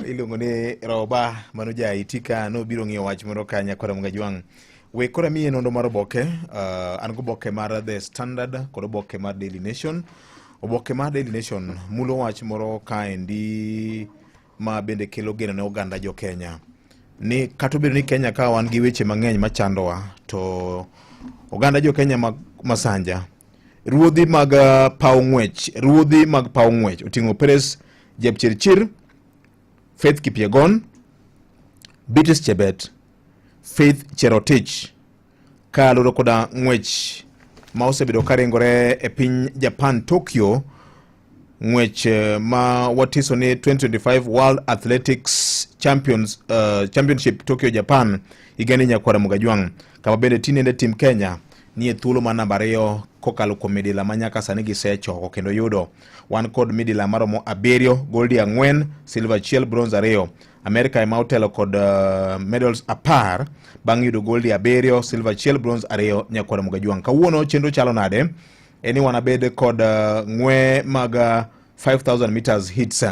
Iluongo ni Roba mano ja IT ka nobiro ng'iyo wach moro ka nyakwara Mugajwang'. We koro amiye nonro mar oboke. An gi oboke mar The Standard kod oboke mar Daily Nation. Oboke mar Daily Nation mulo wach moro kaendi ma bende kelo geno ne oganda jo Kenya ni kata obedo ni Kenya ka wan gi weche mang'eny machandowa to oganda jo Kenya ma Masanja ruodhi mag paw ng'wech, ruodhi mag paw ng'wech oting'o Peres Jepchirchir, Faith Kipyegon, Beatrice Chebet, Faith Cherotich ka luwore koda ng'wech ma osebedo ka ringore e piny Japan Tokyo, ng'wech ma watiso ni 2025 World Athletics Championship Tokyo Japan higani nyakwara Mugajwang' kama bende tinende tim Kenya nie thuolo mar namba 2 kokalo kuom midila ma nyaka sani gisechoko kendo yudo. Wan kod midila maromo 7, goldi 4, silver 1, bronze 2. Amerika ema otelo kod medals 10 bang' yudo goldi 7, silver 1, bronze 2 nyakwara Mugajwang'. Kawuono chenro chalo nade? En ni wanabed kod ng'we mag 5000 meters hits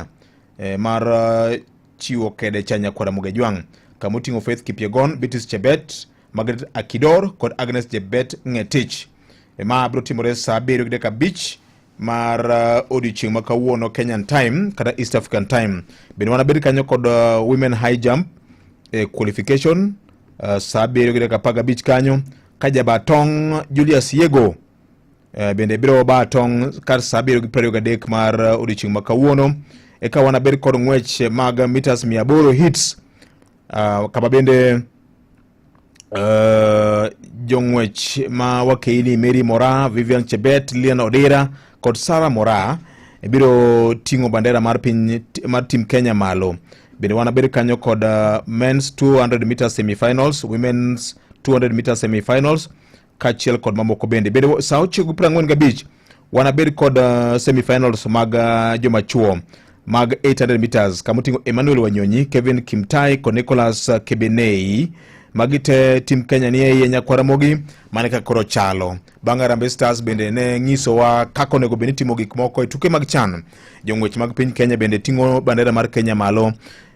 mar chiwo kede cha nyakwara Mugajwang' kama oting'o Faith Kipyegon, Beatrice Chebet, Margaret Akidor kod Agnes Jebet Ngetich. Ma biro timore saa 7:05 mar odiochieng' ma kawuono Kenyan time kata East African time. Bende wanabed kanyo kod women high jump qualification saa 7:15 kanyo ka jabatong' Julius Yego bende biro ba tong' kar saa 7:23 mar odiochieng' ma kawuono. Eka wanabed kod ng'wech mag meters 800 hits kama bende jong'wech ma wakeini Mary Mora, Vivian Chebet, Lilian Odira kod Sarah Mora biro ting'o bandera mar piny mar team Kenya malo. Bende wanabed kanyo kod men's 200 meters semifinals, women's 200 meters semifinals kaachiel kod mamoko bende. Bende saa 9:45 wanabed kod semifinals mag joma chuo mag 800 meters kama oting'o Emmanuel Wanyonyi, Kevin Kimtai kod Nicholas Kebenei. Magi te tim Kenya nie iye nyakwara Ramogi mane kaka koro chalo. Bang' Harambee Stars bende ne nyisowa kaka onego bed ni timo gik moko e tuke mag CHAN. Jong'wech mag piny Kenya bende ting'o bandera mar Kenya malo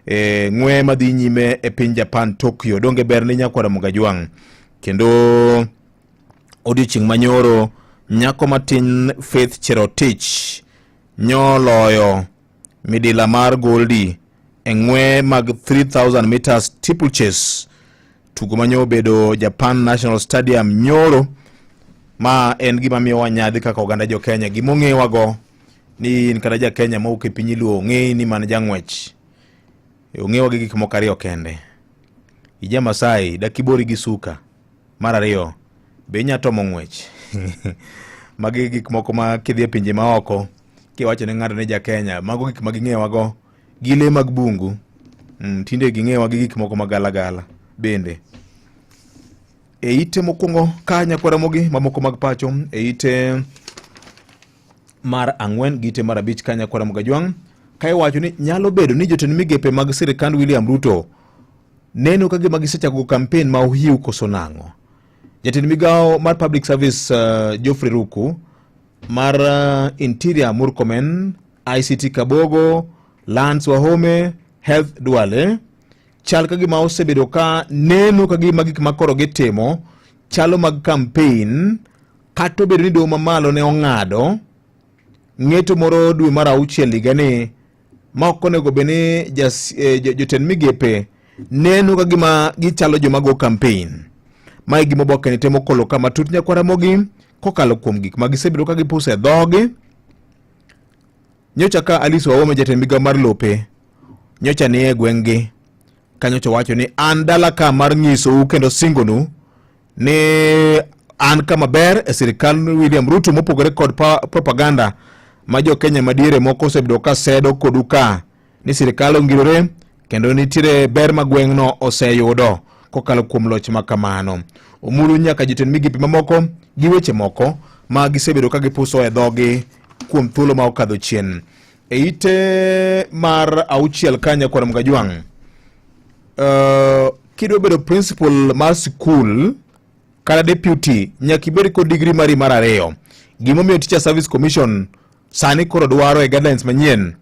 e ng'we madhi nyime e piny Japan Tokyo. Donge ber ni nyakwara Mugajwang'. Kendo odiochieng' manyoro nyako matin Faith Cherotich nyoloyo midila mar goldi e ng'we mag 3000 meters steeplechase, tugo manyo obedo Japan National Stadium nyoro. Ma en gima miyowa nyadhi kaka oganda jo Kenya. Gima ong'ewago ni in kata ja Kenya mawuok e piny Luo ong'eyi ni man jang'wech, ong'ewa gi gik moko ariyo kende. Ija Masai dakibori gi suka. Mar ariyo be inya tomo ng'wech. Magi gik moko ma kidhi e pinje maoko kiwacho ne ng'ato ni ja Kenya, mago gik ma ging'ewago gi lee mag bungu. Tinde ging'ewa gi gik moko magalagala bende. E ite mokwongo ka nyakwara Ramogi mamoko mag pacho e ite mar 4 gi ite mar 5 ka nyakwara Mugajwang' ka iwacho ni nyalo bedo ni jotend migepe mag sirikand William Ruto neno ka gima gisechako campaign ma ohiu koso nang'o. Jatend migawo mar Public Service Geoffrey Ruku, mar Interior Murkomen, ICT Kabogo, Lands Wahome, Health Duale chal ka gima osebedo ka neno ka gima gik ma koro gitimo chalo mag campaign, kata obedo ni doho mamalo ne ong'ado ng'eto moro dwe mar 6 higani ma ok onego bed ni jotend migepe neno ka gima gichalo joma go campaign. Mae gima oboke ni temo kolo kama tut nyakwara Ramogi kokalo kuom gik ma gisebedo ka gipuso e dhogi. Nyocha ka Alice Wahome jatend migawo mar lope nyocha ni e gweng'gi ka nyocha wacho ni an dala ka mar nyisou kendo singonu ni an kama ber e sirikal William Ruto mopogore kod propaganda ma jo Kenya madiere moko osebedo ka sedo kodu ka ni sirikal ongirore kendo nitiere ber ma gweng'no oseyudo kokalo kuom loch ma kamano. Omulu nyaka jotend migepe mamoko gi weche moko ma gisebedo ka gipuso e dhogi kuom thuolo ma okadho chien. E ite mar 6 ka nyakwar Mugajwang', kidwa bedo principal mar sikul kata deputy nyaka ibed kod degree mari mar 2. Gimomiyo Teacher Service Commission sani koro dwaro e guidelines manyien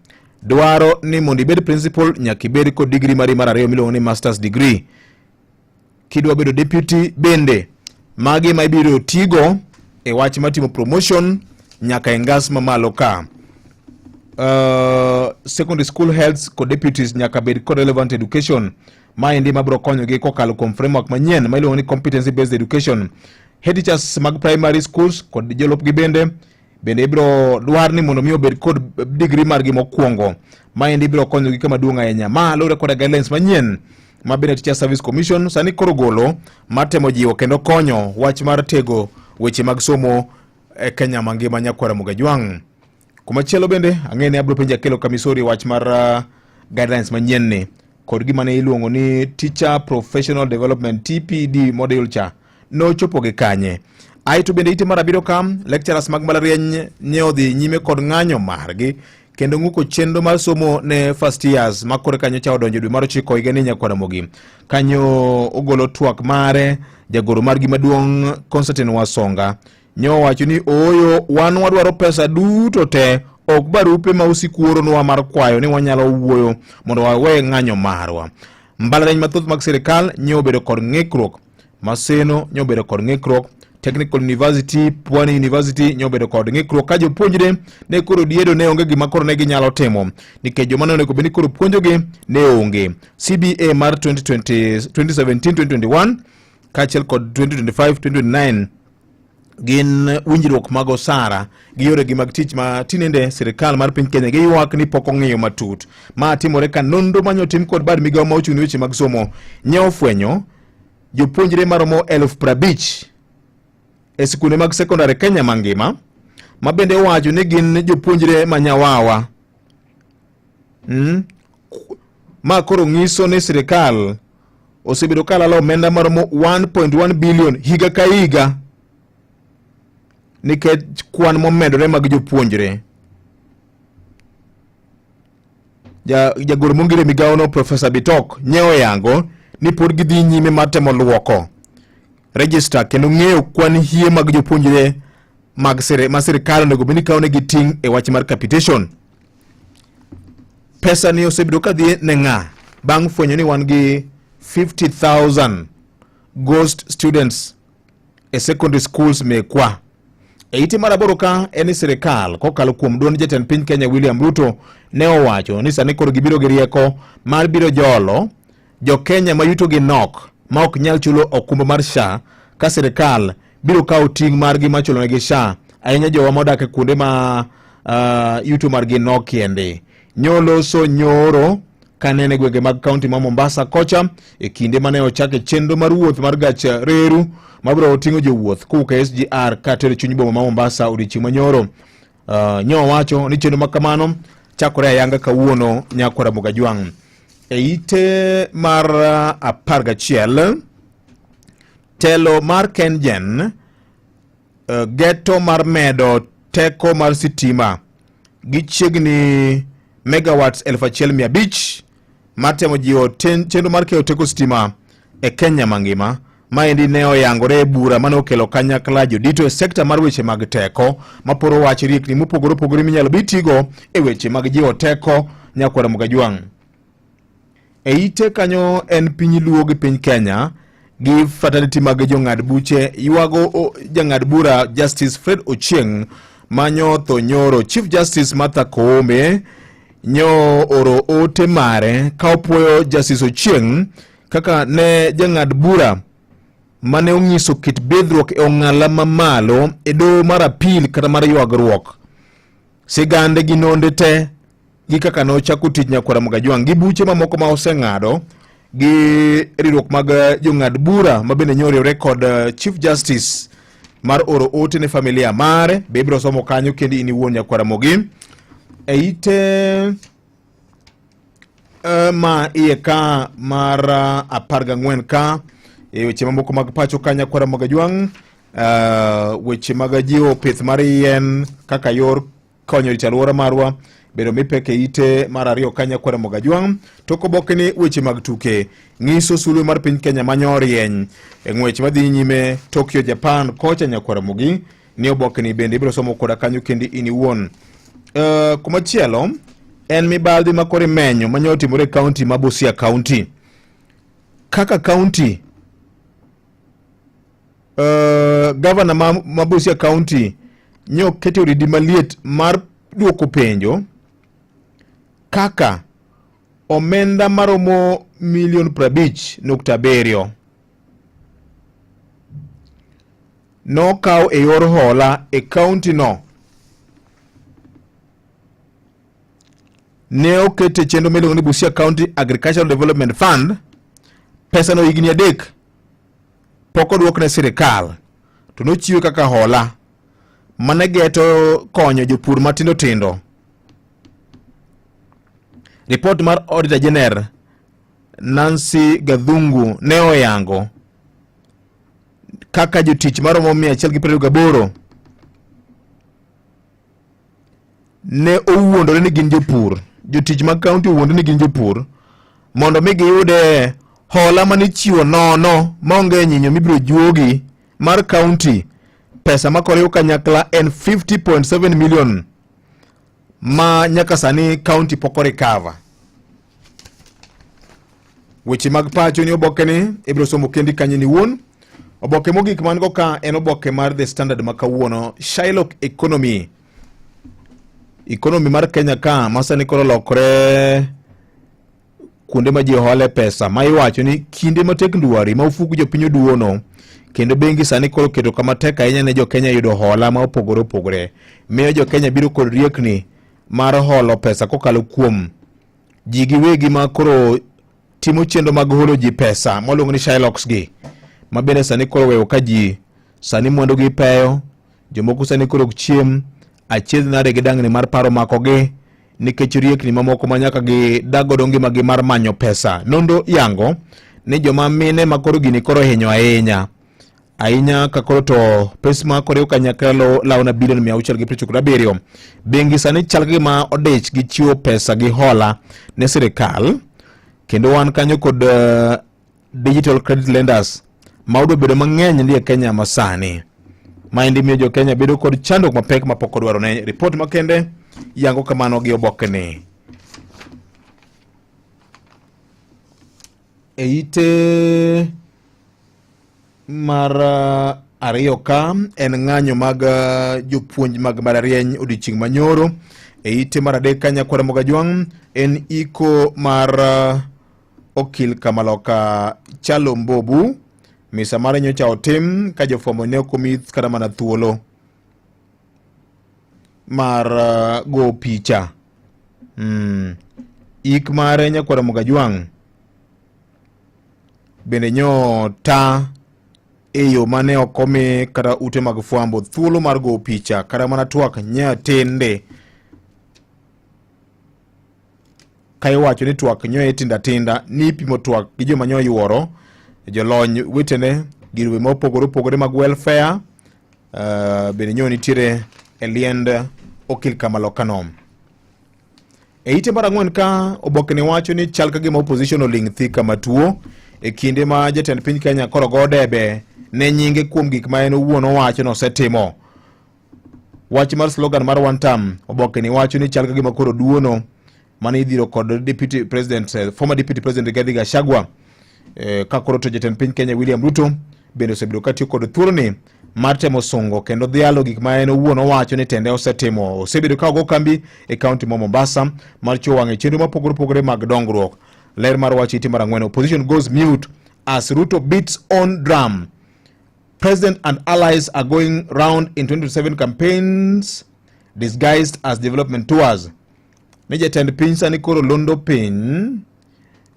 dwaro ni mondo ibed principal nyaka ibed kod degree mari mar ariyo miluongo ni masters degree. Kidwa bedo deputy bende magi ma ibiro tigo e wach mar timo promotion nyaka e ngas mamalo ka. Secondary school heads kod deputies nyaka bed kod relevant education. Maendi mabiro konyogi kokalo kuom framework manyien ma iluongo ni competency based education. Head teachers mag primary schools kod jolupgi bende bende ibiro dwar ni mondo mi obed kod degree margi mokwongo. Maendi biro konyogi kama duong' ahinya. Ma luwore koda guidelines manyien ma bende Teacher Service Commission sani koro golo matemo jiwo kendo konyo wach mar tego weche mag somo e Kenya mangima nyakwara Mugajwang'. Kumachielo bende ang'e ni abiro penjo Akelo Kamisori wach mar guidelines manyien ni kod gima ne iluongo ni Teacher Professional Development TPD module cha nochopo gi kanye. Aeto bende ite mar abiriyo ka lecturers mag mbalariany ne odhi nyime kod ng'anyo margi kendo ng'uko chenro mar somo ne first years ma kore kanyo cha odonjo dwe mar ochiko higa ni nyakwara Ramogi. Kanyo ogolo twak mare jagoro margi maduong' Constantine Wasonga nyowacho ni ooyo wan wadwaro pesa duto te ok barupe ma usikuoronwa mar kwayo ni wanyalo wuoyo mondo wawe ng'anyo marwa. Mbalariany mathoth mag sirikal nyo obedo kod ng'ikruok. Maseno nyo obedo kod ng'ikruok. Technical University, Pwani University nyo obedo kod ng'ikruok ka jopuonjre ne koro diedo ne onge gima koro ne ginyalo timo nikech joma ne onego bed ni koro puonjogi ne onge. CBA mar 2020, 2017-2021 kaachiel kod 2025-2029 gin winjruok mag osara gi yoregi mag tich ma tinende sirikal mar piny Kenya giywak ni pok ong'iyo matut. Ma timore ka nonro manyo tim kod bad migawo ma ochung' ne weche mag somo nye ofwenyo jopuonjre maromo 50,000 e sikunde mag sekondar e Kenya mangima ma bende owacho ni gin jopuonjre ma nyawawa. Ma koro nyiso ni sirikal osebedo ka lalo omenda maromo 1.1 billion higa ka higa nikech kwan momedore mag jopuonjre. Jagoro mongire migawono Profesa Bitok nye oyango ni pod gidhi nyime mar temo luoko register kendo ng'eyo kwan hie mag jopuonjre mag ma sirikal onego bed ni kawo negi ting' e wach mar capitation. Pesa ni osebedo ka dhi ne ng'a bang' fwenyo ni wan gi 50,000 ghost students e secondary schools mekwa. E ite mar aboro ka en ni sirikal kokalo kuom duond jatend piny Kenya William Ruto ne owacho ni sani koro gibiro gi rieko mar biro jolo jo Kenya ma yutogi nok ma ok nyal chulo okumba mar SHA ka sirikal biro kawo ting' margi mar chulonegi SHA ahinya jowa modak e kuonde ma yuto margi nok kende. Nyoloso nyoro kanene gwenge mag kaunti ma Mombasa kocha e kinde mane ochake chenro mar wuoth mar gach reru mabiro ting'o jowuoth kowuok e SGR katero chuny boma ma Mombasa odiechieng' manyoro. Nyo wacho ni chenro ma kamano chakore ayanga kawuono nyakwara Mogajwang'. E ite mar 11 telo mar KenGen geto mar medo teko mar sitima gi chiegni megawatts 1500 mar temo jiwo chenro mar keyo teko sitima e Kenya mangima. Maendi ne oyangore e bura mane okelo kanyakla jodito e sekta mar weche mag teko maporo wach riekni mopogore opogore minyalo bi tigo e weche mag jiwo teko nyakwara Mugajwang'. E ite kanyo en piny Luo gi piny Kenya gi fraternity mag jong'ad buche ywago jang'ad bura Justice Fred Ochieng manyo tho nyoro. Chief Justice Martha Koome nyo oro ote mare ka opuoyo Justice Ochieng kaka ne jang'ad bura mane onyiso kit bidhruok e ong'ala mamalo e doho mar apil kata mar ywagruok. Sigande gi nonde te gi kaka nochako tich nyakwara Mugajwang' gi buche mamoko ma oseng'ado gi riwruok mag jong'ad bura ma bende nyoriwre kod Chief Justice mar oro ote ne familia mare be ibiro somo kanyo kendi in iwuon nyakwara Mogi. E ite ma iye ka mar 14 ka e weche mamoko mag pacho ka nyakwara Mogajwang' weche mag jiwo pith mar yien kaka yor konyo rito alwora marwa bedo mipek e ite mar ariyo ka nyakwara Mogajwang' to koboke ni weche mag tuke ng'iso sulwe mar piny Kenya manyo rieny e ng'wech madhi nyime Tokyo Japan kocha nyakwara Mogi ni oboke ni bende ibiro somo koda kanyo kendi in iwuon. Kumachielo En mibadhi ma koro imenyo ma nyo otimore e kaunti ma Busia County. Kaka kaunti gavana ma Busia County nyo oketo oridi maliet mar duoko penjo kaka omenda maromo milion 50.7 nokaw e yor hola e kaunti no ne oket e chenro miluongo ni Busia County Agricultural Development Fund. Pesano higni 3 pok odwok ne sirikal, to nochiwe kaka hola mane geto konyo jopur matindo tindo. Ripot mar Auditor General Nancy Gathungu ne oyango kaka jotich maromo 128 ne owuondore ni gin jopur. Jotich mag kaunti owuondore ni gin jopur mondo mi giyude hola mane ichiwo nono maonge nyinyo mibiro juogi mar kaunti. Pesa ma koriw kanyakla en 50.7 million ma nyaka sani kaunti pok orikava. Weche mag pacho ni oboke ni ibiro somo kendi kanyo ni wuon. Oboke mogik man go ka en oboke mar The Standard ma kawuono, Shylock Economy. Economy mar Kenya ka ma sani koro lokore kuonde ma ji hole pesa ma iwacho ni kinde matek ndwari ma ofuku jopiny oduono kendo bengi sani koro keto kama tek ahinya ne jo Kenya yudo hola ma opogore opogore. Miyo jo Kenya biro kod riekni mar holo pesa kokalo kuom ji giwegi ma koro timo chenro mag holo ji pesa mwaluongo ni Shylocks gi, ma bende sani koro weyo ka ji sani mwandu gi peyo, jomoko sani koro ok chiem, achiedh nade gi dangni mar paro makogi nikech riekni mamoko ma nyaka gidag godo ngimagi mar manyo pesa. Nonro yango ni joma mine ma koro gini koro hinyo ahinya ahinya ka koro to pes ma koriw kanyakla lawo na bilion 697. Bengi sani chal ka gima odich gi chiwo pesa gi hola ne sirikal, kendo wan kanyo kod digital credit lenders ma odwa bedo mang'eny ndi e Kenya masani. Maendi miyo jo Kenya bedo kod chandruok mapek mapok odwaro ne. Ripot makende yango kamano gi obokeni. E ite mar 2 ka en ng'anyo mag jopuonj mag mbalariany odiochieng' manyoro. E ite mar 3 ka nyakwara Mogajwang' en iko mar okil Kamaloka Chalo Mbobu. Misa mare nyocha otim ka jofwambo ne ok omi kata mana thuolo mar go picha. Ik mare nyakwara Mogajwang' bende nyo ta e yo mane ok omi kata ute mag fwambo thuolo mar go picha kata mana twak nyatende ka iwacho ni twak nyo itinda tinda ni ipimo twak gi joma nyo yuoro jolony wetene girube ma opogore opogore mag welfare bende nyo nitiere e liend okil kamalokano. E ite mar 4 ka oboke ne wacho ni chal ka gima opposition oling' thi kama tuo e kinde ma jatend piny Kenya koro go debe ne nyinge kuom gik ma en owuon owacho nosetimo. Wach mar slogan mar one term, oboke ni wacho ni chal ka gima koro duono mane idhiro kod deputy president, former deputy president Rigathi Gachagua ka koro to jatend piny Kenya William Ruto bende osebedo ka tiyo kod thuoloni mar temo sungo kendo dhialo gik ma en owuon owacho ni tende osetimo. Osebedo ka ogo kambi e kaunti ma Mombasa mar chiwo wang'e chenro mopogore opogore mag dongruok. Ler mar wach ite mar 4, opposition goes mute as Ruto beats on drum. President and allies are going round in 2027 campaigns disguised as development tours. Ni jatend piny sani koro londo piny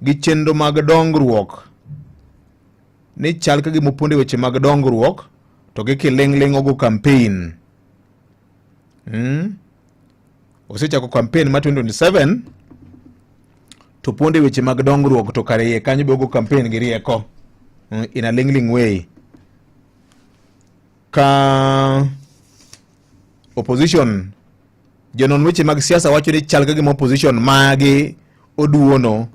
gi chenro mag dongruok ni chal ka gima opondo e weche mag dongruok to gi kiling'ling' ogo campaign. Osechako campaign mar 2027 to pondo e weche mag dongruok to kare iye kanyo be ogo campaign gi rieko in a ling'ling way. Ka opposition jonon weche mag siasa wacho ni chal ka gima opposition magi oduono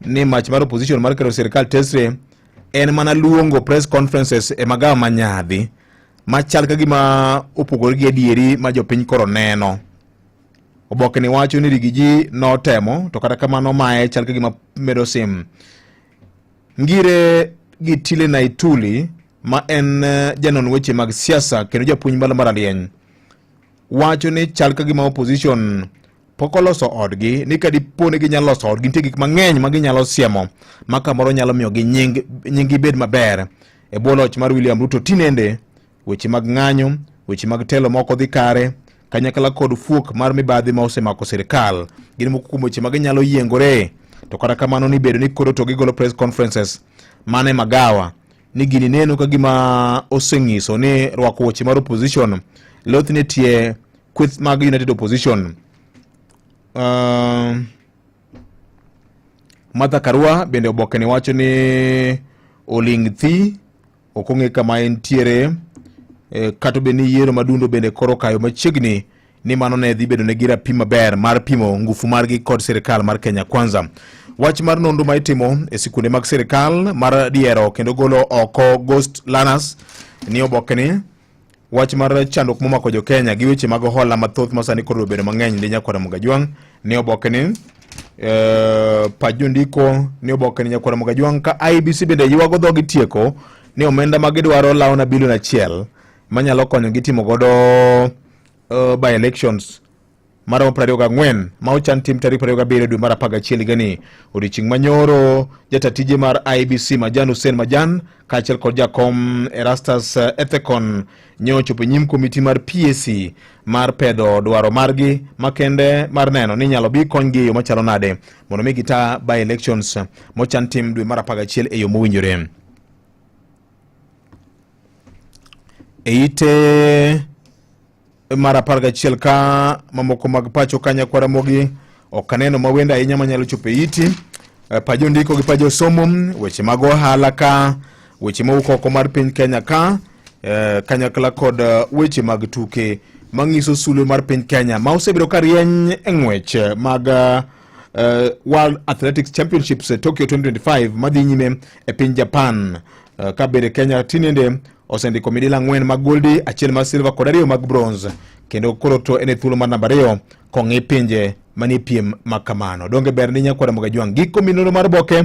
ni mach mar opposition mar kero sirikal tesre en mana luongo press conferences e magawa ma nyadhi machal ka gima opogore gi adieri ma jopiny koro neno. Oboke ni wacho ni Rigiji notemo to kata kamano mae chal ka gima medo sim. Ngire gi Tile Naituli ma en janon weche mag siasa kendo japuonj mar mbalariany wacho ni chal ka gima opposition pok oloso odgi ni ka dipo ni ginyalo loso odgi nitie gik mang'eny ma ginyalo siemo ma kamoro nyalo miyo gi nying nyinggi bed maber e bwo loch mar William Ruto tinende weche mag ng'anyo weche mag telo moko dhi kare kanyakla kod fuok mar mibadhi ma osemako sirikal gin moko kuom weche ma ginyalo yiengore to kata kamano ni bedo ni koro to gigolo press conferences mane magawa ni gini neno ka gima oseng'iso ni rwako weche mar opposition loth ne tie kweth mag United Opposition. Martha Karua bende oboke ni wacho ni oling thi ok ong'e kama entiere kata obedo ni yiero madundo bende koro kayo machiegni ni mano ne dhi bedo negi rapim maber mar pimo ngufu margi kod sirikal mar Kenya Kwanza. Wach mar nonro ma itimo e sikunde mag sirikal mar diero kendo golo oko ghost learners ni oboke ni wach mar chandruok momako jo Kenya gi weche mag hola mathoth ma sani koro obedo mang'eny ndi nyakwara Mugajwang' ni oboke ni pach jondiko ni oboke ni nyakwara Mugajwang' ka IEBC bende ywago dhogi tieko ni omenda ma gidwaro lawo na bilion achiel manyalo konyogi timo godo by elections maromo 24 ma ochan tim tarik 27 dwe mar 11 higani. Odiochieng' manyoro jata tije mar IEBC Majan Hussein Majan kaachiel kod jakom Erastus Ethekon ne ochopo e nyim komiti mar PAC mar pedho dwaro margi makende mar neno ni inyalo bi konygi e yo machalo nade mondo mi gita by elections mochan tim dwe mar 11 e yo mowinjore. E ite mar 11 ka mamoko mag pacho ka nyakwar Ramogi ok aneno mawendo ahinya manyalo chopo e iti. Pajo ndiko gi pajo somo, weche mag ohala ka, weche mowuok oko mar piny Kenya ka, kanyakla kod weche mag tuke manyiso sulwe mar piny Kenya ma osebedo ka rieny e ng'wech mag World Athletics Championships Tokyo 2025 madhi nyime e piny Japan. Ka bende Kenya tinende osendiko midila 4 mag goldi, 1 mar silver kod 2 mag bronze, kendo koro to en e thuolo mar namba 2 kong'i pinje manie piem ma kamano. Donge ber ni nyakwara Mugajwang' giko minoro mar boke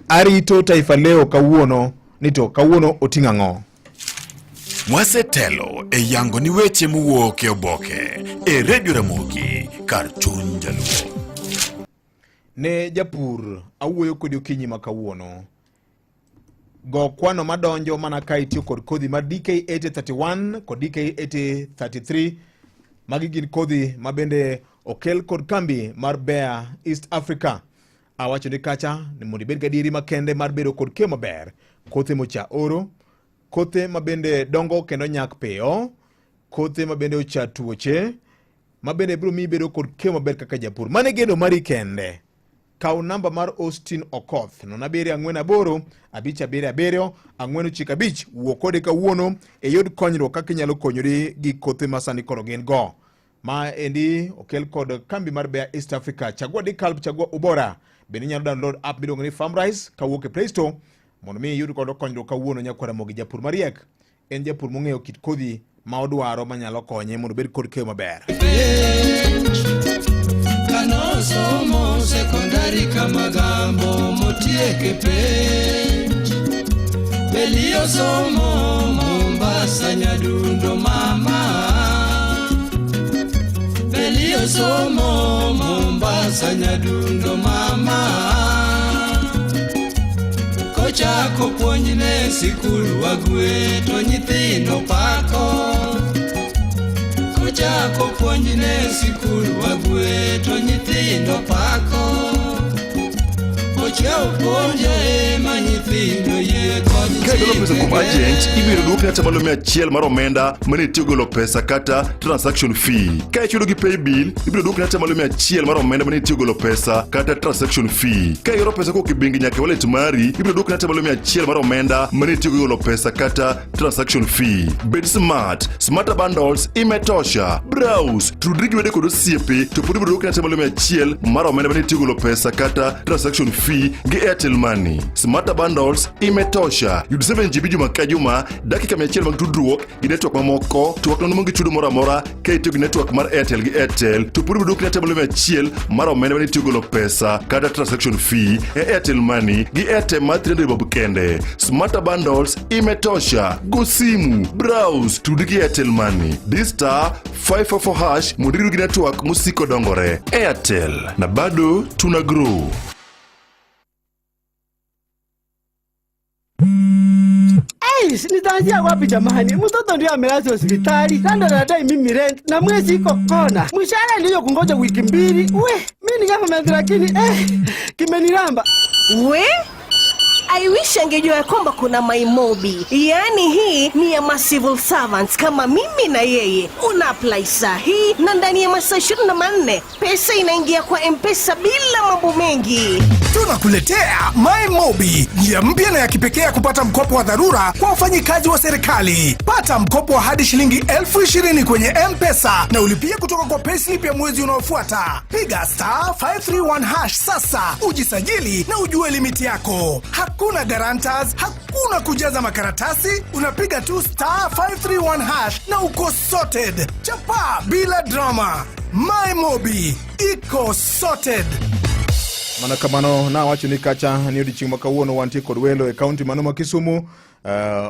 arito Taifa Leo kawuono ni to kawuono oting'o ang'o? Wasetelo e yango ni weche mowuok e oboke e Radio Ramogi kar chuny Jaluo. Ne japur awuoyo kodi okinyi ma kawuono. Go kwano madonjo mana ka itiyo kod kodhi mar DK8031 kod DK8033. Magi gin kodhi ma bende okel kod kambi mar Bayer East Africa. Awacho ni kacha ni mondo ibed gadieri makende mar bedo kod keyo maber, kothe mocha oro, kothe ma bende dongo kendo nyak piyo, kothe ma bende ocha tuoche, ma bende biro miyi bedo kod keyo maber kaka japur. Mano e geno mari kende. Kaw namba mar Austin Okoth 0748 577 495. Wuo kode kawuono e yud konyruok kaka inyalo konyori gi kothe ma sani koro gin go. Ma endi okel kod kambi mar Bayer East Africa. Chagua Dekalb, chagua Ubora. Bende inyalo download app miluongo ni Farmrise kawuok e Play Store mondo mi iyud godo konyruok kawuono nyakwar Ramogi. Japur mariek en japur mong'eyo kit kodhi ma odwaro manyalo konye mondo obed kod keyo maber. Kanosomo sekondari kamagambo motieke penj Beli osomo Mombasa nyadundo mama Beli osomo Mombasa nyadundo mama Kochako puonjne sikul wagwe to nyithindo pako Kochako puonjne sikul wagwe to nyithindo pako Ochiew puonje ma nyithindo yie kod Ka igolo pesa kuom chikege. agent, ibiro duokni atamalo 100 mar omenda mane itiyo golo pesa kata transaction fee. Ka ichudo gi paybill, ibiro duokni atamalo 100 mar omenda mane itiyo golo pesa kata transaction fee. Ka ioro pesa kowuok e bengi nyaka e wallet mari, ibiro duokni atamalo 100 mar omenda mane itiyo golo pesa kata transaction fee. Bed smart, smarter bundles imetosha. Browse, tudri gi wede kod osiepe to pod ibiro duokni atamalo 100 mar omenda mane itiyo golo pesa kata transaction fee. Tudi gi Airtel Money. Smarter bundles imetosha. Yud 7 GB juma ka juma, dakika 100 mag tudruok gi network mamoko, twak nono maonge chudo moro amora ka itiyo gi network mar Airtel gi Airtel, to pod ibiro dwokni atamalo 100 mar omenda mane itiyo golo pesa kata transaction fee e Airtel Money gi Airtel mar 300 bob kende. Smarter bundles imetosha. Go simu, browse, tudi gi Airtel Money. Di star 544 hash mondo irud gi network mosiko dongore. Airtel na bado tuna grow. Eish, nitaanzia wapi jamani? Mtoto ndio amelazwa hospitali, sasa ndo anadai mimi rent na mwezi iko kona. Mshahara ndio kungoja wiki mbili. We, mimi ni government lakini kimeniramba. We I wish angejua ya kwamba kuna MyMobi, yaani hii ni ya ma civil servants kama mimi na yeye. Una apply saa hii na ndani ya masaa 24 pesa inaingia kwa M-Pesa bila mambo mengi. Tunakuletea MyMobi, njia mpya na ya kipekee ya kupata mkopo wa dharura kwa wafanyikazi wa serikali. Pata mkopo wa hadi shilingi 20,000 kwenye M-Pesa na ulipie kutoka kwa payslip ya mwezi unaofuata. Piga star 531 hash sasa ujisajili na ujue limiti yako. Hakuna guarantors, hakuna kujaza makaratasi, unapiga tu star 531 hash na uko sorted. Chapa bila drama. MyMobi iko sorted. Mana kamano nawacho ni kacha ni odiochieng' ma kawuono wantie kod welo e kaunti mano ma Kisumu.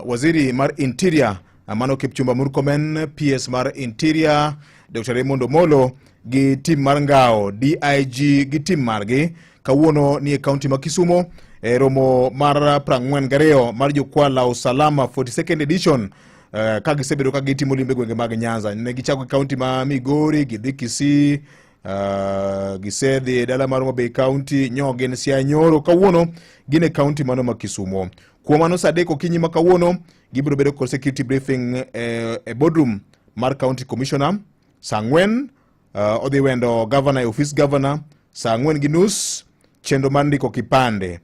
Waziri mar Interior mano Kipchumba Murkomen, PS mar Interior Dr. Raymond Omolo gi tim mar ngao DIG gi tim margi kawuono ni e kaunti ma Kisumu e romo mar 42 mar jukwaa la usalama 42nd edition. Ka gisebedo ka gitimo limbe gwenge mag Nyanza, ne gichako e kaunti ma Migori, gidhi Kisii, gisedhi e dala mar Homa Bay County, nyo gin Siaya nyoro, kawuono gin e kaunti mano ma Kisumo. Kuom mano sa 3 okinyi ma kawuono gibiro bedo kod security briefing e boardroom mar county commissioner. Sa 4 odhi wendo governor e office governor. Sa 4:30 chenro mar ndiko kipande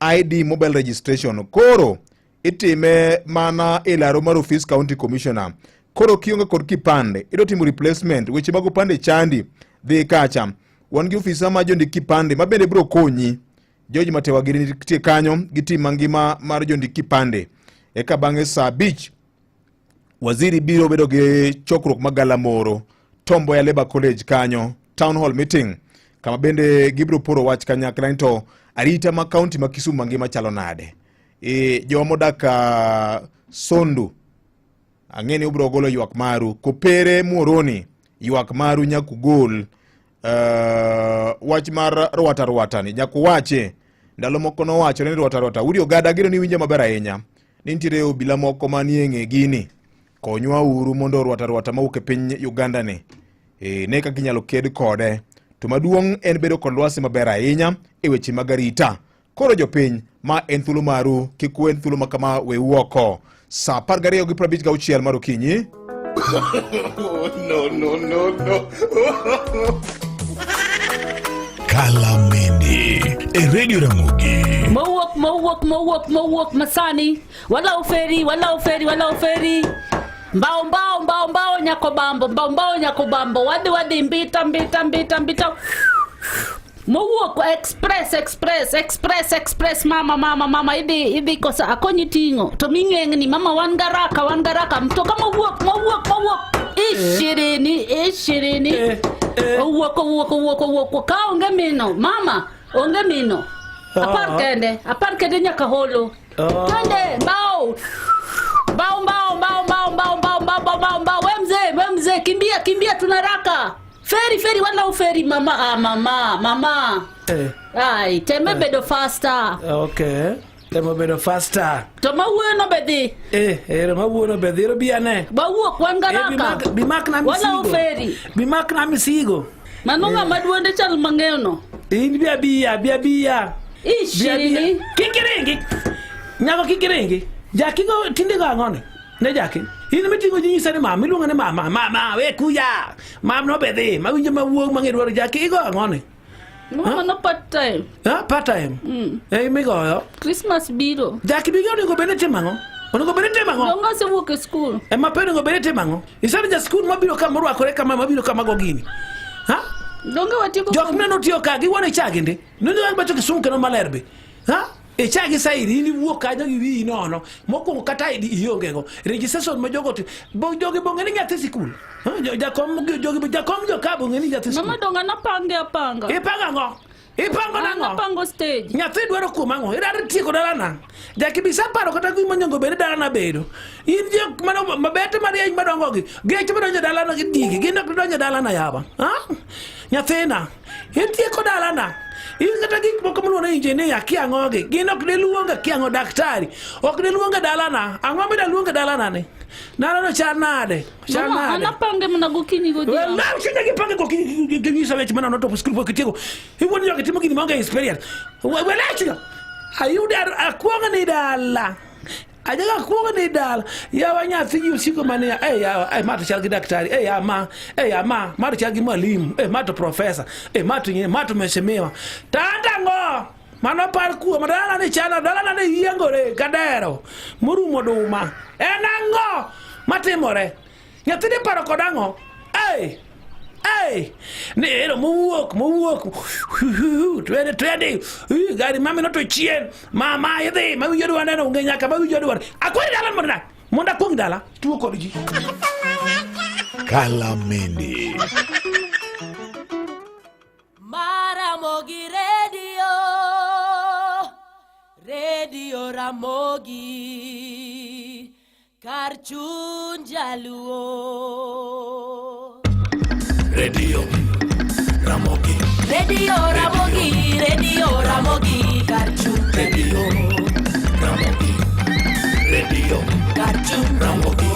ID mobile registration koro itime mana e laro mar office county commissioner. Koro kionge kod kipande idwa timo replacement, weche mag opande chandi, dhi kacha. Wan gi ofisa ma jondik kipande ma bende biro konyi. George Matewa gini nitie kanyo gi tim mangima mar jondik kipande. Eka bang'e sa 5 waziri biro bedo gi chokruok magalamoro Tom Mboya Labour College kanyo, town hall meeting, kama bende gibiro poro wach kanyakla ni to arita ma kaunti ma Kisumu mangima chalo nade. Joma modak Sondu, ang'e ni ubiro golo ywak maru. Kopere Muoroni, ywak maru nyaka ugol. Wach mar rwata rwata ni nyaka uwache. Ndalo moko nowachore ni rwata rwata. Udi ogada gino ni winjo maber ahinya. Ni nitiere obila moko manie ng'e gini. Konywa uru mondo rwata rwata mawuok e piny Uganda ni. Ne kaka inyalo ked kode. To maduong' en bedo kod lwasi maber ahinya e weche mag arita. Koro jopiny, ma en thuolo maru, kik wen thuolo ma kama weu oko. Sa 12:56 mar okinyi. No, no, no, no. Kalamende e Radio Ramogi. Mowuok, mowuok, mowuok, mowuok masani. Wala oferi, wala oferi, wala oferi. Mbao, mbao, mbao, mbao nyako bambo, mbao, mbao nyako bambo. Wadhi, wadhi, mbita, mbita, mbita, mbita. Mowuok express, express, express, express, mama, mama, mama, idhi, idhi kosa akonyi ting'o. To ming'eng'ni, mama, wan garaka, wan garaka. Mtoka mowuok, mowuok, mowuok. 20, 20. Owuok, owuok, owuok, owuok. Ka onge mino, mama, onge mino. 10 kende, 10 kende nyaka holo. Twende, mbao. Mbao, mbao, mbao, mbao, mbao, mbao, mbao, mbao, mbao, mbao. We mzee, we mzee, kimbia, kimbia, tunaraka. Feri, feri, wala uferi, mama, mama, mama. Ai, teme bedo faster. Okay. Temo bedo faster. To mawuoyo no be dhi. Ero mawuoyo no be dhi, ero bi ane. Wawuok, wan garaka. Bimak na misigo. Wala uferi. Bimak na misigo. Mano ng'ama duonde chal mang'eyo no. In bi abiya, bi abiya. 20. Kik iringi. Nyako kik iringi. Jaki go tinde go ang'one? Ne jaki. In miting'o ji nyisa ni mama, iluongo ni mama, mama, we kuya. Mama no be dhi, ma winjo mawuok mang'e dwaro jaki igo ang'one? Mama no part time. Ha, part time. Migoyo. Christmas biro. Jaki bigo onego bed ni timo ang'o? Onego bed ni timo ang'o? Dongo osewuok e skul. Ema pe onego bed ni timo ang'o? Isani ja skul mabiro ka morwakore kama mabiro kama go gini. Ha? Donge watieko Jok mineno tiyo ka giwuono ichagi ndi. Nonjo wacho kisungu kendo maler be. Ha? Ichagi saidi in iwuok kanyo gi wiyi nono. Mokwongo kata ID ionge go. Registration ma jogo bo jogi bong'e ni nyathi sikul. Ha? Jakom jogi jakom joka bong'e ni nyathi sikul. Mama donge anapange apanga. Ipango ang'o? Ipango nang'o? Anapango stage. Nyathi dwaro kuom ang'o? Idwaro tieko dalana. Jakibisa paro kata gima onego bed ni dalana bedo. In jok mano mabete marieny madongo gi. Geche madonjo dalana gi digi. Gin ok donjo dalana yawa. Ha? Nyathina, itieko dalana. In kata gik moko miluongo ni engineer kia ang'o gi. Gin ok diluonga kia ang'o daktari. Ok diluonga dalana. Ang'o mida luonga dalana ni? Dalano chal nade? Chal Mama nade? anapange mana gokinyi godhiambo. Well, chunya gi pange go kinyisa weche manono to skul pok itieko. Iwuon jogi timo gini maonge experience. Wela chunya. Ayudo akuong ni dala. Ajaga akuong ni dala. Yawa nyathi ji osiko mane eh yawa eh ma to chal gi daktari eh ya ma eh ya ma ma to chal gi mwalimu eh ma to professor eh ma to nyine ma to mheshimiwa. Tanda ngo Mano par kuom dala ni chalo dala ni yiengore kadero morumo duma. En ang'o matimore? Nyathini paro kod ang'o? Ei! Ei! Ni ero mowuok mowuok twende twende gari mami no to chien mama idhi mawinjo dwa neno onge nyaka mawinjo dwa akweri dala mondo dak mondo akuong dala tuo kod ji Kalamendi. Maramogi Radio, Radio Ramogi, kar chuny jaluo. Radio Ramogi. Radio Ramogi, Radio Ramogi, kar chuny Radio Ramogi. Radio kar chuny Ramogi.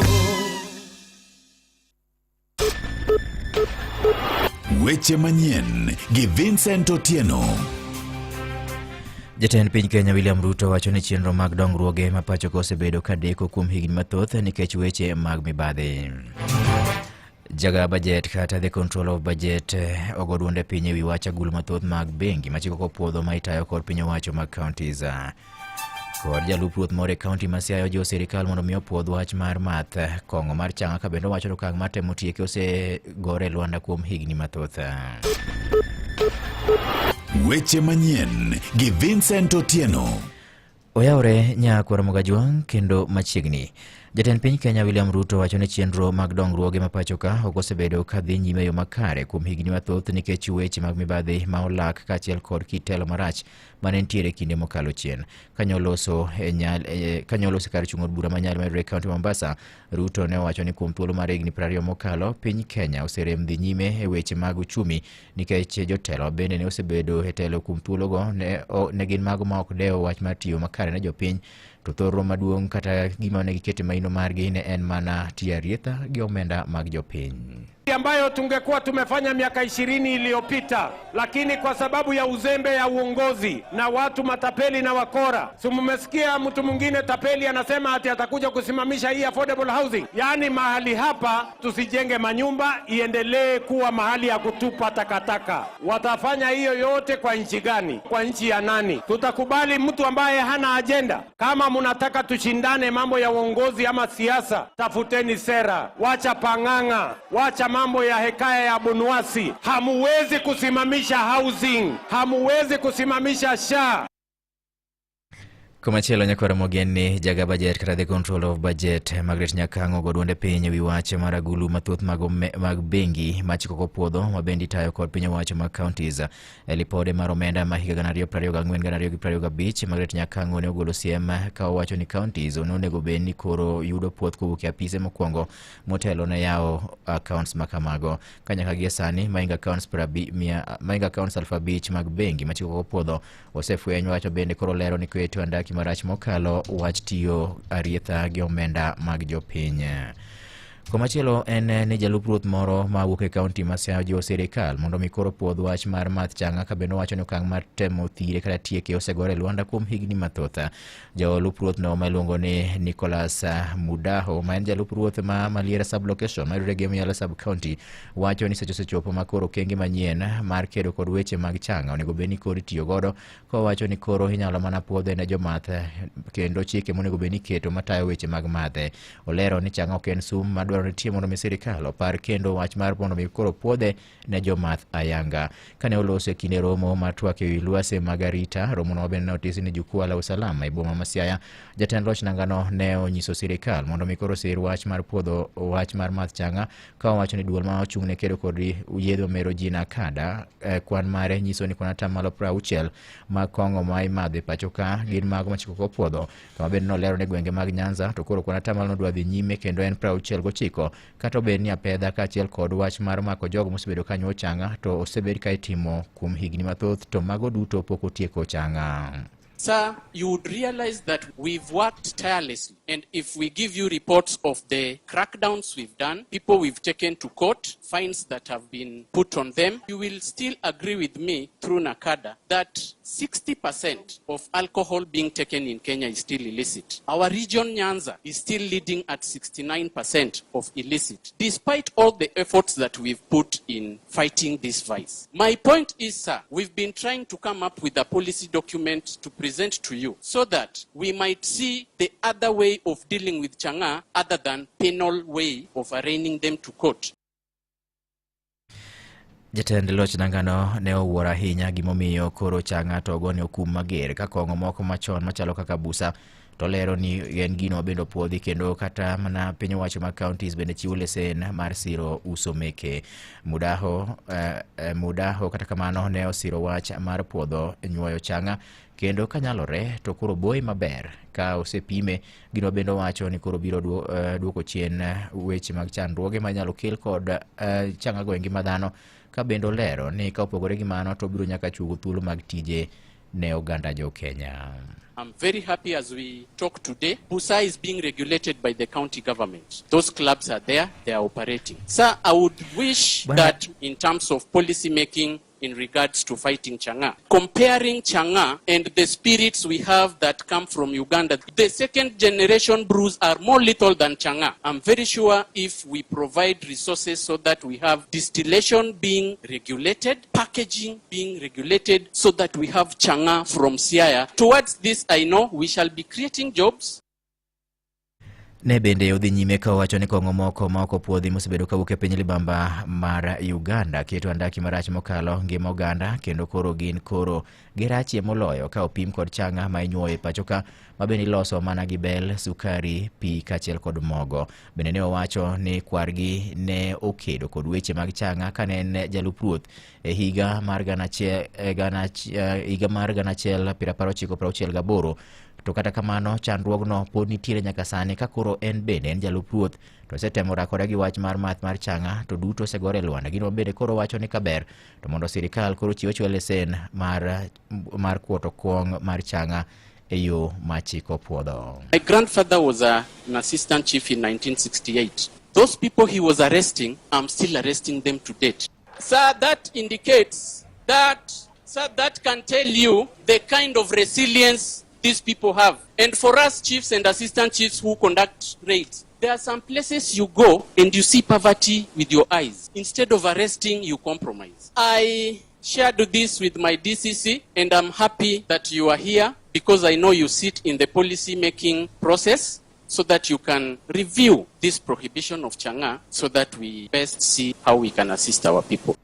Weche manyien gi Vincent Otieno. Jatend piny Kenya William Ruto wacho ni chenro mag dongruoge ma pacho ka osebedo ka deko kuom higni mathoth nikech weche mag mibadhi. Jaga budget kata the control of budget ogo duonde piny ewi wach agulu mathoth mag bengi machiko kopuodho ma itayo kod piny owacho mag counties. Kod jalup ruoth moro e kaunti ma Siaya ojiwo sirikal mondo mi opuodh wach mar math kong'o mar chang'a ka bende owacho ni okang' mar temo tieke osegore e lwanda kuom higni mathoth. Weche manyien gi Vincent Otieno. Oyawre nyakwar Mogajwang' kendo machiegni. Jatend piny Kenya William Ruto wacho ni chenro mag dongruoge ma pacho ka ok osebedo ka dhi nyime e yo makare kuom higni mathoth nikech weche mag mibadhi ma olak kaachiel kod kit telo marach mane nitiere kinde mokalo chien. Kanyoloso e nyal, e, kanyoloso e kar chung' od bura ma Nyali mayudore e kaunti ma Mombasa, Ruto ne owacho ni kuom thuolo mar higni 20 mokalo, piny Kenya oserem dhi nyime e weche mag uchumi nikech jotelo bende ne osebedo e telo kuom thuologo ne, o, ne gin mago ma ok dew wach mar tiyo makare ne jopiny to thorro maduong' kata gima ne giketo e maino margi ne en mana tiyo arietha gi omenda mag jopiny. ambayo tungekuwa tumefanya miaka 20 iliyopita, lakini kwa sababu ya uzembe ya uongozi na watu matapeli na wakora. Si mmesikia mtu mwingine tapeli anasema ati atakuja kusimamisha hii affordable housing? Yaani mahali hapa tusijenge manyumba, iendelee kuwa mahali ya kutupa takataka. Watafanya hiyo yote kwa nchi gani? Kwa nchi ya nani? Tutakubali mtu ambaye hana ajenda? Kama mnataka tushindane mambo ya uongozi ama siasa, tafuteni sera, wacha pang'ang'a, wacha mambo ya hekaya ya Bunuasi. Hamuwezi kusimamisha housing, hamuwezi kusimamisha SHA. Komachielo nyakwar Ramogi en ni jaga budget kata the control of budget Margaret Nyakang'o ogo duonde piny ewi wach mar agulu mathoth mag, mag bengi machiko kopuodho ma bende itayo kod piny owacho mag counties. E lipode mar omenda ma higa 2024-2025 Margaret Nyakang'o ne ogolo siem ka owacho ni counties nonego bed ni koro yudo puoth kowuok e apise mokwongo motelo ne yawo accounts ma kamago. Ka nyaka gie sani maingo accounts maingo accounts 5,000 mag bengi machiko kopuodho osefweny wacho bende koro lero ni keto andaki marach mokalo wach tiyo arietha gi omenda mag jopiny. Komachielo en ni jalup ruoth moro ma wuok e kaunti ma Siaya ojiwo sirikal mondo mi koro puodh wach mar math chang'a ka bende owacho ni okang' mar temo thire kata tieke osegore e lwanda kuom higni mathoth. Jalup ruoth no ma iluongo ni Nicholas Mudaho ma en jalup ruoth ma Maliera sub-location ma yudore Gem Yala sub-county wacho ni seche osechopo ma koro okenge manyien mar kedo kod weche mag chang'a onego bed ni koro itiyo godo kowacho ni koro inyalo mana puodhe ne jomath kendo chike monego bed ni iketo matayo weche mag madhe. Olero ni chang'a ok en sum ma dwaro nitie mondo mi sirikal opar kendo wach mar mondo mi koro puodhe ne jomath ayanga. Kane oloso e kinde romo mar twak ewi lwasi mag arita, romono mabende ne otisi ni Jukwaa la Usalama e boma ma Siaya, jatend loch nangano ne onyiso sirikal mondo mi koro sir wach mar puodho wach mar math chang'a ka owacho ni duol ma ochung' ne kedo kod yedhe mamero ji NACADA kwan mare nyiso ni kwan atamalo 60 mag kong'o ma imadho e pacho ka gin mago ma chik ok opuodho. Kama bende nolero ni gwenge mag Nyanza to koro kwan atamalo nodwa dhi nyime kendo en 69 kata obed ni apedha kaachiel kod wach mar mako jogo mosebedo ka nyuo chang'a to osebed ka itimo kuom higni mathoth to mago duto pok otieko chang'a. Sir, you would realize that we've worked tirelessly, and if we give you reports of the crackdowns we've done, people we've taken to court, fines that have been put on them, you will still agree with me through NACADA that 60% of alcohol being taken in Kenya is still illicit. Our region, Nyanza, is still leading at 69% of illicit, despite all the efforts that we've put in fighting this vice. My point is, sir, we've been trying to come up with a policy document to present to you so that we might see the other way of dealing with chang'aa other than penal way of arraigning them to court. Jatend loch nangano ne owuoro ahinya gimomiyo koro chang'a to ogone okum mager ka kong'o moko machon machalo kaka busa to lero ni en gino mabende opuodhi kendo kata mana piny owacho mag counties bende chiwo lesen mar siro uso meke. Mudaho kata kamano ne osiro wach mar puodho nyuoyo chang'a kendo kanyalore to koro boye maber ka osepime. Gino bende owacho ni koro biro duoko chien weche mag chandruoge manyalo kel kod chang'a go e ngima dhano, ka bende olero ni ka opogore gi mano to obiro nyaka chugo thuolo mag tije ne oganda jo Kenya. I'm very happy as we talk today. Busa is being regulated by the county government. Those clubs are there, they are operating. Sir, I would wish that in terms of policy making in regards to fighting chang'aa, comparing chang'aa and the spirits we have that come from Uganda, the second generation brews are more lethal than chang'aa. I'm very sure if we provide resources so that we have distillation being regulated, packaging being regulated, so that we have chang'aa from Siaya. Towards this, I know we shall be creating jobs. Ne bende odhi nyime ka owacho ni kong'o moko ma ok opuodhi mosebedo kawuok e piny libamba mar Uganda keto andaki marach mokalo ngima oganda kendo koro gin koro girachie moloyo ka opim kod chang'a ma inyuoyo e pacho ka ma bende iloso mana gi bel, sukari, pi kaachiel kod mogo. Bende ne owacho ni kwargi ne okedo kod weche mag chang'a kane en jalup ruoth e higa mar 1998. To kata kamano chandruogno pod nitiere nyaka sani ka koro en bende en jalup ruoth to osetemo rakore gi wach mar math mar chang'a to duto osegore e lwanda. Gino bende koro wacho ni kaber to mondo sirikal koro chiw achiwa lesen mar kuoto kuong' mar chang'a e yo ma chik opuodho. My grandfather was an assistant chief in 1968. Those people he was arresting, I'm still arresting them to date. Sir, that indicates that, sir, that can tell you the kind of resilience these people have. And for us chiefs and assistant chiefs who conduct raids, there are some places you go and you see poverty with your eyes. Instead of arresting, you compromise. I shared this with my DCC, and I'm happy that you are here because I know you sit in the policy making process so that you can review this prohibition of chang'aa so that we best see how we can assist our people.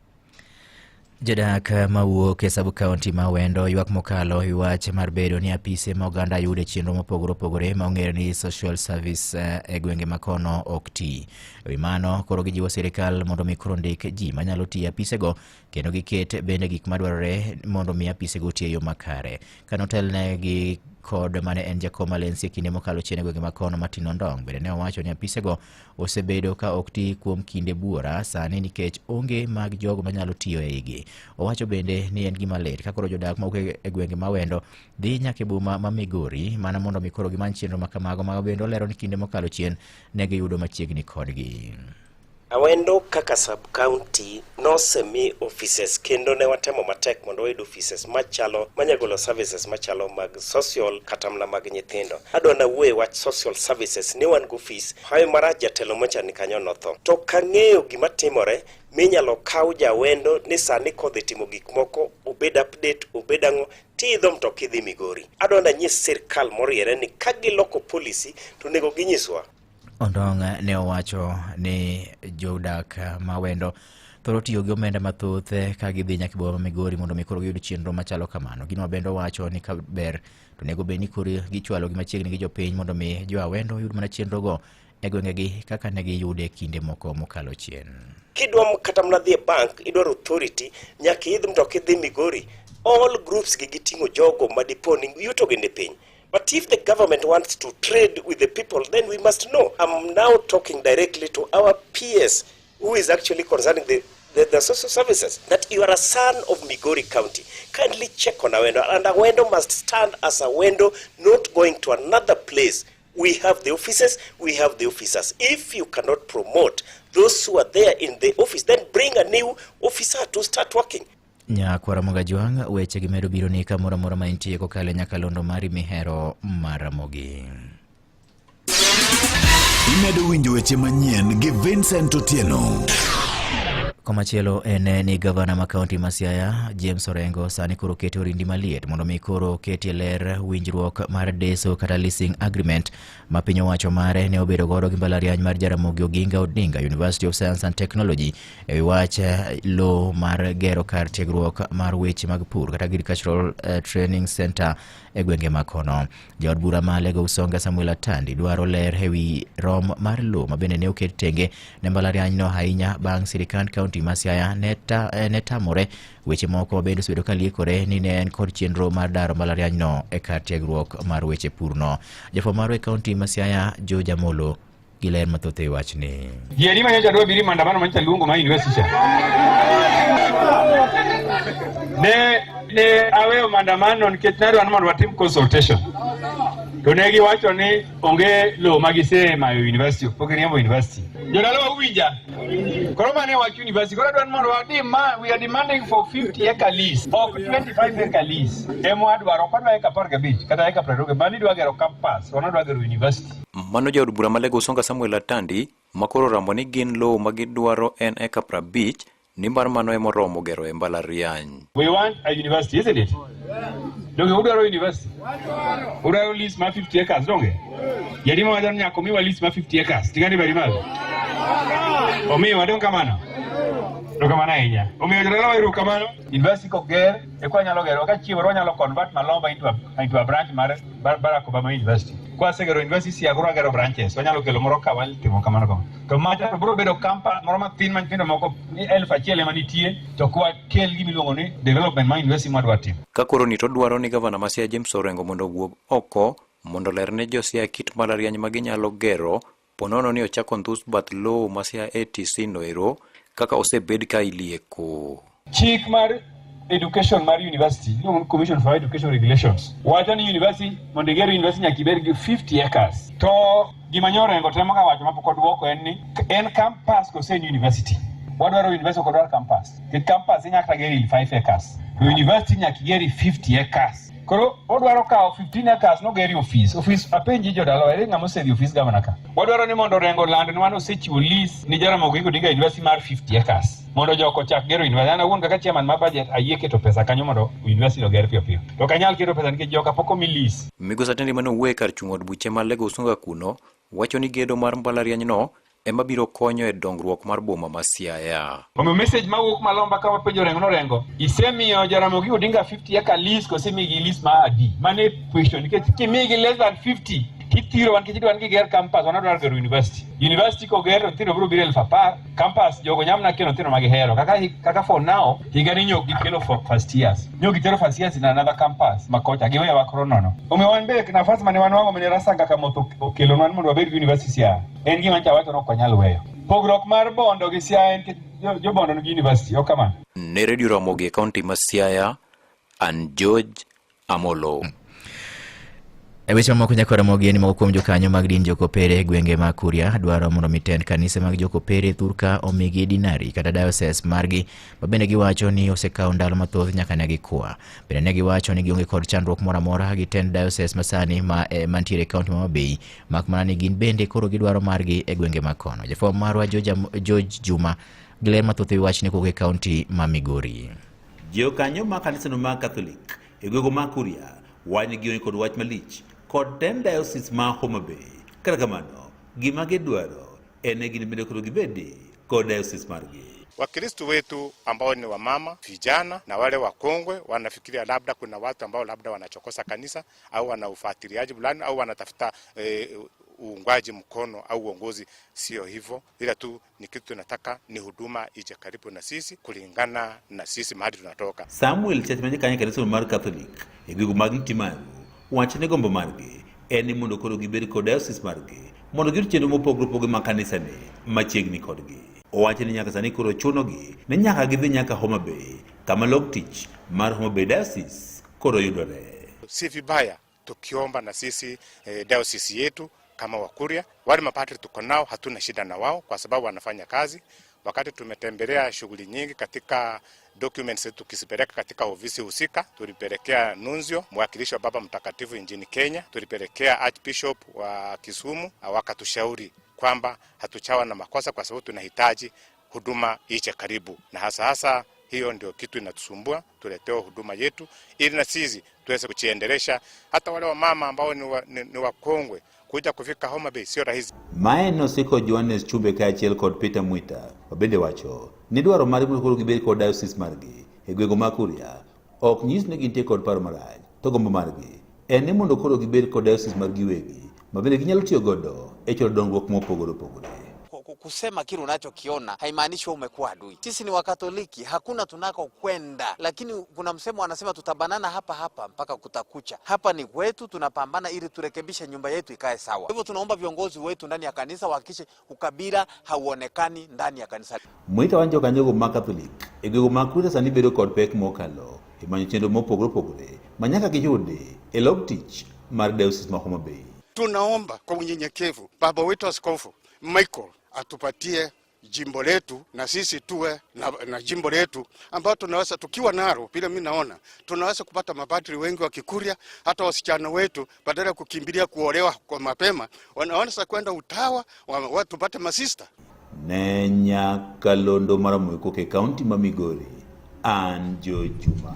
Jodak mawuok e sub county ma Awendo ywak mokalo e wach mar bedo ni apise ma oganda yudo e chenro mopogore opogore ma ong'ere ni social service e gwenge makono ok ti. E wi mano, koro gijiwo sirikal mondo mi koro ndik ji manyalo tiyo e apisego kendo giket bende gik madwarore mondo mi apisego oti e yo makare. Kanotelnegi kod mane en jakom Alensi e kinde mokalo chien e gwenge makono Martin Ondong bende ne owacho ni apisego osebedo ka ok ti kuom kinde buora sani nikech onge mag jogo manyalo tiyo e igi. Owacho bende ni en gima lit ka koro jodak mawuok e gwenge ma Awendo dhi nyaka e boma ma Migori mana mondo mi koro gimany chenro ma kamago ma bende olero ni kinde mokalo chien ne giyudo machiegni kodgi. Awendo kaka sub county nosemi offices kendo ne watemo matek mondo wayud offices machalo manyagolo services machalo mag social kata mana mag nyithindo. Adwa nawuoye wach social services ni wan go office hayo marach jatelo mocha ni kanyo notho. To kang'eyo gima timore minyalo kaw jawendo ni sani kodhi timo gik moko obed update obed ang'o tiidho mtoka idhi Migori. Adwa nanyis sirkal moriere ni ka giloko policy to onego ginyiswa. Ondong' ne owacho ni jodak ma Awendo thoro tiyo gi omenda mathoth ka gidhi nyaka e boma ma Migori mondo mi koro giyud chenro machalo kamano. Gino bende owacho ni ka ber to onego bed ni koro gichwalo gi machiegni gi jopiny mondo mi jo Awendo oyud mana chenrogo e gwengegi kaka ne giyude kinde moko mokalo chien. Kidwa kata mana dhi e bank, idwaro authority, nyaka iidh mtoka idhi Migori. All groups gi giting'o jogo ma dipo ni yutogi ni piny. But if the government wants to trade with the people, then we must know. I'm now talking directly to our PS, who is actually concerning the social services, that you are a son of Migori County. Kindly check on Awendo, and Awendo must stand as Awendo, not going to another place. We have the offices, we have the officers. If you cannot promote those who are there in the office, then bring a new officer to start working. Nyakwara Mogajwang', weche gi medo biro ni kamoro amora ma intie kokalo e nyakalondo mari mihero mar Ramogi. Imedo winjo weche manyien gi Vincent Otieno. Komachielo en ni gavana ma kaunti ma Siaya James Orengo sani koro keto orindi maliet mondo mi koro ketie ler winjruok mar deso kata leasing agreement ma piny owacho mare ne obedo godo gi mbalariany mar Jaramogi Oginga Odinga University of Science and Technology e wi wach lowo mar gero kar tiegruok mar weche mag pur kata Agricultural Training Center e gwenge ma kono. Jaod bura ma Alego Usonga Samuel Atandi dwaro ler e wi rom mar lowo ma bende ne oket tenge ne mbalarianyno ahinya bang' sirikand kaunti ma Siaya ne tamore weche moko ma bende osebedo ka liekore ni ne en kod chenro mar daro mbalarianyno e kar tiegruok mar weche purno. Jafwambo marwa e kaunti ma Siaya George Amolo gi ler mathoth e wachni. Ji adi manyocha dwa biro e maandamano manyocha luongo ma university cha? Ne aweyo maandamano nikech nadwa ni mondo watim consultation. To ne giwacho ni onge lowo ma gisemayo university, pok giriembo university. Jodalawa uwinja? Koro mano e wach university. Koro adwa ni mondo wadim ma, we are demanding for 50 acre lease, ok 25 acre lease. Ema wadwaro, ok wadwa eka 15 kata eka 20. Mano idwa gero campus, wan wadwa gero university. Mano jaod bura ma Alego Usonga Samuel Atandi ma koro oramo ni gin lowo ma gidwaro en eka 50 nimar mano ema oromo gero e mbalariany. We want a university, isn't it? Donge udwaro university? Udwaro lease ma 50 acres, donge? Jadimo wacho ni nyaka omiwa lease ma 50 acres. Ting'ani badi malo. Omiwa, dong kamano? Dong kamano ahinya. Omiyo jodala ero kamano. University koger, e kwa nyalo gero, ka chiwo wanyalo convert Malomba into a branch mar Barack Obama University. Kwasegero university Siaya, koro wagero branches. Wanyalo kelo moro ka watimo kamano kamano. To macha to biro bedo campus moro mathin ma nyithindo moko ni 1000 ema nitie, to kwa kel gima iluongo ni development mar university mwadwa timo. Ka koro ni to dwaro ni gavana ma Siaya James Orengo mondo owuog oko mondo oler ne jo Siaya kit mbalariany ma ginyalo gero ponono ni ochako ndhus bath lowo ma Siaya ATC no ero kaka osebed ka ilieko. Chik mar education mar university iluongo ni Commission for Education Regulations wacho ni university mondo iger university nyaka ibed gi 50 acres. To gima nyo Orengo temo ga wacho mapok odwoko en ni en campus kose en university. Wadwaro university ok wadwar campus. Nikech campus inyaka kata geri 5 acres. To university nyaka igeri 50 acres. Koro odwaro kawo 15 acres nogeri ofis. Ofis apenji jodalawa ere ng'ama osedhi ofis gavana ka. Wadwaro ni mondo Orengo oland nwa ni osechiwo lease ni Jaramogi Oginga Odinga University mar 50 acres. Mondo joko ochak gero university. An awuon kaka chairman mar budget ayie keto pesa kanyo mondo university oger piyo piyo. To ok anyal keto pesa nikech joka pok omi lease. Migosi Atandi mane owuoyo e kar chung' od buche ma Alego Usunga kuno wacho ni gedo mar mbalarianyno ema biro konyo e dongruok mar boma ma Siaya. Omiyo message mawuok Malomba ka wapenjo Orengo norengo, isemiyo Jaramogi Odinga 50 acre lease kose imigi lease ma adi? Mano e question nikech kimigi less than 50 tithiro wan nikech idwa ni giger campus, wan wadwaro gero university. University koger to nyithindo biro biro 10,000, campus jogo nyamna kelo nyithindo ma gihero. Kaka for now, higa ni nyok gikelo for first years. Nyok gitero first years in another campus ma kocha, giweyowa koro nono. Omiyo wan be nafas mane wanwang'o mane Rasanga Kamotho okelonwa ni mondo wabed gi university Siaya. En gima ncha wacho ni ok wanyal weyo. Pogruok mar Bondo gi Siaya en nikech jo Bondo nigi university, ok kamano? Ne Radio Ramogi e kaunti ma Siaya, an George Amolo. E weche mamoko nyaka Ramogi en moko kuom jokanyo mag din Jokopere e gwenge mag Kuria dwaro mondo mi tend kanise mag Jokopere thurka omigi dinari kata diocese margi ma bende giwacho ni osekawo ndalo mathoth nyaka ne gikwa. Bende ne giwacho ni gionge kod chandruok moro amora gi tend diocese masani ma mantiere e kaunti ma Homa Bay mak mana ni gin bende koro gidwaro margi e gwenge ma kono. Jafwambo marwa George Juma gi ler mathoth e wi wachni kowuok e kaunti ma Migori. Jokanyo ma kanisano mag Catholic e gwego ma Kuria wacho ni gionge kod wach malich kod tend diocese ma Homa Bay. Kata kamano, Gima gidwaro en ni gin bende koro gibedi kod diocese margi. Wakristo wetu ambao ni wamama, vijana na wale wakongwe wanafikiria labda kuna watu ambao labda wanachokosa kanisa au wana ufuatiliaji fulani au wanatafuta uungwaji mkono au uongozi. Sio hivyo, ila tu ni kitu tunataka ni huduma ije karibu na sisi kulingana na sisi mahali tunatoka. Samuel Chacha ma jakanyo e kanisa mar Catholic e gwenge mag Ntimaru wacho ni gombo margi en ni mondo koro gibed kod diocese margi mondo giyud chenro mopogore opogore mag kanisani machiegni kodgi. Owacho ni nyaka sani koro chunogi ni nyaka gidhi nyaka Homa Bay kama log tich mar Homa Bay Diocese koro yudore. Si vibaya tukiomba na sisi diocese yetu kama Wakuria, wale mapadri tuko nao, hatuna shida na wao kwa sababu wanafanya kazi. Wakati tumetembelea shughuli nyingi katika documents tukizipeleka katika ofisi husika, tulipelekea Nunzio, mwakilishi wa Baba Mtakatifu nchini Kenya, tulipelekea Archbishop wa Kisumu, wakatushauri kwamba hatuchawa na makosa kwa sababu tunahitaji huduma iche karibu, na hasa hasa hiyo ndio kitu inatusumbua, tuletewe huduma yetu ili na sisi tuweze kujiendelesha. Hata wale wamama ambao ni wakongwe kuja kufika Homa Bay sio rahisi. Mae nosiko Johannes Chumbe kaachiel kod Peter Mwita mabende wacho ni dwaro margi mondo koro gibed kod diocese margi e gwenge mag Kuria ok nyis ni gintie kod paro marach to gombo margi en ni mondo koro gibed kod diocese margi giwegi mabende ginyalo tiyo godo e chwalo dongruok mopogore opogore. Kusema kile unachokiona haimaanishi wewe umekuwa adui. Sisi ni Wakatoliki, hakuna tunakokwenda, lakini kuna msemo wanasema tutabanana hapa hapa mpaka kutakucha. Hapa ni kwetu, tunapambana ili turekebishe nyumba yetu ikae sawa. Kwa hivyo tunaomba viongozi wetu ndani ya kanisa wahakikishe ukabila hauonekani ndani ya kanisa. Mwita wan jokanyogo mag Catholic e gwenge mag Kuria sani bedo kod pek mokalo e manyo chenro mopogore opogore ma nyaka giyudi e log tich mar diocese ma Homa Bay. Tunaomba kwa unyenyekevu baba wetu Askofu Michael atupatie jimbo letu na sisi tuwe na jimbo letu ambao tunaweza tukiwa nalo, bila mimi naona tunaweza kupata mapadri wengi wa Kikuria. Hata wasichana wetu badala ya kukimbilia kuolewa kwa mapema wanaweza kwenda utawa tupate masista. Ne nyakalondo mar e kaunti ma Migori, an Joe Juma.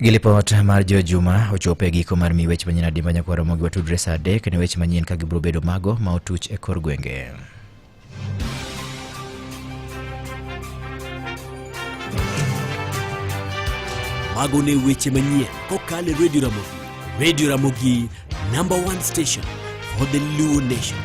Gi lipot mar Joe Juma ochopo e giko mar mi weche manyien adimba nyakwar Ramogi watudre saa 3 ne weche manyien ka gibiro bedo mago ma otuch e kor gwenge. Mago ne weche manyien kokalo e Radio Ramogi. Radio Ramogi, number one station for the Luo Nation.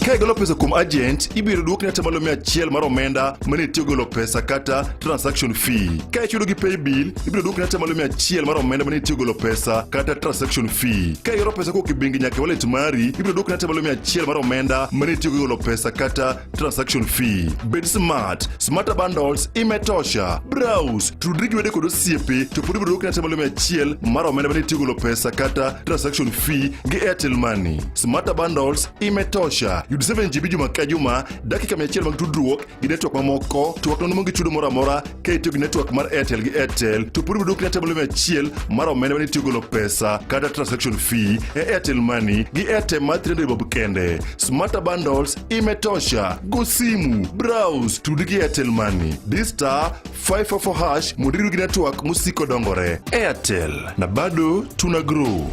Ka igolo pesa kuom agent, ibiro duokni atamalo 100 mar omenda mane itiyo golo pesa kata transaction fee. Ka ichudo gi paybill, ibiro duokni atamalo 100 mar omenda mane itiyo golo pesa kata transaction fee. Ka ioro pesa kowuok e bengi nyaka e wallet mari, ibiro duokni atamalo 100 mar omenda mane itiyo golo pesa kata transaction fee. Bed smart, smarter bundles imetosha. Browse, tudri gi wede kod osiepe to pod ibiro duokni atamalo 100 mar omenda mane itiyo golo pesa kata transaction fee gi Airtel Money. Smarter bundles imetosha. Yud 7 GB juma ka juma, dakika 100 mag tudruok gi network mamoko, to ok nono gi chudo moro amora ka itiyo gi network mar Airtel gi Airtel, to pod ibiro duokni atamalo 100 mar omenda mane itiyo golo pesa kata transaction fee e Airtel Money gi Airtel mar 300 bob kende. Smarter bundles imetosha. Go simu, browse, tudi gi Airtel Money. Di star 544 hash mondo irud gi network mosiko dongore. Airtel, na bado tuna grow.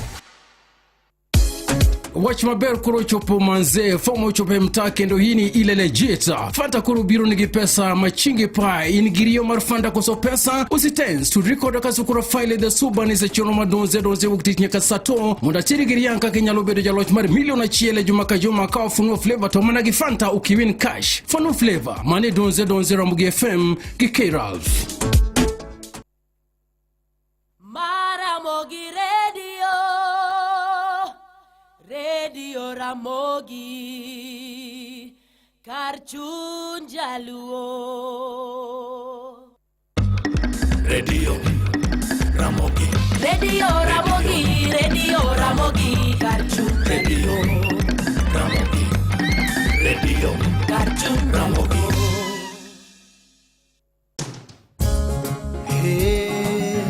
Wach maber koro ochopo manze, fom ochopo e mtaa kendo hii ni ile legit. Fanta koro biro nigi pesa machingi pa in gi riyo mar Fanta koso pesa usitens tudri koda kasukura file the subanis e chenro mar donze donze wuok tich nyaka saa to mondo achiri gi riang kaka inyalo bedo jaloch mar milion 1 e juma ka juma ka ofunua flavor to mana gi Fanta ukiwin cash. Fanu flavor mane donze donze Ramogi FM gi K Ralph. Maramogi Radio, Radio Ramogi, kar chuny jaluo. Radio Ramogi. Radio Ramogi, Radio Ramogi, kar chuny Radio Ramogi. Radio kar chuny Ramogi. Hey,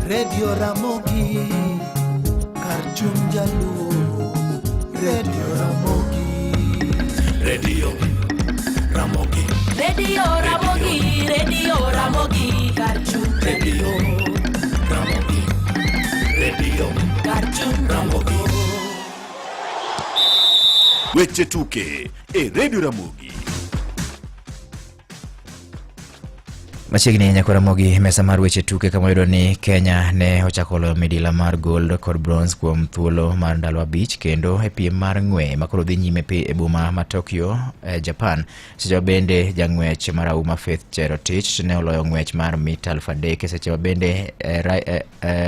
Radio Ramogi, kar chuny jaluo, Radio Ramogi. Radio Ramogi. Radio Ramogi, Radio Ramogi, kar chuny Radio Ramogi. Ramogi. Weche tuke e Radio Ramogi. Machiegni nyakwa Ramogi, mesa mar weche tuke kama wayudo ni Kenya ne ochako loyo midila mar gold kod bronze kuom thuolo mar ndalo 5 kendo e piem mar ng'we makoro dhi nyime e boma ma Tokyo, Japan. Seche ma bende jang'wech marahuma Faith Cherotich ne oloyo ng'wech mar mita 3000 seche ma bende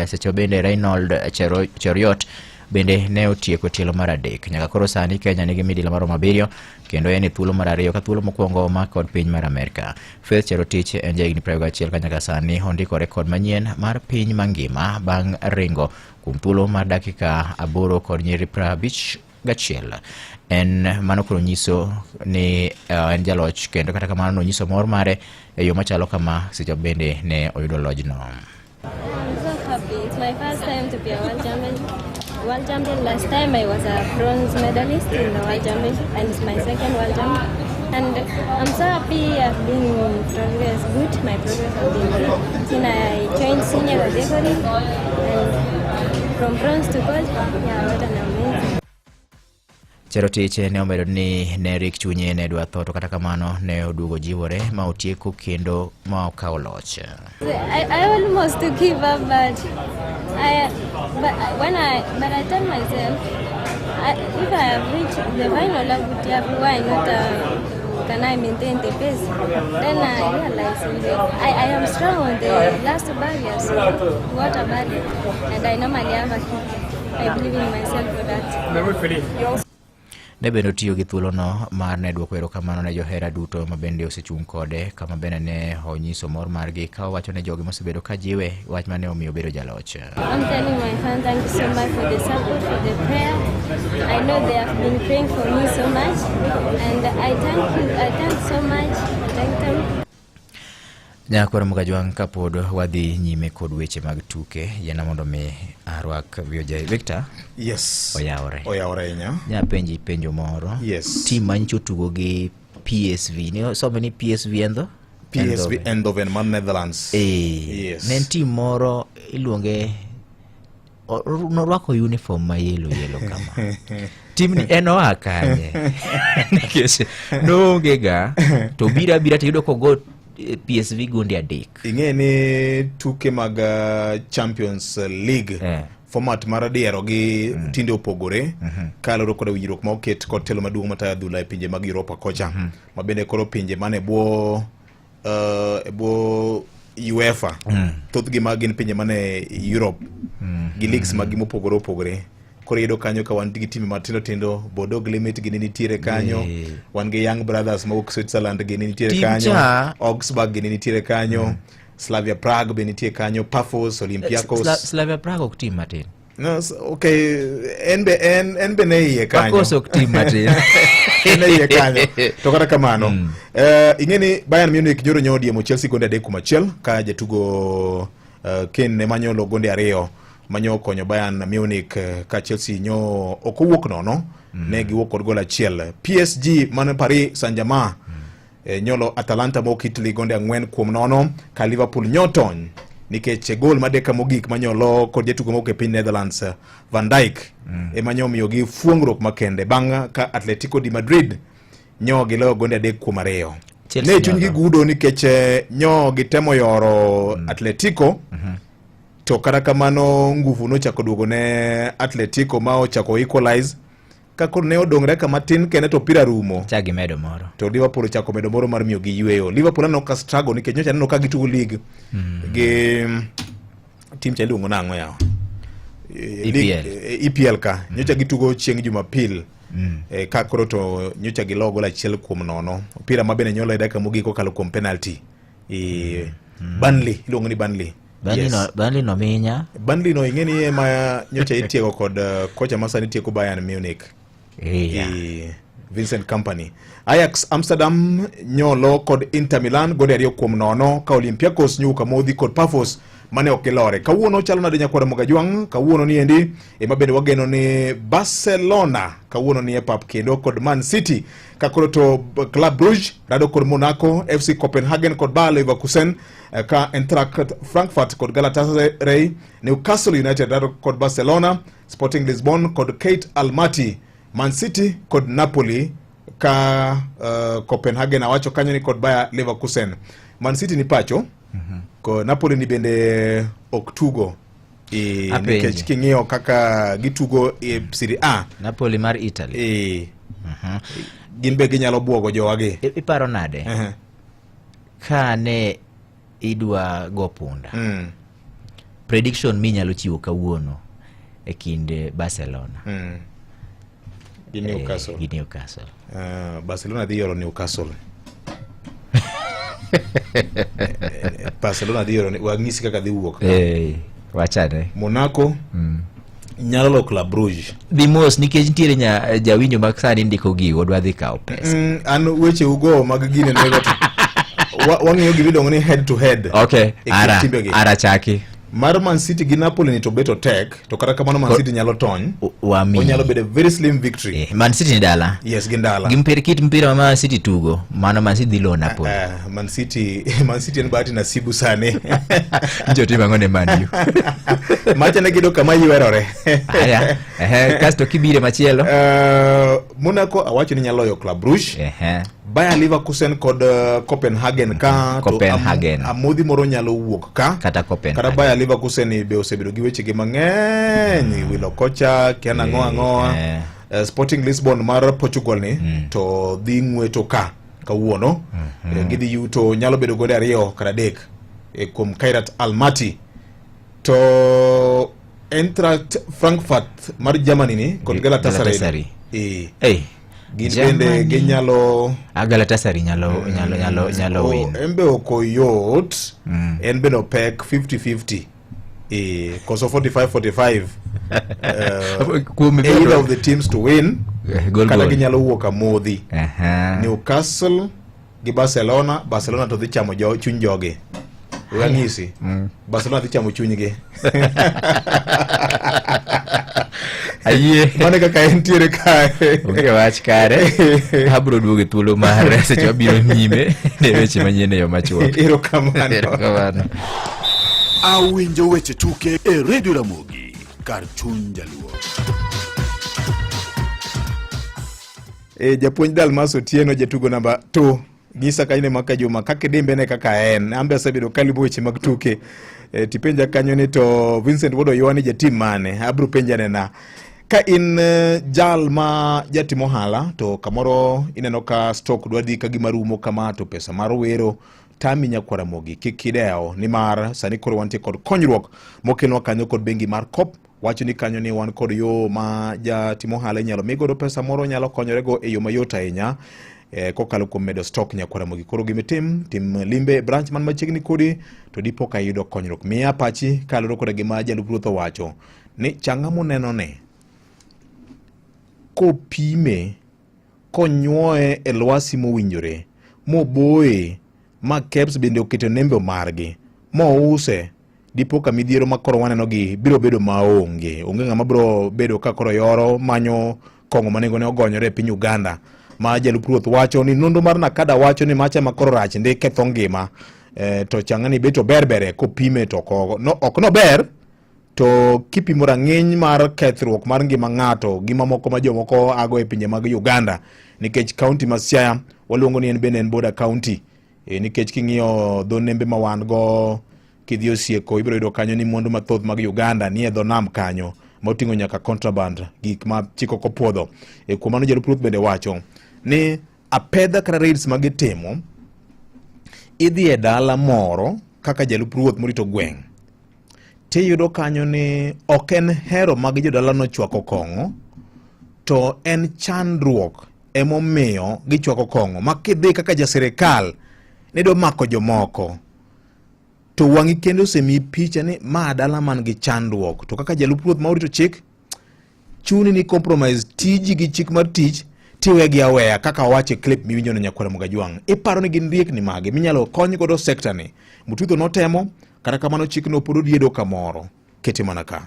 seche ma bende Reynold Cheruiyot bende ne otieko tielo mar 3. Nyaka koro sani Kenya nigi midila maromo 7 kendo en e thuolo mar 2 ka thuolo mokwongo omak kod piny mar Amerka. Faith Cherotich en jahigni 21 ka nyaka sani ondiko rekod manyien mar piny mangima bang' ringo kuom thuolo mar dakika 8 kod nyiri 51. En mano koro nyiso ni en jaloch kendo kata kamano nonyiso mor mare e yo machalo kama seche bende ne oyudo lojno. I'm so happy. It's my first time to be a world champion. World champion. Last time I was a bronze medalist in the world championship, and it's my second world champion. And I'm so happy. I've been progress good. My progress has been good since I joined senior category, and from bronze to gold. Yeah, what an amazing. Cherotich ne omedo ni ne rik chunye ne dwa tho to kata kamano ne oduogo jiwore ma otieko kendo ma okawo loch. I almost to give up, but I tell myself, if I have reached the final, I would have, why not? Can I maintain the pace? Then I realized I am strong on the last barrier, so water barrier, and I normally have a kick. I believe in myself for that. Ne bende otiyo gi thuolono mar ne dwoko erokamano ne johera duto ma bende osechung' kode kama bende ne onyiso mor margi ka owacho ne jogi mosebedo ka jiwe wach mane omiyo obedo jaloch. I'm telling my fans thank you so much for the support, for the prayer. I know they have been praying for me so much, and I thank you. I thank so much. I thank them. Nyakwar Mugajwang' kapod wadhi nyime kod weche mag tuke, yiena mondo mi arwak VOJ Victor. Yes. Oyawore. Oyawore ahinya. Nyapenji penjo moro. Yes. Tim manyicho tugo gi PSV. Ni some ni PSV Eindhoven? PSV Eindhoven mar Netherlands. Yes. Ne en tim moro iluonge norwako uniform ma yellow yellow kama. Timni en oa kanye? Nikech noonge ga to biro abira to iyudo kogo PSV gonde 3. Ing'e ni tuke mag Champions League format mar diero gi tinde opogore kaluwore koda winjruok ma oket kod telo maduong' matayo adhula e pinje mag Europa kocha ma bende koro pinje mane bwo e bwo UEFA thothgi mag gin pinje mane Europe gi leagues mag gi mopogore opogore. Koro iyudo kanyo ka wan gi timbe matindo tindo, Bodo Glimt gini nitiere kanyo, wan gi Young Brothers mawuok Switzerland gini nitiere kanyo, Augsburg gini nitiere kanyo, Slavia Prague be nitie kanyo, Pafos, Olympiacos. Slavia Prague ok tim matin. No, okay, en be en be ne iye kanyo. Pafos ok tim matin. En ne iye kanyo. To kata kamano, ing'e ni Bayern Munich nyoro nyo odiemo Chelsea gonde 3-1 ka jatugo Kane ne manyo lo gonde 2 manyo konyo Bayern Munich ka Chelsea nyo ok owuok nono, ne giwuok kod gol 1. PSG man Paris Saint-Germain nyolo Atalanta mowuok Italy gonde 4-0 ka Liverpool nyotony nikech gol madeka mogik manyolo kod jatugo mowuok e piny Netherlands Van Dijk ema nyo omiyogi fuongruok makende bang' ka Atletico de Madrid nyo giloyo gonde 3-2. Ne chunygi gudo nikech nyo gitemo yoro Atletico to kata kamano nguvu nochako duogo ne Atletico ma ochako equalize ka koro ne odong' dakika matin kende to opira rumo. Cha gimedo moro. To Liverpool ochako medo moro mar miyo gi yweyo. Liverpool aneno ka struggle nikech nyocha aneno ka gitugo league gi tim cha iluongo nang'o yawa? EPL. EPL ka. Nyocha gitugo chieng' Jumapil. Ka koro to nyocha gilo gol 1-0. Opira ma bende nyolo e dakika mogik kokalo kuom penalty. Burnley, iluongo ni Burnley. Yes. Burnley no minya. Burnley no ing'e ni ema nyocha itiego kod kocha ma sani tieko Bayern Munich. Vincent Kompany. Ajax Amsterdam nyolo kod Inter Milan gonde 2-0 ka Olympiacos nyuka modhi kod Pafos mane ok gilore. Kawuono chalo nade nyakwara Mogajwang'? Kawuono ni endi ema bende wageno ni Barcelona kawuono ni e pap kendo kod Man City ka koro to Club Brugge rado kod Monaco, FC Copenhagen kod Bayer Leverkusen ka Eintracht Frankfurt kod Galatasaray, Newcastle United rado kod Barcelona, Sporting Lisbon kod Kate Almaty, Man City kod Napoli ka Copenhagen awacho kanyo ni kod Bayer Leverkusen. Man City ni pacho ko Napoli ni bende ok tugo Apenje. nikech king'iyo kaka gitugo e Serie A Napoli mar Italy gin be ginyalo buogo jowagi. Iparo nade ka ne idwa go punda prediction minyalo chiwo kawuono e kind Barcelona Gi Newcastle. Gi Newcastle. Barcelona dhi yoro Newcastle. Barcelona dhi yoro wang'isi kaka dhi wuok. Wachane. Monaco nyalo lo Club Brugge. Dhi mos nikech nitiere jawinjo ma sani ndiko gigo dwa dhi kawo pesa. An weche ugo mag gine nego to wang'iyo gima iluongo ni head to head. Okay, E kind timbegi. ara chaki. Mar Man City gi Napoli ni to bet otek, to kata kamano Man City nyalo tony. Wami. Onyalo bedo a very slim victory. Man City ni dala. Yes, gin dala. Gi mpira, kit mpira ma Man City tugo, mano Man City dhi loyo Napoli. Man City, Man City en bahati nasibu sani. Njo timo ang'o ne Man U? Macha ne gido kama ywerore. Aya, ehe, kasto kibire machielo. Monaco awacho ni nyalo loyo Club Brugge. Bayer Leverkusen kod Copenhagen ka to Copenhagen. amodhi moro nyalo wuok ka. Kata Copenhagen. Kata Bayer Leverkusen ni be osebedo gi wechege mang'eny, wilo kocha, kia nang'o ang'oa. Sporting Lisbon mar Portugal ni to dhi ng'weto ka kawuono. Gidhi yuto nyalo bedo gonde 2 kata 3 kuom Kairat Almaty. To Eintracht Frankfurt mar Germany ni kod Galatasaray. Galatasaray. Gin bende Germany. ginyalo Galatasaray nyalo win. En be ok oyot, en bende opek 50-50. Koso 45-45. Kuom Either of the teams to win, Goal kata goal. ginyalo wuok amodhi. Newcastle gi Barcelona, Barcelona to dhi chamo chuny jogi. We anyisi. Barcelona dhi chamo chunygi. Ayie. Mano kaka entiere kae. Onge wach kare. Abiro duogo e thuolo mar seche mabiro nyime ne weche manyien e yo machuok. Erokamano. Erokamano. Awinjo weche tuke e Radio Ramogi kar chuny jaluo. Japuonj Dalmas Otieno jatugo namba 2 nyisa kanyo ne maka Juma kaka idimbe ne kaka en an be asebedo kalimo weche mag tuke. Tipenja kanyo ni to Vincent Wuod Oywa ni jatim mane abro penja nena ka in jal ma jatim ohala to kamoro ineno ka stock dwa dhi ka gima rumo kama to pesa mar wero tami nyakwar Ramogi kik idew nimar sani koro wantie kod konyruok mokelnwa kanyo kod bengi mar Coop wacho ni kanyo ni wan kod yo ma jatim ohala inyalo mi godo pesa moro nyalo konyorego e yo mayot ahinya kokalo kuom medo stock nyakwar Ramogi. Koro gimitim tim limbe e branch man machiegni kodi to dipo ka iyudo konyruok. Miya pachi kaluwore koda gima jalup ruoth owacho ni changa moneno ni kopime konyuoye e lwasi mowinjore moboye ma KEBS bende oketo nembo margi mouse dipo ka midhiero ma koro waneno gi biro bedo maonge. Onge ng'ama biro bedo ka koro yoro manyo kong'o ma nengone ogonyore e piny Uganda ma jalup ruoth wacho ni nonro mar Nakada wacho ni macha ma koro rach ndi ketho ngima. To changa ni bet ober bere kopime to ok nober to kipimo rang'iny mar kethruok mar ngima ng'ato gi mamoko ma jomoko ago e pinje mag Uganda nikech kaunti ma Siaya waluongo ni en bende en border county. Nikech king'iyo dho nembe ma wan go kidhi Osieko ibiro yudo kanyo ni mwandu mathoth mag Uganda nie dho nam kanyo moting'o nyaka contraband gik ma chik ok opuodho. Kuom mano jalup ruoth bende wacho ni apedha kata raids ma gitimo idhi e dala moro kaka jalup ruoth morito gweng' tiyudo kanyo ni ok en hero mag jodala nochwako kong'o to en chandruok emomiyo gichwako kong'o ma kidhi kaka ja sirikal nidwa mako jomoko to wang'i kende osemiyi picha ni ma dala man gi chandruok to kaka jalup ruoth ma orito chik chuni ni compromise tiji gi chik mar tich tiwegi aweya kaka owacho e clip miwinjo no nyakwar Mogajwang'. Iparo ni gin riekni mage minyalo kony godo sekta ni? Mututho notemo Kata kamano chikno pod odiedo kamoro. Kete mana ka.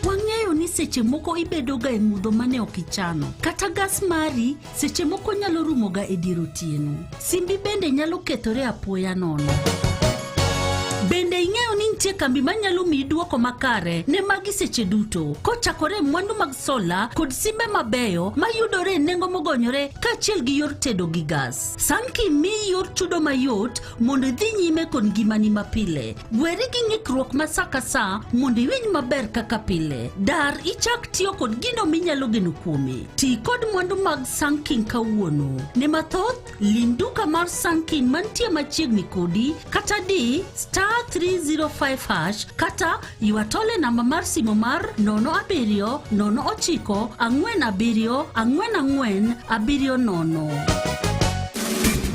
Wang'eyo ni seche moko ibedoga e mudho mane ok ichano. Kata gas mari seche moko nyalo rumoga e dier otieno. Simbi bende nyalo kethore apoya nono. Bende ing'eyo ni nitie kambi manyalo miyi dwoko makare ne magi seche duto kochakore e mwandu mag sola kod simbe mabeyo mayudore e nengo mogonyore kaachiel gi yor tedo gi gas. Sanki miyi yor chudo mayot mondo idhi nyime kod ngimani mapile. Weri gi ng'ikruok ma sa ka sa mondo iwinj maber kaka pile. Dar ichak tiyo kod gino minyalo geno kuome. Ti kod mwandu mag Sankin kawuono. Ne mathoth, lim duka mar Sankin mantie machiegni kodi kata di star 305 hash kata ywa tole namba mar simo mar 07 09 47 44 70.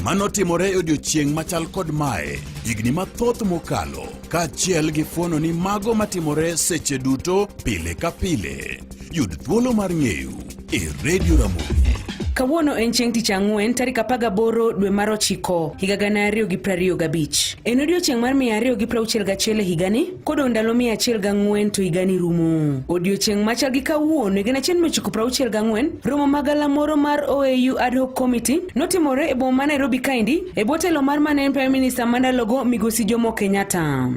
Mano timore e odiechieng' machal kod mae higni mathoth mokalo kaachiel gi fuono ni mago matimore seche duto pile ka pile. Yud thuolo mar ng'eyo e Radio Ramogi. Kawuono en chieng' tich ang'wen tarik 18 dwe mar ochiko higa 2025. En odiochieng' mar 261 e higani kodong' ndalo 104 to higani rumo. Odiochieng' machal gi kawuono e 1964 romo ma galamoro mar OAU Ad Hoc Committee notimore e boma ma Nairobi kaendi e bwo telo mar mane en Prime Minister ma ndalogo migosi Jomo Kenyatta.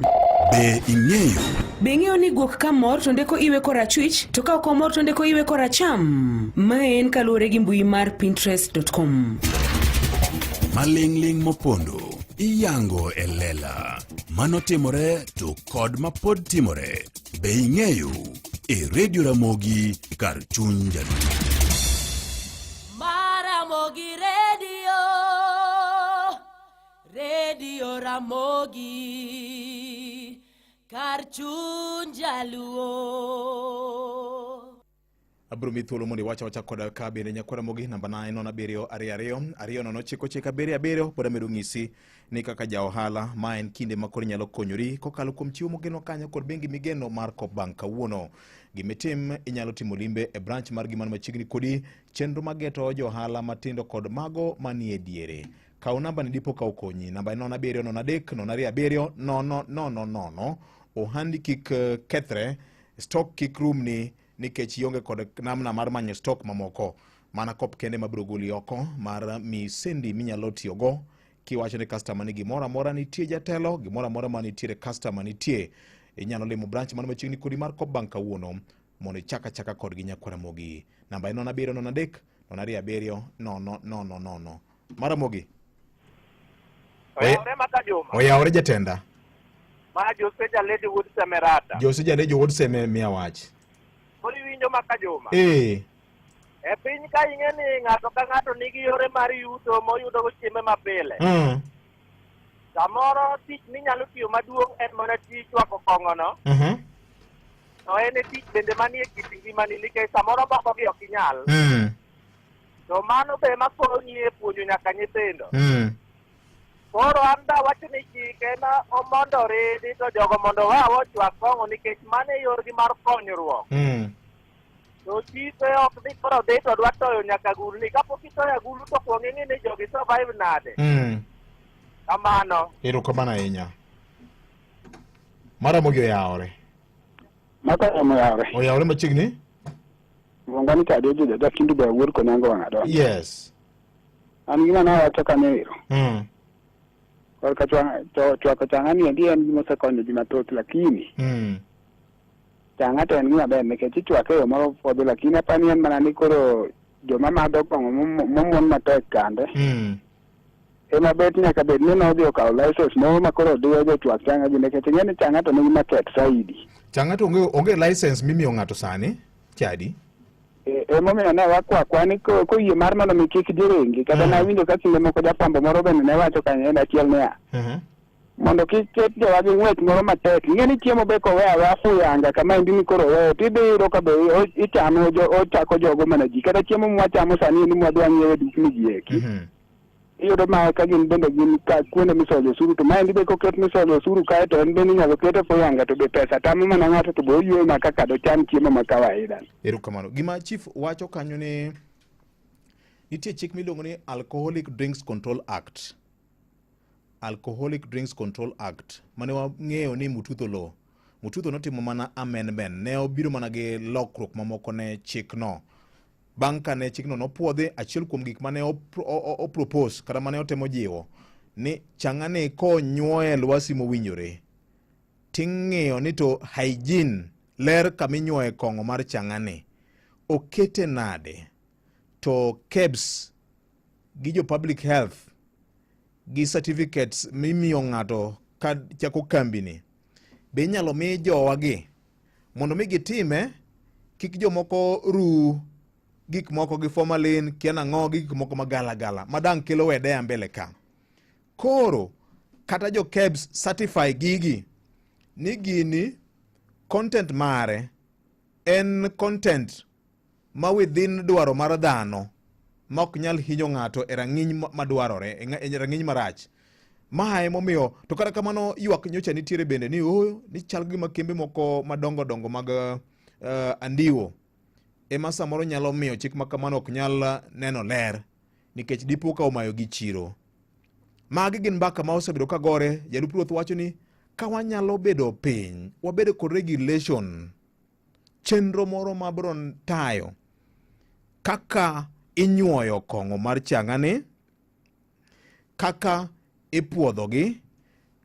Be ing'eyo? Be ing'eyo ni guok ka mor to ndeko iwe korachwich to ka ok omor to ndeko iwe koracham? Mae en kaluwore gi mbui mar pinterest.com. Maling'ling' mopondo iyango e lela. Mano timore to kod mapod timore. Be ing'eyo? E Radio Ramogi kar chuny Jaluo. Maramogi Radio, Radio Ramogi, kar chuny Jaluo. Abiro miyi thuolo mondo iwach awacha koda ka bende nyakwar Ramogi namba na en 07 22 2 0 9 9 7 pod amedo ng'isi ni kaka ja ohala ma en kinde ma koro inyalo konyori kokalo kuom chiwo mogeno kanyo kod bengi migeno mar Coop Bank kawuono. Gimitim inyalo timo limbe e branch margi man machiegni kodi, chenro mageto jo ohala matindo kod mago manie diere. Kaw namba ni dipo ka okonyi. Namba en 07 03 027 0 0 0. Ohandi kik kethre, stock kik rumni nikech ionge kod namna mar manyo stock mamoko. Mana Coop kende mabiro goli oko mar mi sendi minyalo tiyogo kiwacho ne customer ni gimoro amora nitie jatelo, gimoro amora ma nitiere customer nitie. Inyalo limo branch man machiegni kodi mar Coop Bank kawuono mondo ichak achaka kodgi nyakwar Ramogi. Namba en 07 03 027 0 0 0. Maramogi. Oyawore maka Juma. Oyawore jatenda. Ma Jose Jaledi wuod Semerata. Jose Jaledi wuod Seme miya wach. Koro iwinjo maka Juma. E piny ka ing'e ni ng'ato ka ng'ato nigi yore mar yuto moyudogo chieme mapile. Samoro tich minyalo tiyo maduong' en mana tij chwako kong'ono. To en e tich bende manie kit ngimani nikech samoro moko gi ok inyal. To mano be ema konyi e puonjo nyaka nyithindo. Koro an dawacho ni chike ma mondo oridi to jogo mondo oa ochwak kong'o nikech mano e yorgi mar konyruok. To chife ok dhi koro dhi to dwa toyo nyaka agulni. Kapok itoyo agulu to kuong ing'i ni jogi survive nade. Kamano. Erokamano ahinya. Maramogi oyawore. Maka oyawore. Oyawore machiegni? Luonga ni Tadejo Jajakindu Ber wuod Konyango Wang'adon. Yes. An gima nawacho kanyo ero. Korka chwako chang'a ni endi en gima osekonyo ji mathoth lakini chang'a to en gima ber nikech ichwake e yo moro puodho lakini apani en mana ni koro joma madho kong'o momwon matek kande ema bet nyaka bed ni nodhi okawo license moro ma koro diyo jochwak chang'a gi nikech ing'e ni chang'a to nigi market saidi. Chang'a to onge license mimiyo ng'ato sani, chadi. Emomiyo ne wakwa akwa ni koyie mar mondo mi kik ji ringi kata nawinjo ka kinde moko jafwambo moro bende ne wacho kanyo en achiel niya mondo kik ket jowa gi ng'wech moro matek ing'e ni chiemo be kowe aweya fuyanga kama endi ni koro oweyo tidhi yudo ka be ichame ochako jogo mana ji kata chiemo mwachamo sani endi mwadwa ng'iewo e dukni gi eki iyudo ma ka gin bende gin ka kuonde misole osuru to maendi be koket misole osuru kae to en bende inyalo kete fuyanga to be pesa tamo mana ng'ato to be oyueyo ma kaka docham chiemo ma kawaida. Erokamano. Gima chief wacho kanyo ni nitie chik miluongo ni Alcoholic Drinks Control Act. Alcoholic Drinks Control Act mane wang'eyo ni Mututho Law. Mututho notimo mana amendment, ne obiro mana gi lokruok mamoko ne chikno. Bang' ka ne chikno nopuodhi, achiel kuom gik mane opropose kata mane otemo jiwo ni chang'ani konyuoye lwasi mowinjore ting'iyo ni to hygiene ler kaminyuoye kong'o mar chang'ani okete nade to KEBS gi jo public health gi certificates mimiyo ng'ato ka chako kambini be inyalo mi jowagi mondo mi gitime kik jomoko ru gik moko gi formalin kia nang'o gi gik moko magalagala madang' kelo wedea mbele ka koro kata jo KEBS certify gigi ni gini content mare en content ma within dwaro mar dhano ma ok nyal hinyo ng'ato e rang'iny madwarore e rang'iny marach ma emomiyo to kata kamano ywak nyocha nitiere bende ni ooyo ni chal gima kembe moko madongo dongo mag andiwo ema samoro nyalo miyo chik ma kamano ok nyal neno ler nikech dipo ka omayo gi chiro. Magi gin mbaka ma osebedo ka gore. Jalup ruoth wacho ni ka wanyalo bedo piny, wabedo kod regulation, chenro moro ma biro tayo kaka inyuoyo kong'o mar chang'ani, kaka ipuodhogi,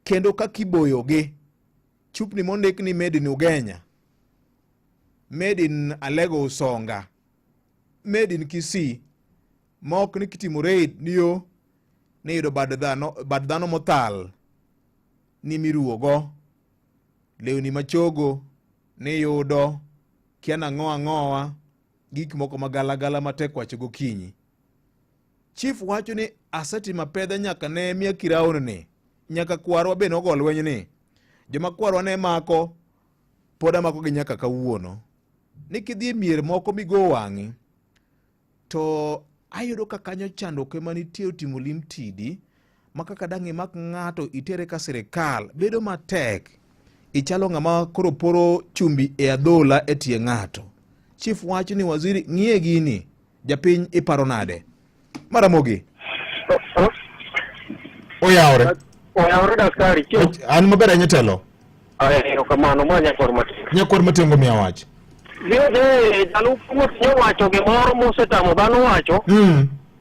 kendo kaka iboyogi. Chupni mondik ni made in Ugenya, made in Alego Usonga, made in Kisii, ma ok ni kitimo raid ni yo ni yudo bad dhano mothal ni miruwogo, lewni machogo ni yudo kia nang'o ang'owa, gik moko magalagala matek wacho gokinyi. Chief wacho ni asetimo apedha nyaka ne miya kiraon ni, nyaka kwarwa be nogo lweny ni, joma kwarwa ne mako pod amako gi nyaka kawuono. Ni kidhi e mier moko migo wang'i to ayudo ka kanyo chandruok ema nitie otimo lim tidi ma kaka dang' imak ng'ato itere ka sirikal bedo matek ichalo ng'ama koro poro chumbi e adhola e tie ng'ato. Chief wacho ni waziri ng'iye gini, japiny iparo nade? Maramogi. Oyawore. Oyawore daktari. An maber ahinya telo. Erokamano ma nyakwar Matengo. Nyakwar Matengo miya wach. Gioje jalup ruoth nyowacho gimoro mosetamo dhano wacho.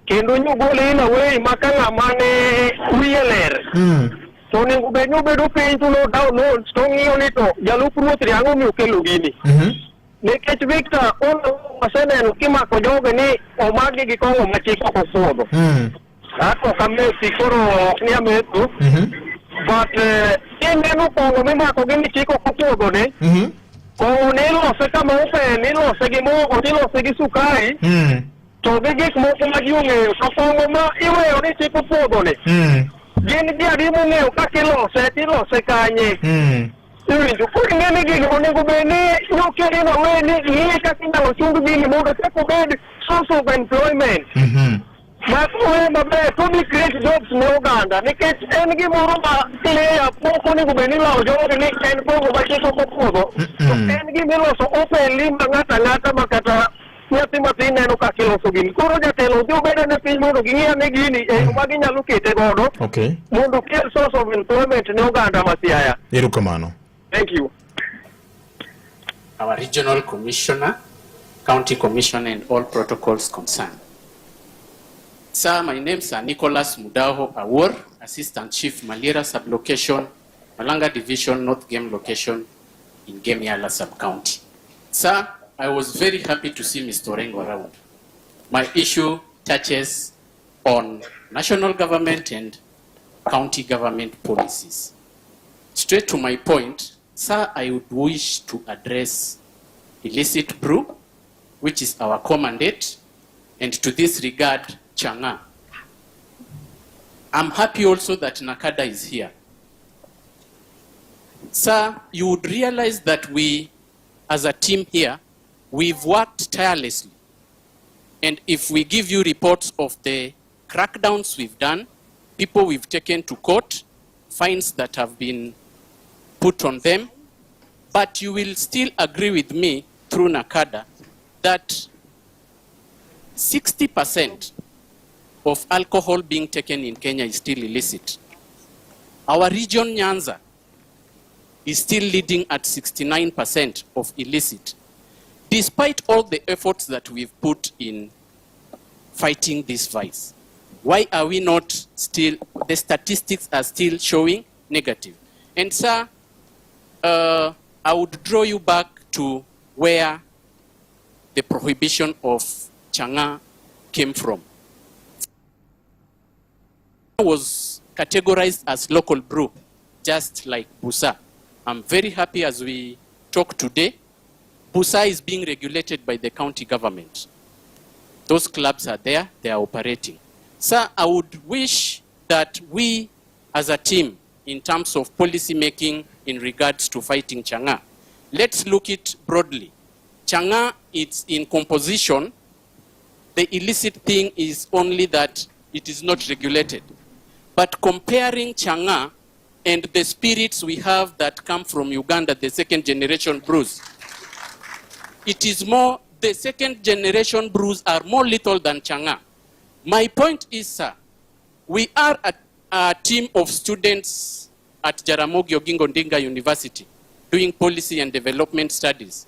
Kendo nyogole in away ma ka ng'ama ne wiye ler. To onego bed ni obedo piny to no downloads to ong'iyo ni to jalup ruoth ni ang'o mi okelo gini. Nikech Victor ono waseneno kimako jogi ni omagi gi kong'o ma chik ok opuodho. Ako ok amethi koro ok ni ametho. But kineno kong'o mimako gi ni chik ok opuodho ni, kong'o ni ilose kama open, ilose gi mogo, tilose gi sukari, to gi gik moko ma ji ong'eyo. To kong'o ma iweyo ni chik opuodho ni, gin ji adi mong'eyo kaka ilose, tilose kanye. Iwinjo, koro ing'e ni gini onego bed ni nokeri na we ni ng'iye kaka inyalo chung gini mondo chak obed source of employment. Ma owe maber to bi create jobs ne oganda nikech en gimoro ma clear pok onego bed ni ilawo jogi ni en kong'o ma chik ok opuodho. To en gima iloso openly ma ng'ato ang'ata ma kata nyathi matin neno kaka iloso gini. Koro jatelo odhi obed ane piny mondo ging'i ane gini e yo ma ginyalo kete godo mondo okel source of employment ne oganda ma Siaya. Erokamano. Thank you. Our regional commissioner, county commissioner, and all protocols concerned. Sir, my name is Nicholas Mudaho Awor, Assistant Chief Malira Sublocation, Malanga Division, North Game Location in Gem Yala Sub-County. Sir, I was very happy to see Mr. Orengo around. My issue touches on national government and county government policies. Straight to my point, sir, I would wish to address illicit brew, which is our core mandate, and to this regard, Chang'aa. I'm happy also that NACADA is here. Sir, you would realize that we, as a team here, we've worked tirelessly. And if we give you reports of the crackdowns we've done, people we've taken to court, fines that have been put on them, but you will still agree with me through NACADA that 60% of alcohol being taken in Kenya is still illicit. Our region, Nyanza, is still leading at 69% of illicit, despite all the efforts that we've put in fighting this vice. Why are we not still, the statistics are still showing negative. And sir, I would draw you back to where the prohibition of chang'aa came from. It was categorized as local brew, just like busa. I'm very happy as we talk today, busa is being regulated by the county government. Those clubs are there, they are operating. Sir, I would wish that we as a team, in terms of policy making in regards to fighting chang'aa, let's look it broadly. Chang'aa, it's in composition. The illicit thing is only that it is not regulated. But comparing chang'aa and the spirits we have that come from Uganda, the second generation brews, it is more, the second generation brews are more lethal than chang'aa. My point is, sir, we are a team of students at Jaramogi Oginga Odinga University doing policy and development studies.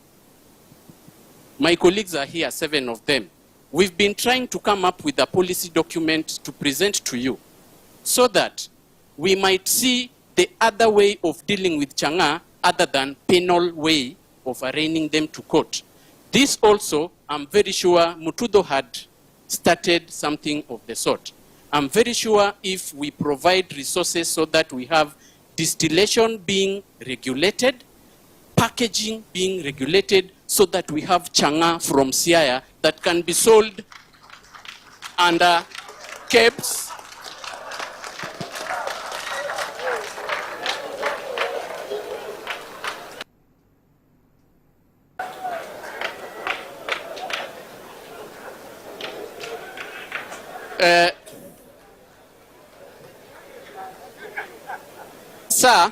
My colleagues are here, 7 of them. We've been trying to come up with a policy document to present to you so that we might see the other way of dealing with chang'aa other than penal way of arraigning them to court. This also, I'm very sure Mututho had started something of the sort. I'm very sure if we provide resources so that we have distillation being regulated, packaging being regulated, so that we have chang'aa from Siaya that can be sold under KEBS. Sir,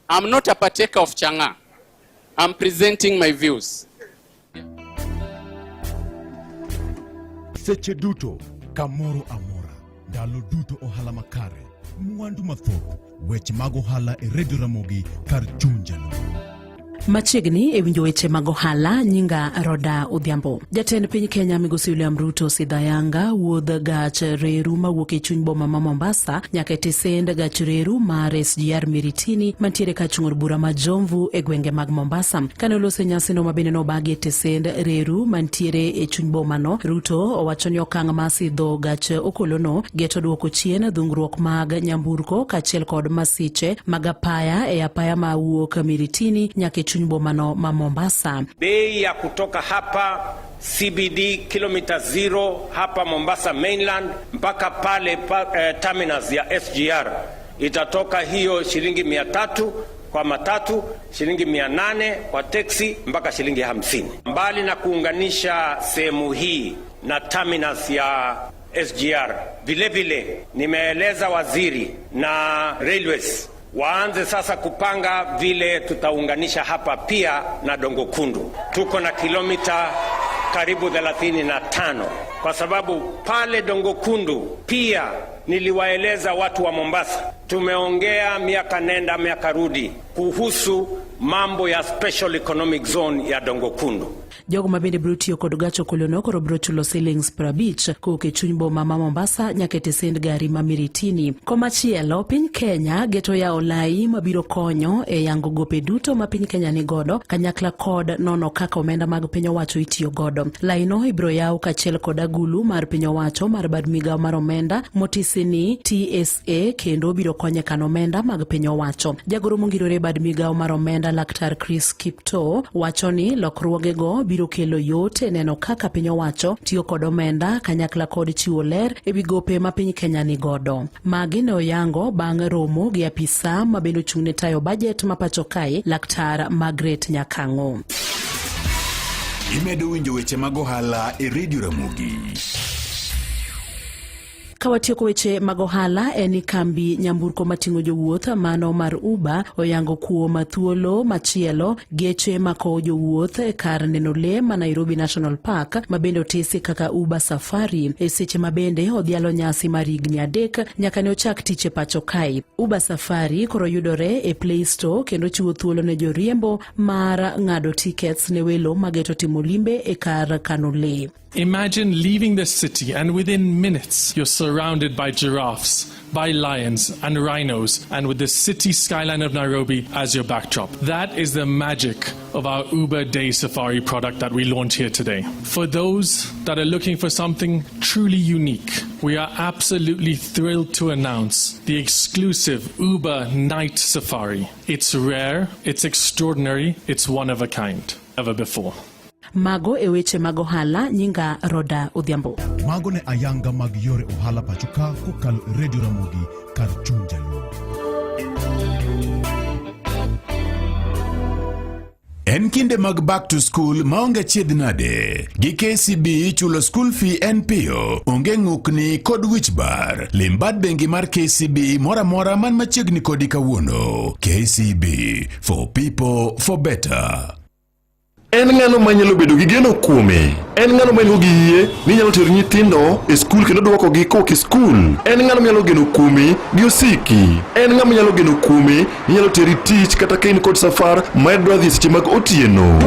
I'm not a partaker of chang'aa. I'm presenting my views. Seche duto, kamoro amora, ndalo duto ohala makare, mwandu mathoth, weche mag ohala e Radio Ramogi kar chuny jaluo. Machiegni e winjo weche mag ohala, nyinga Roda Odhiambo. Jatend piny Kenya Migosi William Ruto osidho ayanga wuodh gach reru mawuok e chuny boma ma Mombasa nyaka e tesend gach reru mar SGR Miritini mantiere kar chung' od bura ma Jomvu e gwenge mag Mombasa. Kane oloso e nyasino ma bende nobagi e tesend reru mantiere e chuny bomano, Ruto owacho ni okang' mar sidho gach okolono geto duoko chien dhungruok mag nyamburko kaachiel kod masiche mag apaya e apaya ma wuok Miritini nyaka e chuny bomano ma Mombasa. Bei ya kutoka hapa CBD kilomita 0 hapa Mombasa mainland mpaka pale terminus ya SGR itatoka hiyo shilingi mia tatu kwa matatu, shilingi mia nane kwa teksi mpaka shilingi 50. Mbali na kuunganisha sehemu hii na terminus ya SGR, vile vile nimeeleza waziri na railways waanze sasa kupanga vile tutaunganisha hapa pia na Dongo Kundu. Tuko na kilomita karibu 35 kwa sababu pale Dongo Kundu pia niliwaeleza watu wa Mombasa, tumeongea miaka nenda miaka rudi kuhusu mambo ya special economic zone ya Dongo Kundu. Jogo ma bende biro tiyo kod gach okolono koro biro chulo silings 50 kowuok e chuny boma ma Mombasa nyaka e tesend gari ma Miritini. Komachielo, piny Kenya geto yawo lai mabiro konyo e yango gope duto ma piny Kenya nigodo kanyakla kod nono kaka omenda mag piny owacho itiyo godo. Laino ibiro yaw kaachiel kod agulu mar piny owacho mar bad migawo mar omenda motisi ni TSA kendo biro konyo e kano omenda mag piny owacho. Jagoro mongirore e bad migawo mar omenda Laktar Chris Kiptoo wacho ni lokruogego biro kelo yot e neno kaka piny owacho tiyo kod omenda kanyakla kod chiwo ler e wi gope ma piny Kenya ni godo. Magi ne oyango bang' romo gi apisa ma bende ochung' ne tayo bajet ma pacho kae, Laktar Margaret Nyakang'o. Imedo winjo weche mag ohala e Radio Ramogi. Ka watieko weche mag ohala en ni kambi nyamburko mating'o jowuoth mano mar Uber oyango kuom thuolo machielo geche makowo jowuoth e kar neno lee ma Nairobi National Park ma bende otisi kaka Uber Safari e seche ma bende odhialo nyasi mar higni adek nyaka ne ochak tich e pacho kae. Uber Safari koro yudore e Play Store kendo chiwo thuolo ne joriembo mar ng'ado tickets ne welo mageto timo limbe e kar kano lee. Imagine leaving the city and within minutes you're surrounded by giraffes, by lions and rhinos, and with the city skyline of Nairobi as your backdrop. That is the magic of our Uber Day Safari product that we launch here today. For those that are looking for something truly unique, we are absolutely thrilled to announce the exclusive Uber Night Safari. It's rare, it's extraordinary, it's one of a kind, ever before. Mago e weche mag ohala, nyinga Roda Odhiambo. Mago ne ayanga mag yore ohala pacho ka kokalo e Radio Ramogi kar chuny jaluo. En kinde mag back to school maonge chiedh nade. Gi KCB chulo school fee en piyo, onge ng'ukni kod wich bar. Lim bad bengi mar KCB moro amora man machiegni kodi kawuono. KCB, for people, for better. En ng'ano manyalo bedo gi geno kuome? En ng'ano ma in-go gi yie ni nyalo tero nyithindo e skul kendo dwokogi kowuok e skul? En ng'ano manyalo geno kuomi gi osiki? En ng'ama nyalo geno kuomi ni nyalo teri tich kata ka in kod safar ma idwa dhi e seche mag otieno?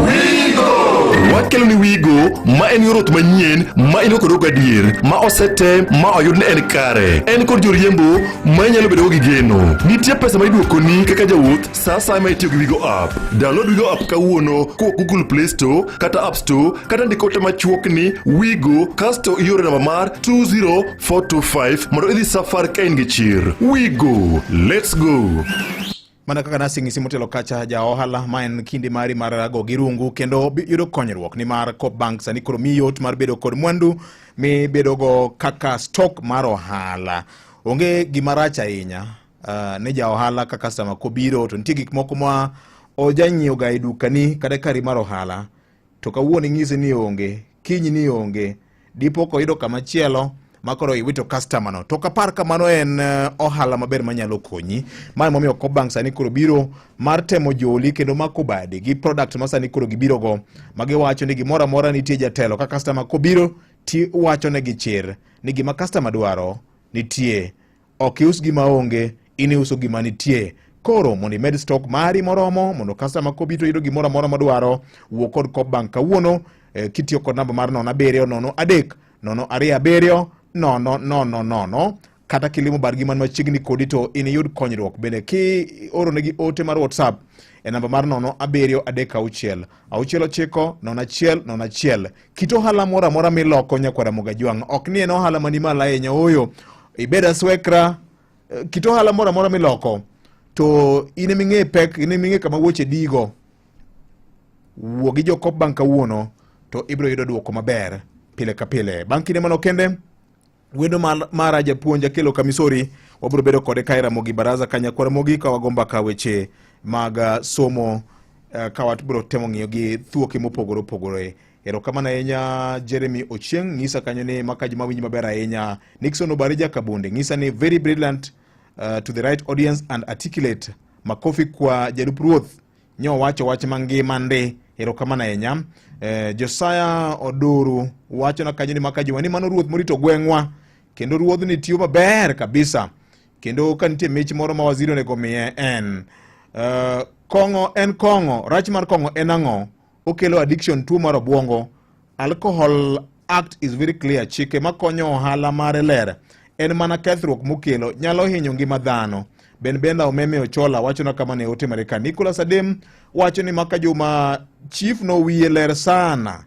Wakelo ni Wigo ma en yor wuoth manyien ma in go kod gadier ma osetem ma oyud ni en kare. En kod joriembo ma inyalo bedogo gi geno. Nitie pesa ma iduokoni kaka jawuoth sa asaya ma itiyo gi Wigo app. Download Wigo app kawuono kowuok Google Play Store kata App Store kata ndik ote machuok ni Wigo kasto ioro namba mar 20425 mondo idhi safar ka in gi chir. Wigo, let's go. Mana kaka nasing'isi motelo kacha ja ohala ma en kinde mari mar go gi rungu kendo yudo konyruok nimar Coop Bank sani koro miyi yot mar bedo kod mwandu mibedogo kaka stock mar ohala. Onge gima rach ahinya ne ja ohala ka customer kobiro to nitie gik moko ma ojanyiewo ga e dukani kata kari mar ohala to kawuono inyise ni onge, kiny ni onge, dipo koyudo kama chielo ma koro iwito customer no. To kapar ka mano en ohala maber manyalo konyi. Ma emomiyo Coop Bank sani koro biro mar temo joli kendo mako badi gi product ma sani koro gibiro go ma giwacho ni gimoro amora nitie jatelo ka customer kobiro ti wacho ne gi chir ni gima customer dwaro nitie ok ius gima onge, in iuso gima nitie. Koro mondo imed stock mari moromo mondo customer kobiro to yudo gimoro amora modwaro, wuo kod Coop Bank kawuono kitiyo kod namba mar 0 7 0 3 0 2 7 0 0 0 kata kilimo bargi man machiegni kodi to iniyud konyruok. Bende kioro negi ote mar WhatsApp e namba mar 0 7 3 6 6 9 1 0 1. Kit ohala moro amora miloko nyakwara Mogajwang' ok ni en ohala mani malo ahinya, ooyo, ibed aswekra, kit ohala moro amora miloko to in ema ing'e pek, in ema ing'e kama wuoche digo. Wuo gi jo Coop Bank kawuono to ibiro yudo duoko maber pile ka pile. Bang' kinde mano kende wendo mara japuonj Akelo Kamisori wabiro bedo kode kae Ramogi Baraza kanyakwa Ramogi ka wago mbaka weche mag somo ka wabiro temo ng'iyo gi thuoke mopogore opogore. Erokamano ahinya Jeremy Ochieng', ng'isa kanyo ni maka joma winji maber ahinya. Nixon Obarija Kabonde ng'isa ni very brilliant to the right audience and articulate. Makofi kwa jalup ruoth nyo wacho wach mangima ndi. Erokamano ahinya. Josiah Oduru wachona kanyo ni maka juma ni mano ruoth morito gweng'wa kendo ruodhni tiyo maber kabisa kendo ka nitie mich moro ma waziri onego miye en kong'o en kong'o. Rach mar kong'o en ang'o? Okelo addiction, tuo mar obwongo. Alcohol Act is very clear. Chike makonyo ohala mare ler. En mana kethruok mokelo nyalo hinyo ngima dhano. Ben Benda Omeme Ochola wachona kama ne ote mare ka. Nicholas Adem wacho ni maka juma chief no wiye ler sana.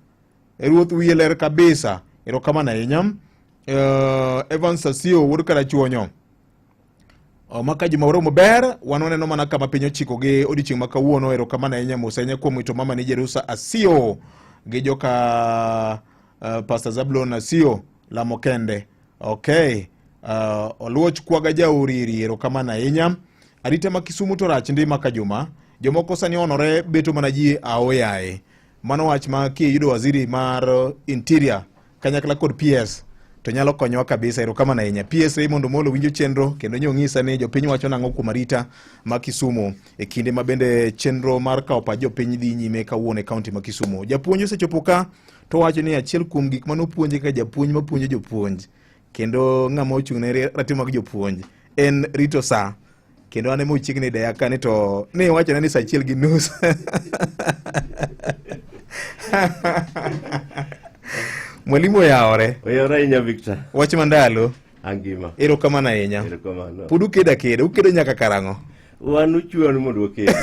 Ruoth wiye ler kabisa. Erokamano ahinya. Evans Sasio wuod Karachuonyo. Maka juma waromo ber, wan waneno mana kama piny ochiko gi odiochieng' ma kawuono. Erokamano ahinya mos ahinya kuom wito mama ni Jerusa Asio gi joka Pastor Zablon Asio lamo kende. Okay. Oluoch Kwaga Jauriri, erokamano ahinya. Arita ma Kisumu to rach ndi maka juma. Jomoko sani onore beto mana ji aoyaye. Mano wach ma kiyudo waziri mar Interior kanyakla kod PS to To nyalo konyowa kabisa. Erokamano ahinya. PS Raymond Omolo winjo chenro kendo nyo ng'isa ni jopiny wacho nang'o kuom arita ma Kisumu e kinde ma bende chenro mar kawo pach jopiny dhi nyime kawuono e kaunti ma Kisumu. Japuonj osechopo ka to wacho ni achiel kuom gik mane opuonje kaka japuonj mapuonjo jopuonj kendo ng'ama ochung' ne ratiro mag jopuonj en rito sa kendo an ema ochiegni deya ka ni to ne iwachona ni saa achiel gi nus mwalimu oyawore oyawore ahinya Victor wach mandalo angima erokamano ahinya erokamano pod ukedo akeda ukedo nyaka karang'o wan uchwewa ni mondo wakedi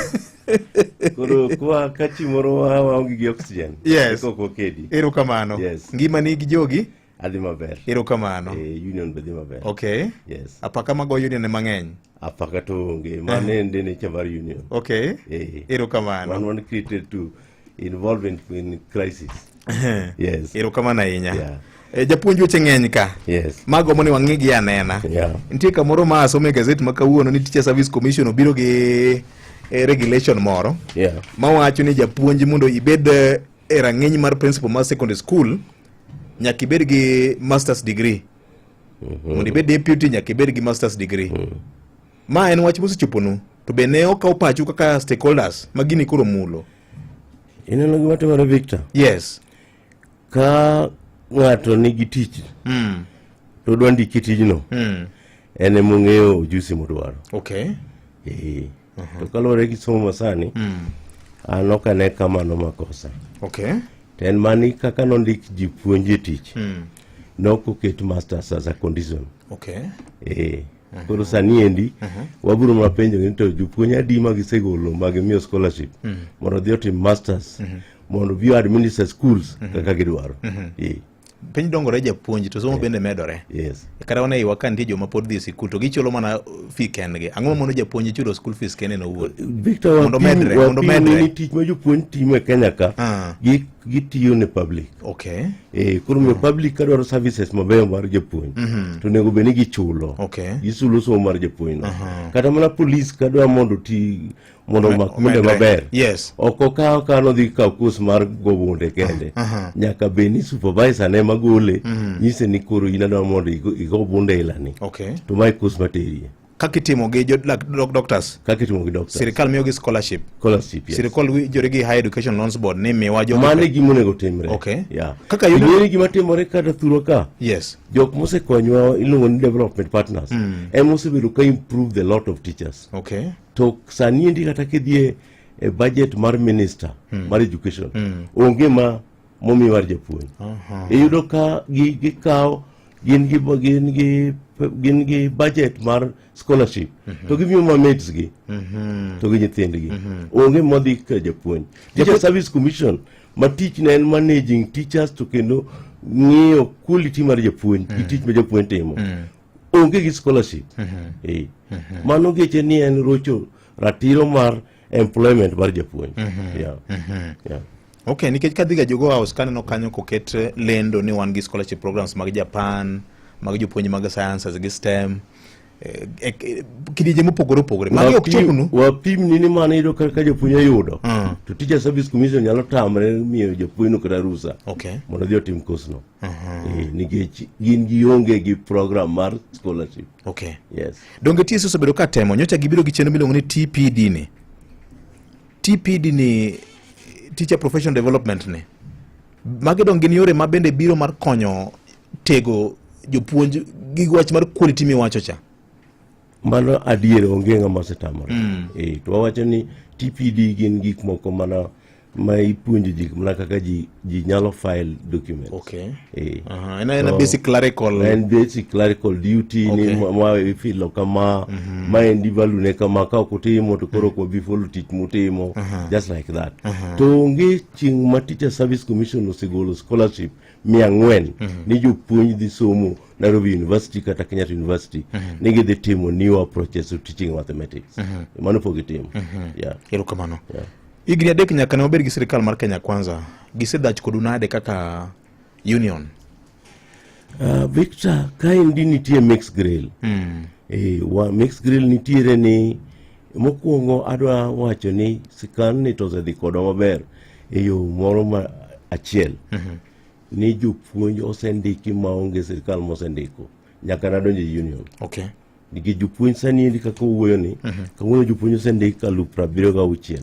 koro kwa ka chieng' moro waonge gi oxygen yes eka ok wakedi erokamano yes ngimani gi jogi adhi maber erokamano eh, union be dhi maber okay yes apaka mago union e mang'eny apaka to onge mano en nature mar union okay eh erokamano wan wan created to involve in crisis yes erokamano ahinya yeah. E, japuonj weche ng'eny ka yes. magombo ni wang'igi anena yeah. nitie kamoro ma asomo e gazet ma kawuono ni Teacher Service Commission obiro gi regulation moro yeah. mawacho ni japuonj mondo ibed e rang'iny mar principal mar secondary school nyaka ibed gi masters degree mondo ibed deputy nyaka ibed gi masters degree ma en wach mosechoponu to be ne okaw pachu kaka stakeholders ma gini koro mulo ineno gima timore Victor yes ka ng'ato nigi tich to odwa ndiki tijno en ema ong'eyo ujusi modwaro okay eh to kaluwore gi somo masani an ok ane ka mano makosa okay to en mani kaka nondik ji puonj e tich ne ok oket masters as a condition okay eh koro sani endi wabiro mana penjo ni to jopuonj adi ma gisegolo ma gimiyo scholarship mondo odhi otim masters mondo obi administer schools kaka gidwaro Eh. Piny dongore japuonj to somo bende medore. Yes. Kata wana iwa ka nitie joma pod dhi e sikul to gichulo mana fee kendgi. Ang'o mamono japuonj chulo school fees kende no owuon? Victor Mondo medre, mondo wapim medre. ni tich ma jopuonj timo e Kenya ka gitiyo ne public. Okay. Eh, koro miyo public ka dwaro services mabeyo mar japuonj to onego bed ni gichulo. Okay. Gisulo somo mar japuonj no. Kata mana police ka dwa mondo oti mondo omak bunde omedre. maber. Yes. Ok okaw ka nodhi kawo kos mar go bunde kende. Nyaka bed ni supervisor ne magole nyise ni koro in adwa mondo igo bunde ilani. Okay. To mae kos materie. Kaka itimo gi jo doctors. Kaka itimo gi doctors. Sirikal miyogi scholarship. Scholarship, yes. Sirikal winjore gi Higher Education Loans Board ni miwa jo Mano e gima onego timre. Okay. Yeah. Kaka yudo- Ing'eyo ni gima timore kata thurwa ka. Yes. Jok mosekonywa iluongo ni development partners. Ema osebedo ka improve the lot of teachers. Okay. To sani endi kata kidhi e budget mar minister mar education onge ma momi mar japuonj. Iyudo ka gikawo gin gi budget mar scholarship to gimiyo ma mates gi to gi nyithindgi onge modhi ka japuonj. Teacher Service Commission ma tich ne en managing teachers to kendo ng'iyo quality mar japuonj gi tich ma japuonj timo onge gi scholarship. Eh. Mano geche ni en rocho ratiro mar employment mar japuonj. Yeah. Yeah. Okay, nikech kadhi ga Jogoo House kaneno kanyo koket lendo ni wan gi scholarship programs mag Japan, mag jopuonj mag sciences gi STEM, kidienje mopogore opogore. Magi ok chopnu? Wapimni ni mano iyudo ka japuonj oyudo to Teacher Service Commission nyalo tamre miyo japuonjno kata rusa mondo odhi otim course no. Nikech gin gionge gi program mar scholarship. Okay. Yes. Donge TSC osebedo ka temo nyocha gibiro gi chenro miluongo ni TPD ni. TPD ni Teacher Professional Development ni. Magi dong gin yore ma bende biro mar konyo tego jopuonj gi wach mar quality miwacho cha. Mano adier onge ng'ama osetamore. To wawacho ni TPD gin gik moko mana ma ipuonjo ji mana kaka ji nyalo file documents. Okay. En a basic clerical. En basic clerical duty ni ma ifilo kama, ma endi value ne kama, ka ok utimo to koro ok wabi follow tich mutimo, just like that. To onge chieng' ma Teacher Service Commission osegolo scholarship 400 ni jopuonj dhi somo Nairobi University kata Kenyatta University ni gidhi timo new approaches to teaching mathematics. Mano pok gitimo. Yeah. Erokamano. Yeah. Higni 3 nyaka ne wabed gi sirikal mar Kenya Kwanza, gisedhach kodu nade kaka union? Victor, kaendi nitie mixed grill. Mixed grill nitiere ni mokwongo adwa wacho ni sirkal ni to osedhi kodwa maber e yo moro ma achiel. ni jopuonj osendiki maonge sirkal mosendiko nyaka nadonjo e union. Okay. Nikech jopuonj sani endi kaka owuoyo ni kawuono jopuonj osendik alufu 76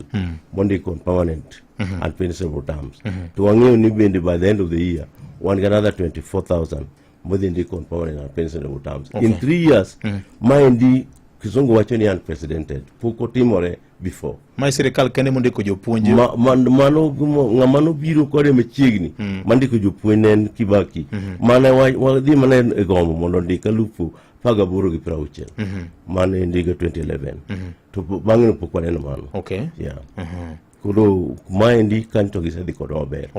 mondik on permanent and pensionable terms. To wang'eyo ni bende by the end of the year wan gi another 24,000 modhi ndik on permanent and pensionable terms. In 3 years maendi kisungu wacho ni unprecedented, pok otimore before. Ma sirikal kende mondiko jopuonj. Mano ng'ama nobiro kode machiegni mandiko jopuonj ne en Kibaki mane wadhi mana e gombo mondo ondik 18,060 mane en higa 2011 to bang'e no pok waneno mano. Yeah. Koro maendi kanyo to gisedhi kodwa maber.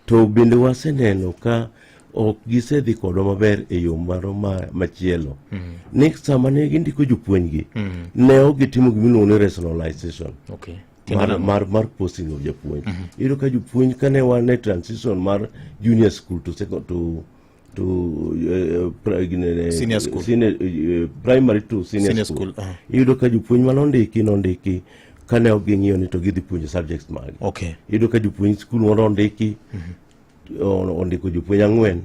To bende waseneno ka ok gisedhi kodwa maber e yo maro machielo ni sama ne gindiko jopuonjgi ne ok gitimo gimiluongo ni rationalization mar posting of japuonj. Iyudo ka jopuonj kane wan e transition mar junior school to second to Senior school. Senior, primary to senior, Senior school. school. Iyudo ka jopuonj manondiki nondiki kane ok ging'iyo ni to gidhi puonjo subjects mage. Iyudo ka jopuonj skul moro ondiki ondiko jopuonj ang'wen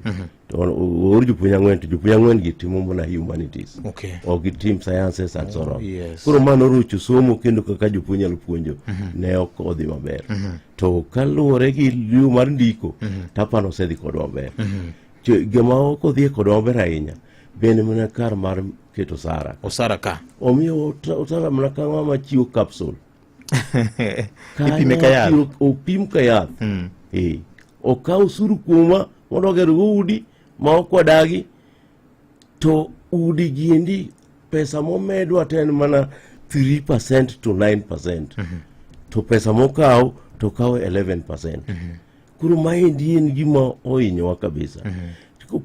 to oor jopuonj ang'wen to jopuonj ang'wen gi timo mana humanities ok gitim sciences and so on. Koro ma norocho somo kendo kaka jopuonj nyalo puonjo ne ok odhi maber. To kaluwore gi yo mar ndiko tapano osedhi kodwa maber. Gima ok odhi kodwa maber ahinya bende mana kar mar keto osara. Osara ka. Omiyo osara mana ka ng'ama chiwo capsule. Ipime ka yath. Opim ka yath. Eh. Okaw osuru kuomwa mondo ogergo udi ma ok wadagi to udi giendi pesa momedwa to en mana 3% to 9%. To pesa mokaw to okaw 11%. Koro maendi en gima ohinyowa kabisa.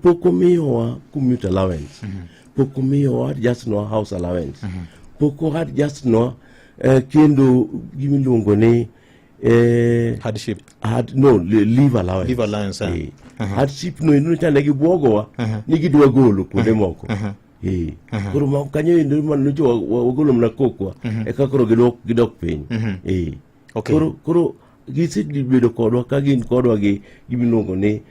Pok omiyowa commute allowance. Pok omiyowa adjust nwa house allowance. Pok o adjust nwa kendo gimiluongo ni hardship. No, leave allowance. Leave allowance, eh. Hardship no endo nyocha ne gibuogowa ni gidwa golo kuonde moko. Koro ma kanyo endo nyocha wagolo mana kokwa eka koro gidok piny. Koro gisebedo kodwa ka gin kodwa gi gimiluongo ni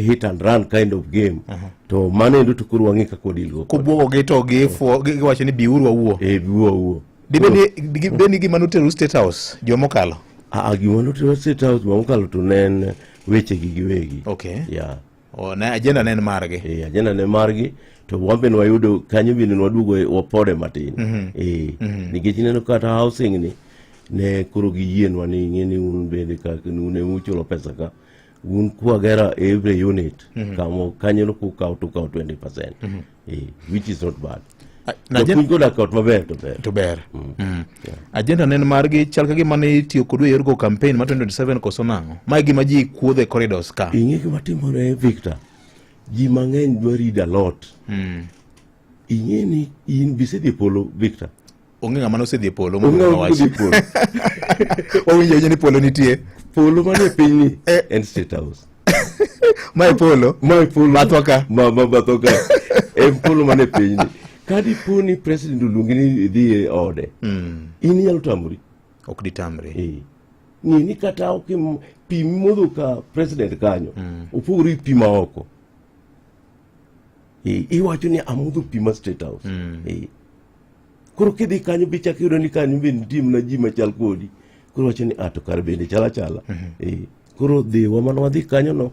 hit and run kind of game. To mano endo to koro wang'e kaka wadil go. Kubwogogi to giwacho ni biuru wawuo. Eh, biuru wawuo. Dibed ni gima noterou State House juma mokalo? Ah, gima notero State House juma mokalo to ne en weche gi giwegi. Yeah. O, ne agenda ne en margi. Eh, agenda ne margi to wan bende wayudo kanyo bende nwaduogo wapode matin. Eh, nikech ineno kata housing ni ne koro giyienwa ni ing'e ni un bende ka un ema uchulo pesa ka un kwagera every unit kamo kanyo no kukaw to ukaw 20%. Eh, which is not bad. Na Jopuonj kodak ot maber to ber. To ber. Agenda ne en margi chal ka gima ne itiyo kodu e yor go campaign mar 2027 koso nang'o? Ma e gima ji kuodho e corridors ka. Ing'e gima timore Victor, ji mang'eny dwa read a lot. Ing'e ni in bisedhi e polo Victor. Onge ng'ama nosedhi e polo Onge mondo ng'ama wach. odhi e polo. Wawinjo awinja ni polo nitie. Polo manie pinyni en State House. Ma e polo. Ma e polo. Bathwa ka. Ma bathwa ka. En polo manie pinyni. Ka dipo ni president oluongi ni idhi e ode, in inyalo tamori. Ok ditamri. Eh. Ng'e ni kata ok pi mimodho ka president kanyo, opogore gi pi ma oko. Eh, iwacho ni amodho pi ma State House. Eh. Koro kidhi kanyo bichak iyudo ni kanyo be nitie mana ji machal kodi. Koro wacho ni ah, to kare bende chal achala. Eh. Koro dhiwa mana wadhi kanyo no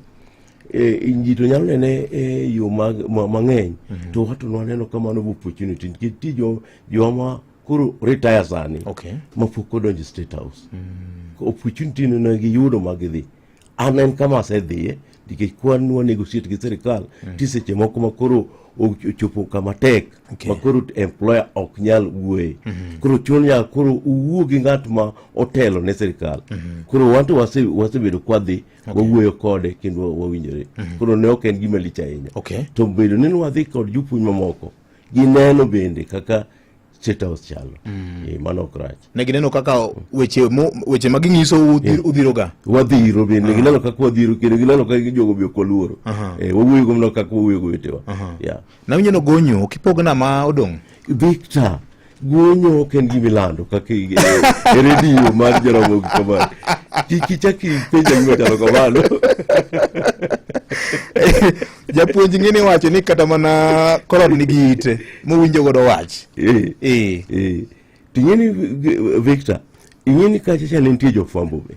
ji to nyalo nene e yo mang'eny to wato nwaneno ka mano opportunity nikech nitie joma koro retire sani ma pok odonjo State House. Opportunity no ne giyudo ma gidhi. An en kama asedhiye nikech kwan nwa negotiate gi sirikal ti seche moko ma koro ochopo kama tek ma koro employer ok nyal wuoye. Koro chuno nyaka koro uwuo gi ng'at ma otelo ne sirikal. Koro wan to wasebedo kwadhi wawuoyo kode kendo wawinjore. Koro ne ok en gima lich ahinya. To bedo ni nwadhi kod jopuonj mamoko gineno bende kaka State House chalo. Mano ok rach. Ne gineno kaka weche ma ginyiso udhiro ga. Wadhiro bende, gineno kaka wadhiro kendo gineno kaka jogo be ok waluoro. Wawuoyo go mana kaka wawuoyo go wetewa. Yeah. Nawinjo ni ogonyo, ok ipogna ma odong'. Victor, Guonyo ok en gima ilando kaka e redio mar Jaramogi kamae. Kik ichak ipenja gima chalo kamano. Japuonj ng'e ni wacho ni kata mana korot nigi ite mowinjo godo wach. Eh. Ting'e ni Victor, ing'e ni kacha cha ne nitie jofwambo be.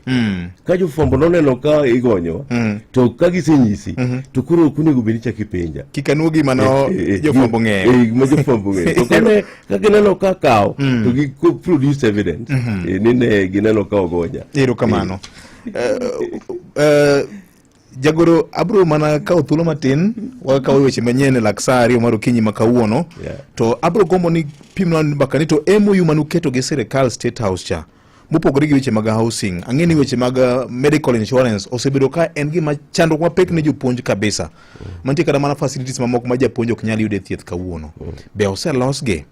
Ka jofwambo noneno ka igonyo, to ka gisenyisi, to koro ok onego bed ni ichak ipenja. Kik anuo gima no jofwambo ng'eyo. Gima jofwambo ng'eyo. To kane ka gineno ka kawo, to gi produce evidence ni ne gineno ka ogonya. Erokamano. Jagoro, abro mana kawo thuolo matin wakawo weche manyien e lak saa 2 mar okinyi ma kawuono. To abro gombo ni pimna mbaka ni to MOU manuketo gi sirikal State House cha mopogore gi weche mag housing, ang'e ni weche mag medical insurance osebedo ka en gima chandruok mapek ne jopuonj kabisa. Mantie kata mana facilities mamoko ma japuonj ok nyal yudo e thieth kawuono. Be oselosgi?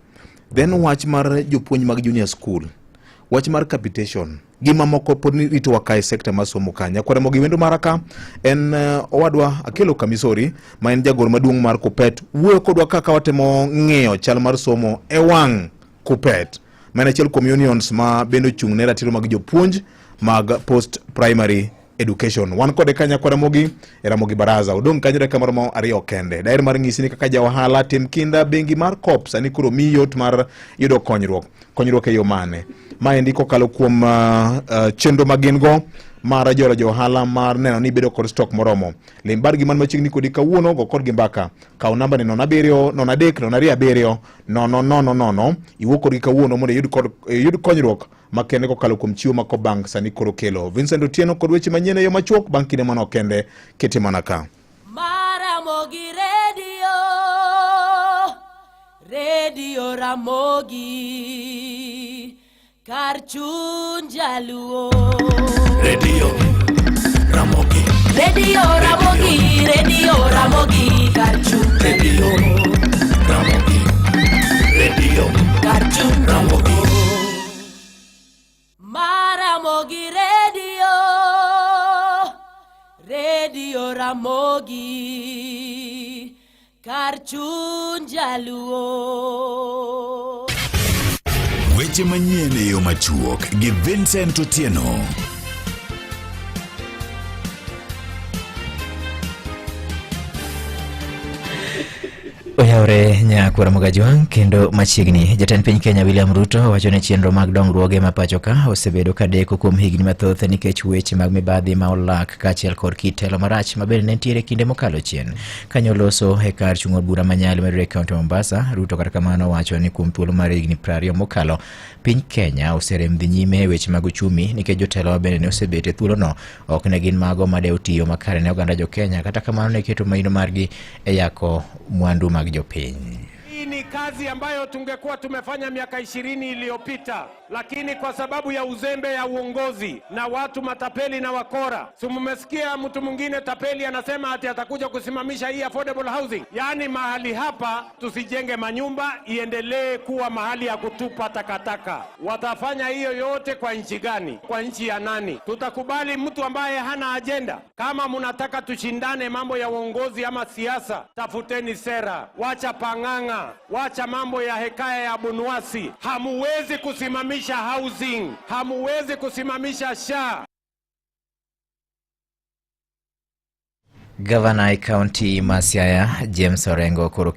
Then wach mar jopuonj mag junior school, wach mar capitation gi mamoko pod ritowa kae sekta mar somo ka. Nyakwar Ramogi wendo mara ka en owadwa Akelo Kamisori ma en jagoro maduong' mar Kuppet, wuoyo kodwa kaka watemo ng'iyo chal mar somo e wang' Kuppet, ma en achiel kuom unions ma bende ochung' ne ratiro mag jopuonj mag post primary education. Wan kode ka Nyakwar Ramogi e Ramogi Baraza. Odong' kanyo dakika maromo 2 kende. Daher mar ng'isi ni kaka ja ohala tim kinda bengi mar Coop sani koro miyi yot mar yudo konyruok. Konyruok e yo mane? Maendi kokalo kuom chenro ma gin go mar jolo jo ohala mar neno ni ibedo kod stock moromo. Lim bargi man machiegni kodi kawuono, go kodgi mbaka. Kaw namba ni 07 03 02 7 0 0 0, iwuo kodgi kawuono mondo iyud konyruok makende kokalo kuom chiwo ma Coop Bank sani koro kelo. Vincent Otieno kod weche manyien e yo machuok bang' kinde manok kende, kete mana ka. Ramogi Radio, Radio Ramogi, kar chuny jaluo. Radio Ramogi, Radio Ramogi, Radio Ramogi, kar chuny Radio Ramogi, Radio kar chuny Ramogi. Maramogi Radio, Radio Ramogi, kar chuny jaluo. Weche manyien e yo machuok gi Vincent Otieno. Oyawre nyakwar Mogajwang' kendo machiegni. Jatend piny Kenya William Ruto wacho ni chenro mag dongruoge ma pacho ka osebedo ka deko kuom higni mathoth nikech weche mag mibadhi ma olak kaachiel kod kit telo marach ma bende ne nitiere kinde mokalo chien. Kanyo loso e kar chung' od bura ma Nyali mayudore e kaunti ma Mombasa, Ruto kata kamano wacho ni kuom thuolo mar higni 20 mokalo, piny Kenya oserem dhi nyime e weche mag uchumi nikech jotelo ma bende ne osebet e thuolono ok ne gin mago madewo tiyo makare ne oganda jo Kenya, kata kamano ne keto maino margi e yako mwandu mag jopiny. Hii ni kazi ambayo tungekuwa tumefanya miaka 20 iliyopita, lakini kwa sababu ya uzembe ya uongozi na watu matapeli na wakora. Si mmesikia mtu mwingine tapeli anasema ati atakuja kusimamisha hii affordable housing? Yaani mahali hapa tusijenge manyumba, iendelee kuwa mahali ya kutupa takataka. Watafanya hiyo yote kwa nchi gani? Kwa nchi ya nani? Tutakubali mtu ambaye hana ajenda? Kama mnataka tushindane mambo ya uongozi ama siasa, tafuteni sera, wacha pang'ang'a, wacha mambo ya hekaya ya Bunuasi. Hamuwezi kusimamisha housing, hamuwezi kusimamisha SHA. Gavana e kaunti ma Siaya James Orengo koro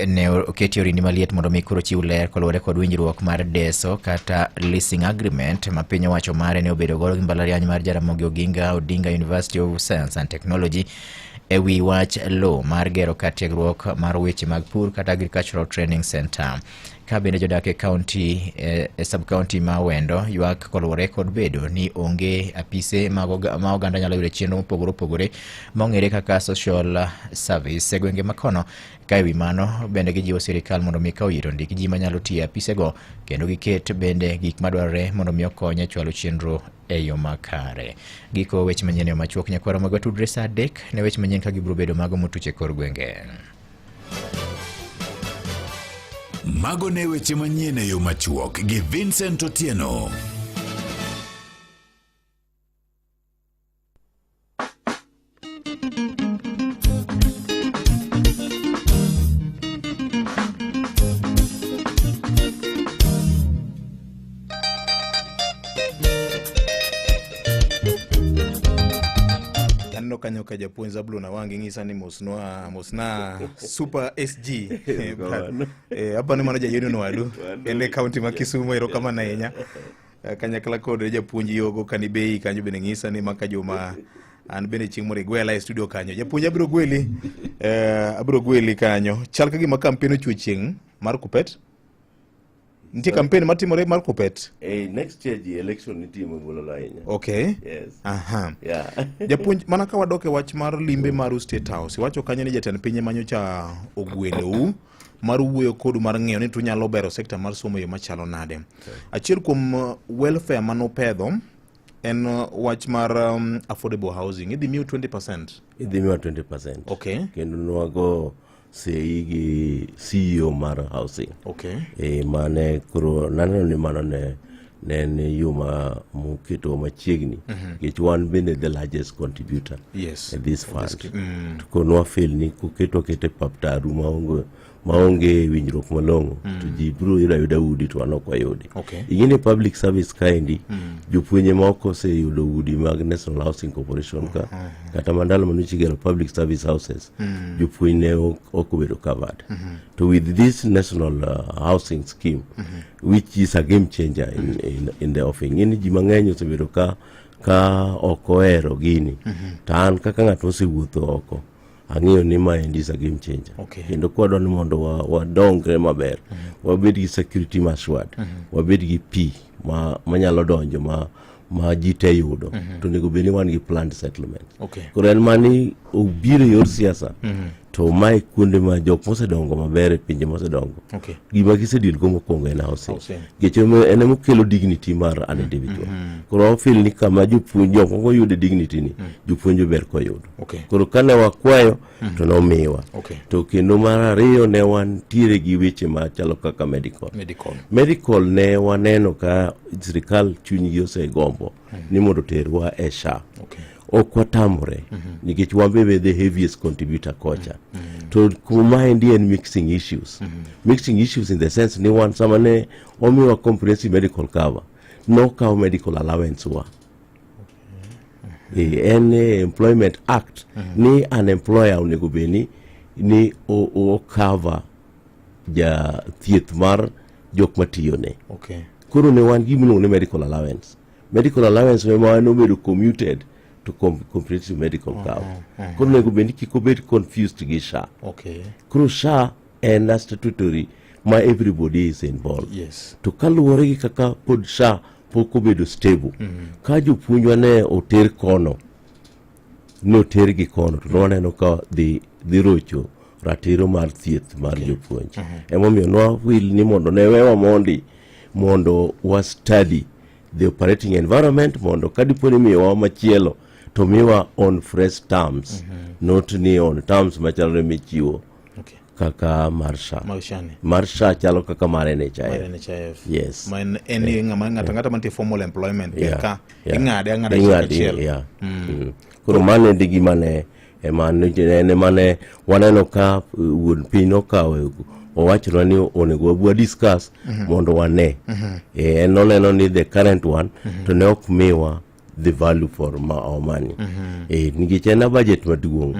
ne oketi orindi maliet mondo mi koro chiw ler koluwore kod winjruok mar deso kata leasing agreement ma piny owacho mare ne obedo godo gi mbalariany mar Jaramogi Oginga Odinga University of Science and Technology e wi wach lowo mar gero kar tiegruok mar weche mag pur kata Agricultural Training Center. Ka bende jodak e kaunti e sub kaunti ma Awendo ywak koluwore kod bedo ni onge apise ma oganda nyalo yudo chenro mopogore opogore ma ong'ere kaka social service e gwenge makono. Ka ewi mano bende gijiwo sirikal mondo mi kaw yie to ndik ji manyalo tiyo e apisego kendo giket bende gik madwarore mondo mi okony e chwalo chenro e yo makare. Giko weche manyien e yo machuok nyakwaro mag watudre saa 3 ne weche manyien ka gibiro bedo mago motuch e kor gwenge. Mago ne weche manyien e yo machuok gi Vincent Otieno. Aneno kanyo ka japuonj Zablon Awangi ng'isa ni mosnwa mosna Super SG. Erokamano. Eh, apa ni mano ja union wadu. En e county ma Kisumu erokamano ahinya. Eh, Kanyakla kod japuonj Yogo Kanibei kanyo bende ng'isa ni maka juma an bende chieng' moro igwela e studio kanyo. Japuonj abiro gweli. Eh, abiro gweli kanyo. Chal ka gima kampen ochwe chieng' mar Kupet. Nitie kampen matimore mar Kupet. Eh, next year ji election nitimo e Bololo ahinya. Okay. Yes. Aha. Yeah. Japuonj, mana ka wadok e wach mar limbe maru State House, iwacho kanyo ni jatend piny ema nyocha ogwelou mar wuoyo kodu mar ng'iyo ni tunyalo bero sekta mar somo e yo machalo nade. Achiel kuom welfare manupedho en wach mar affordable housing. Idhi miu 20%. Idhi miwa 20%. Okay. Kendo nwago sei gi CEO mar housing. Okay. E, mane koro naneno ni mano ne ne en yo ma moketo machiegni nikech wan bende the largest contributor Yes. e this fund. scheme. To koro nwafeel ni koketo aketa e pap taru maonge winjruok malong'o to ji biro yudo ayuda udi to wan ok wayudi. Okay. Ing'e ni public service kaendi jopuonje moko oseyudo udi mag National Housing Corporation ka kata mandalo mane igero public service houses jopuonj ne ok obedo covered. To with this national housing scheme which is a game changer in the offing. Ing'e ni ji mang'eny osebedo ka ok ohero gini to an kaka ng'at mosewuotho oko ang'eyo ni maendi is a game changer. Okay. Kendo kwadwa ni mondo wadongre maber wabed gi security assured wabed gi pi manyalo donjo ma ji te yudo to onego bed ni wan gi planned settlement. Okay. Koro en mani obiro e yor siasa to mae kuonde ma jok mosedongo maber e pinje mosedongo Okay. gima gisedil go mokwongo en housing. Housing. Nikech en emokelo dignity mar an individual. Koro wafeel ni kama jopuonj jok moko yude dignity ni jopuonj ber koyudo. Okay. Koro kane wakwayo to nomiwa. Okay. To kendo mar ariyo ne wantiere gi weche machalo kaka medical. Medical. Medical ne waneno ka sirikal chunygi osegombo ni mondo oterwa e SHA. Okay. Ok watamore nikech wan be the heaviest contributor kocha. To kuma endi en mixing issues. Mixing issues in the sense ni wan sama ne omiwa comprehensive medical cover, nokaw medical allowance wa. En Employment Act ni an employer onego bed ni o cover ja thieth mar jok matiyone. Okay. Koro ne wan gimiluongo ni medical allowance. Medical allowance ema nobedo commuted to comprehensive medical cover. Koro onego bed ni kik obed confused gi SHA. Okay. Koro SHA en a statutory ma everybody is involved. Yes. To kaluwore gi kaka pod SHA pok obedo stable, ka jopuonjwa ne oter kono, ne oter gi kono to nwaneno ka dhi rocho ratiro mar thieth mar jopuonj. Emomiyo nwawil ni mondo ne wewa mondi mondo wa study the operating environment mondo ka dipo ni miyowa machielo to miwa on fresh terms not ni on terms machalore michiwo Okay. kaka mar SHA. Mar SHA ni. Mar SHA chalo kaka mar NHIF. Mar NHIF. Yes. Ma en ni ng'ama ng'ato ang'ata mantie formal employment ka ing'ade ang'ada Ing'ade, achiel. yeah. Koro mano endi gima ne ema en ema ne waneno ka wuon piny nokawo owachonwa ni onego wabwa discuss mondo wane. En noneno ni the current one to ne ok miwa the value for our money. Nikech en a budget maduong'.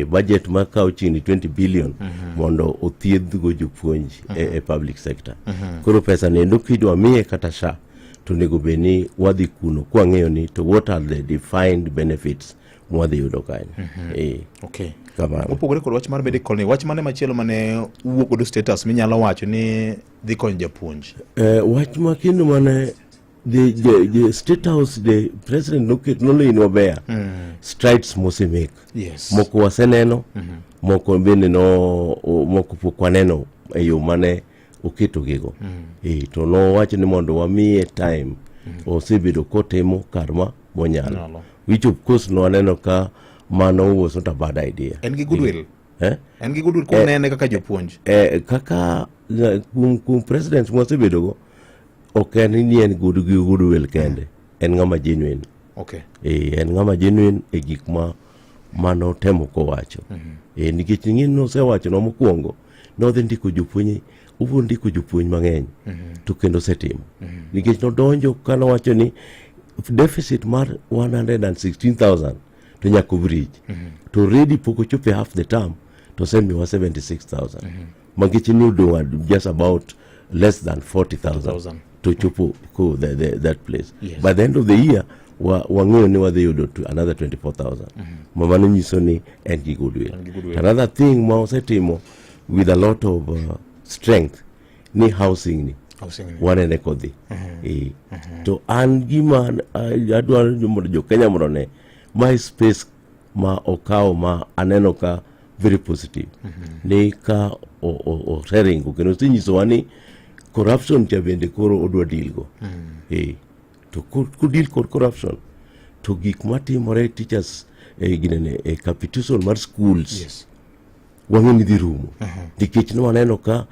Budget makawo chiegni 20 billion mondo othiedhgo jopuonj e public sector. Koro pesa ni endo kidwa miye kata SHA to onego bed ni wadhi kuno kwang'eyo ni to what are the defined benefits mwadhi yudo kanyo. Okay. Kamano. Mopogore kod wach mar medical ni, wach mane machielo mane wuok godo status minyalo wacho ni dhi konyo japuonj? Wach ma kendo mane the State House the president noket noloyinwa ber strides mosemake. Yes. Moko waseneno, moko bende no moko pok waneno e yo mane oketogigo. To nowacho ni mondo wamiye time. Osebedo kotimo kar ma monyalo. Nyalo. Which of course nwaneno ka mano was not a bad idea. En gi goodwill. Eh? En gi goodwill kunene kaka jopuonj. Kaka kuom president mwasebedogo ok en ni en good gi goodwill kende. En ng'ama genuine. Okay. En ng'ama genuine e gik ma manotemo kowacho. Nikech ing'e ni nosewachonwa mokwongo nodhi ndiko jopuonj, obiro ndiko jopuonj mang'eny to kendo osetimo. Nikech nodonjo kanowacho ni deficit mar 116,000 to nyaka bridge to already pok ochopo e half the term to osemiwa 76000 Mangeche ni odong' at just about less than 40000 40,000. to chopo ko the, that place. By the end of the year wang'eyo ni wadhi yudo to another 24000. Ma mano nyiso ni en gi goodwill. En gi goodwill. Another thing ma osetimo with a lot of strength ni housing ni Housing ni. Wanene kodhi. Eh. To an gima adwaro ni mondo jo Kenya mondo one my space ma okawo ma aneno ka very positive ni ka oseringo kendo osenyisowa ni corruption cha bende koro odwa deal go. Eh, to kodeal kod corruption to gik matimore teachers ginene capitation mar schools wang'e ni dhi rumo nikech ne waneno ka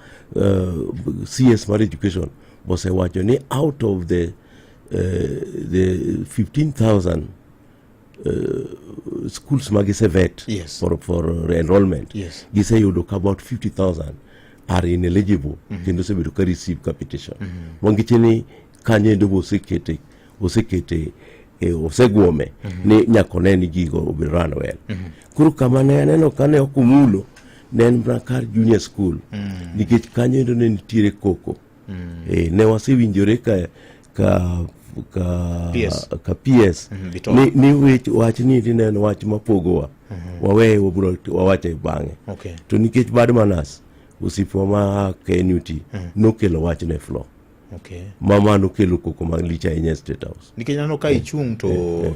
CS mar education osewacho ni out of the 15,000 schools ma gisevet for enrollment giseyudo ka about 50,000 are ineligible kendo osebedo ka receive capitation. Wangeche ni kanyo endo be osekete osegwome ni nyaka one ni gigo obed run well. Koro kama ne aneno ka ne ok omulo ne en mana kar junior school nikech kanyo endo ne nitiere koko. Ne wasewinjore ka PS. Ka PS Bitok. ni wach ni ne en wach mapogowa waweye wabiro wawache bang'e. To nikech bad manners osiepewa ma KNUT nokelo wach ne floor ma nokelo koko malich ahinya e State House. Nikech aneno ka ichung' to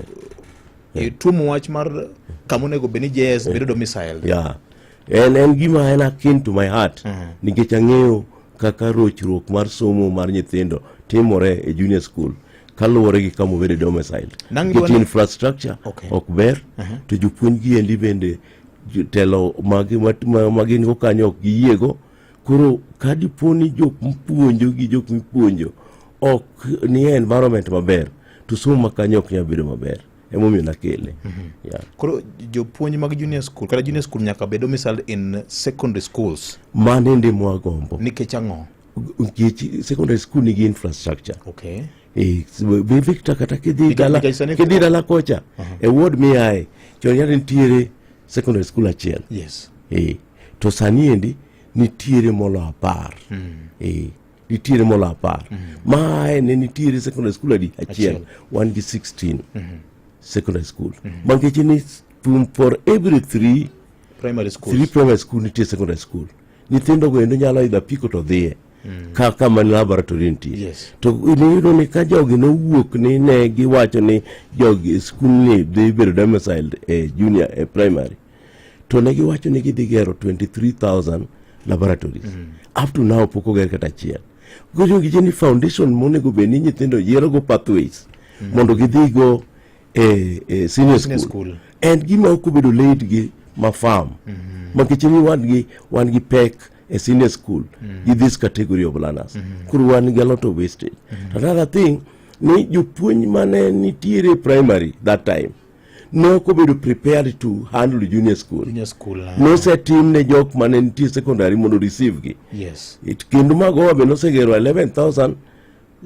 ituomo wach mar kama onego bed ni JS bedo domiciled. Yeah. En gima en akin to my heart nikech ang'eyo kaka rochruok mar somo mar nyithindo timore e junior school kaluwore gi kama obedo domiciled. Nang' Nikech idwa ni- infrastructure ok ber to jopuonj gi endi bende jotelo ma gin go kanyo ok giyiego. Koro ka dipo ni jok mipuonjo gi jok mipuonjo ok nie environment maber to somo ma kanyo ok nyal bedo maber. Emomiyo nakele. Yeah. Koro jopuonj mag junior school kata junior school nyaka bed domiciled in secondary schools. Mano ende mwagombo. Nikech ang'o? Nikech secondary school nigi infrastructure. Be Victor kata kidhi dala Nikech sani- kidhi dala kocha e ward miaye chon yande nitiere secondary school achiel. To sani endi nitiere molo 10. Nitiere molo 10. Maae ne nitiere secondary school adi? Achiel. Achiel. Wan gi 16 secondary school. Mangeche ni for every three primary schools. Three primary school nitie secondary school. Nyithindo go endo nyalo idho apiko to dhiye. Ka kama laboratory nitie. To iyudo ni ka jogi nowuok ni ne giwacho ni jogi skul ni dhi bedo domiciled e junior e primary. To ne giwacho ni gidhi gero 23,000 laboratories. Up to now pok oger kata achiel. Koro giche ni foundation monego bed ni nyithindo yiero go pathways mondo gidhi go e senior Senior school. school. En gima ok obedo laid gi mafam. Makech ni wan gi pek e senior school gi this category of learners. Koro wan gi a lot of wastage. Another thing ni jopuonj mane nitiere primary that time ne ok obedo prepared to handle junior school. Junior school. Nosetim ne jok mane nitie secondary mondo receive gi. Kendo Magoha be nosegero 11,000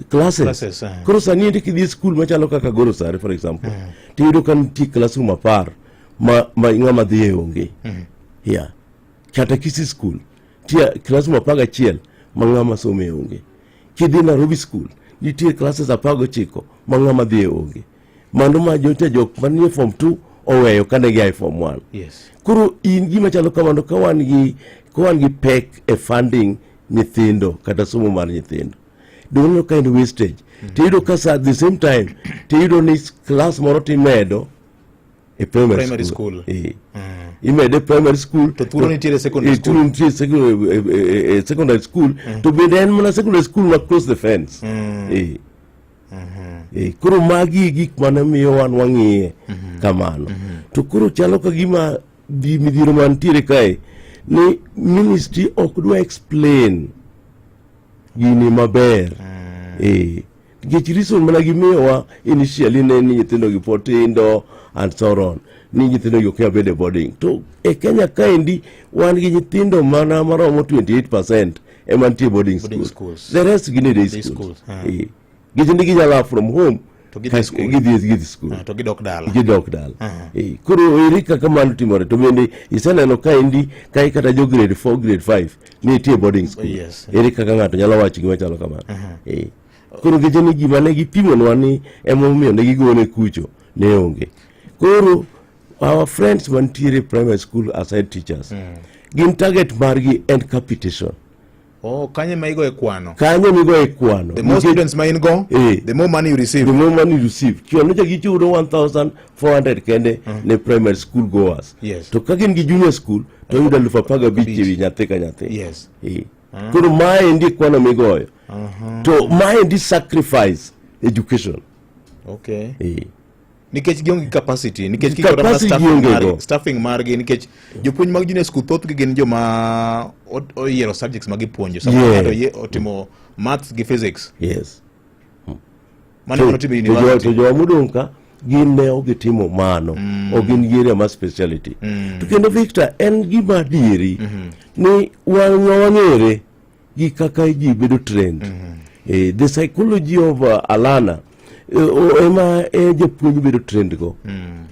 classes. Classes. Koro sani endi kidhi e school machalo kaka Goro Sare for example, tiyudo ka nitie classroom 10 ma ng'ama dhiye onge. Yeah. Kata Kisii school, nitie classroom 11 ma ng'ama some onge. Kidhi Nairobi school, nitie classes 19 ma ng'ama dhiye onge. Mano ma jote jok manie form 2 oweyo kane gia e form 1. Koro in gima chalo kamano ka wan gi pek e funding nyithindo kata somo mar nyithindo. Doneno ka en wastage. Tiyudo ka sa at the same time tiyudo ni class moro timedo e primary, Primary school. Imede primary school to thuolo nitiere secondary school. Thuolo nitie secondary school to bende en mana secondary school ma close the fence. Koro magi e gik mane miyo wan wang'iye kamano. To koro chalo ka gima midhiero mantiere kae ni ministry ok dwa explain gini maber. Nikech reason mana gimiyowa initially ne ni nyithindo gi pod tindo and so on ni nyithindo gi ok nyal bedo e boarding to e Kenya kaendi wan gi nyithindo mana maromo 28% ema nitie boarding Boarding school. Schools. The rest gin e day Day schools. schools. Nikech ni ginyalo a from home. To gidhi e skul. Gidhi gidhi skul. Ah, to gidok dala. Gidok dala. Aha. Eh, koro ere kaka mano timore to bende iseneno ka endi ka kata jo grade 4 grade 5 nitie boarding school. Yes. Ere kaka ng'ato nyalo wacho gima chalo kamano. Eh. Koro ngeche ni gima ne gipimonwa ni emomiyo ne gigone kucho ne onge. Koro our friends mantiere primary school as head teachers gin target margi en capitation. Oh, kanyo ema igoye kwano. Kanyo migoye kwano. The more students ma in go, the more money you receive. The more money you receive. Chon nyocha gichulo 1400 kende ne primary school goers. Yes. To ka gin gi junior school to yudo 15,000 ewi nyathi ka nyathi. Yes. Eh. Koro maendi e kwano migoyo. To maendi sacrifice education. Okay. Eh. Nikech gionge gi capacity, nikech kikoro mana Capacity staffing gionge mar, go. staffing margi nikech jopuonj mag junior school thothgi gin joma oyiero subjects ma gipuonjo. Samoro Yeah. ng'ato otimo maths gi physics. Yes. Mano ema notimo e To university. jowa modong' ka gin ne ok gitimo mano ok gin gi area mar speciality to kendo Victor en gima adieri ni wan wang'ere gi kaka ji bedo trained eh, the psychology of alana ema japuonj bedo trained go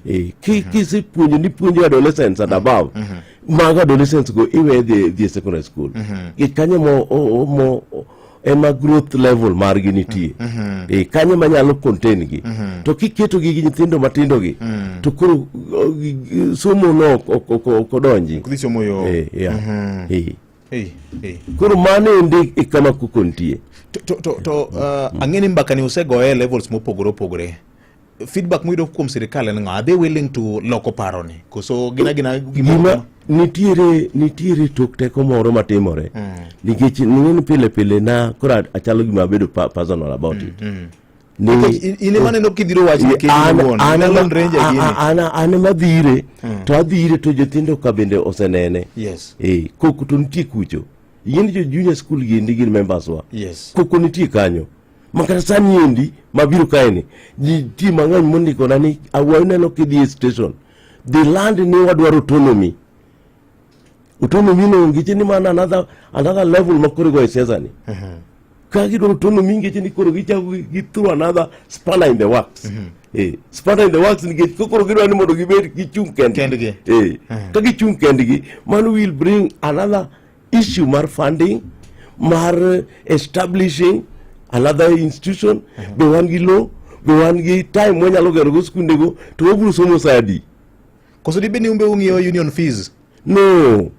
eh, kisepuonjo ni puonjo adolescents and above mago adolescents go iwe dhi e secondary school nikech kanyo mo, o, o, mo ema growth level margi nitie eh, kanyo ema nyalo contain gi to kiketo gi gi nyithindo matindo gi to koro somo no ok odonji Ok dhi somo yo. eh, yeah. eh. Hey, hey. Koro mano endi e kama koko nitie. To ang'e ni mbaka ni usegoye e levels mopogore opogore. Feedback muyudo kuom sirikal en ng'a? Are they willing to loko paro ni? Koso gina gina gimoro Gima nitiere tok teko moro matimore. Nikech ning'e ni pile pile na koro achalo gima abedo personal about it. Ni Nikech in ema aneno kidhiro wach ni kendi iwuon. In a Lone Ranger gini. An ema dhire to adhire to jothindo ka bende osenene. Yes. Koko to nitie kucho. Yien jo junior school giendi gin members wa. Yes. Koko nitie kanyo. Ma kata sani endi mabiro kaeni ji nitie mang'eny mondikona ni awuoyo neno kidhi e station. The land ni wadwaro autonomy. Autonomy no ngeche ni mana another level ma koro igoyo siasa ni. Ka gidwaro autonomy ngeche ni koro gichako gi throw another spanner in the works. Spanner in the works nikech koro gidwaro ni mondo gibed gichung' kendgi. Ka gichung' kendgi, mano will bring another issue mar funding, mar establishing another institution. Be wan gi law, be wan gi time mwanyalo gero go skundego, to wabiro somo sa adi? Koso dibed ni umbe ung'iyo union fees? No.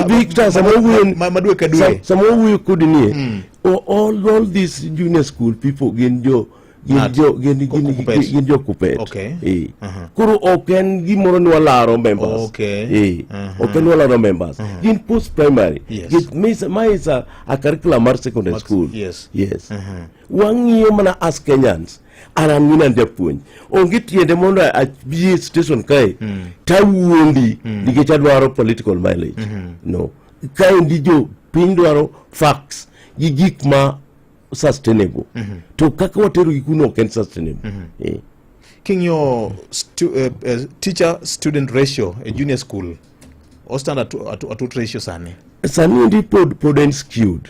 Victor, sama wuoyo ma dwe ka dwe. Sama wuoyo kodi nie, all these junior school people gin jo gin Ng'at. jo gin gin Kupet. gin jo kupet. Okay. Koro ok en gimoro ni walaro members. Okay. Ok en walaro members. Gin post primary. Yes. Gin ma is a curriculum mar secondary school. Yes. Yes. Wang'iyo mana as Kenyans. An an min an japuonj. Onge tiende mondo abi e station kae tawuondi nikech adwaro political mileage. No. Kaendi jo piny dwaro facts gi gik ma sustainable. To kaka watero gi kuno ok en sustainable. King'iyo teacher student ratio e junior school, o stand at what ratio sani? Sani endi pod en skewed.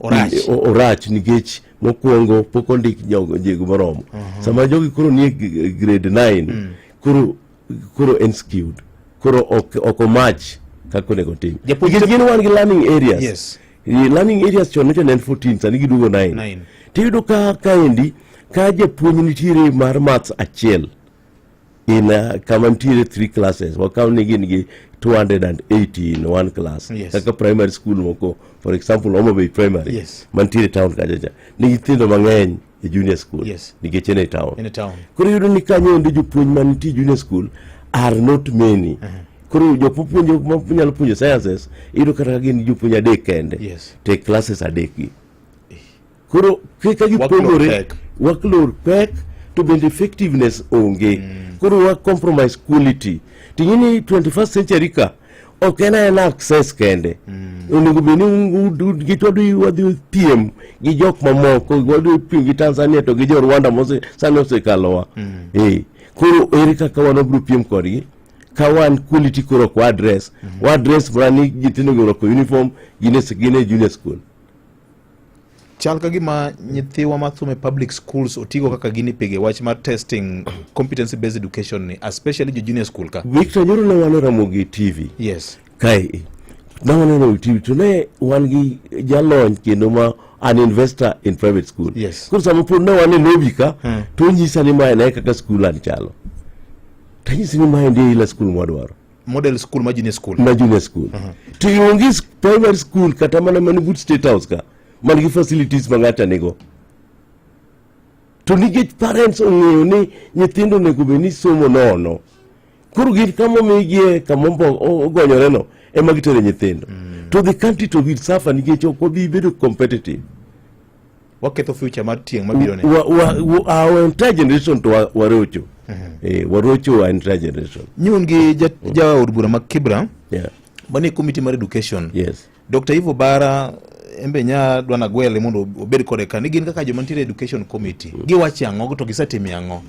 Orach. Orach nikech mokwongo pok ondik jego moromo. Sama jogi koro nie grade 9, koro en skewed. Koro ok omach kaka onego otim. Japuonj Nikech gin wan gi learning areas. Yes. Learning areas chon nyocha ne en 14, sani giduogo 9. 9. Tiyudo ka kaendi ka japuonj nitiere mar maths achiel in kama nitiere 3 classes, wakaw ni gin gi 280 in one class. Yes. Kaka primary school moko, for example Homa Bay Primary Yes. mantiere town kacha cha nigi nyithindo mang'eny e junior school Yes. nikech en e town. In a town. Koro iyudo ni kanyo endo jopuonj mantie junior school are not many. Koro jok mapuonjo manyalo puonjo sciences iyudo kata ka gin jopuonj adek kende. Yes. To e classes adek gi. Koro kaka gipogore, pek. Workload pek to bende effectiveness onge. Koro wa compromise quality. Ting'e ni 21st century ka ok en aena access kende. Onego bed ni nikech wadhi piem gi jok mamoko, wadhi piem gi Tanzania to gi jo Rwanda mose sani osekalowa. Koro ere kaka wan wabiro piem kodgi? Ka wan quality koro ok wa address. Wa address mana ni nyithindo gi orwako uniform, gin e junior school. Chal ka gima nyithiwa mathomo e public schools otigo kaka guinea pig e wach mar testing competency based education ni, especially jo junior school ka. Victor nyoro ne wan e Ramogi TV. Yes. Kae ne wan e Ramogi TV to ne wan gi jalony kendo ma an investor in private school. Yes. Koro sama pod ne wan e lobby ka to onyisa ni mae ne kaka school an chalo. Tanyisi ni mae ndiye ila school mwadwaro. Model school ma junior school. Ma junior school. To ionge primary school kata mana man but state house ka man gi facilities ma ng'acha nigo. To nikech parents ong'eyo ni nyithindo onego bed ni somo nono. Koro gin kama omigie kama ogonyore no ema gitere nyithindo. To the country to will suffer nikech ok wabi bedo competitive. Waketho future mar tieng' mabiro ni. Our entire generation to warocho. Warocho our entire generation. Nyun gi jaod bura ma Kibra. Yeah. Manie committee mar education. Yes. Dr. Ivo Bara embe nya dwa nagwele mondo obed kode ka ni gin kaka joma nitiere education committee. Giwacho ang'o to gisetimo ang'o?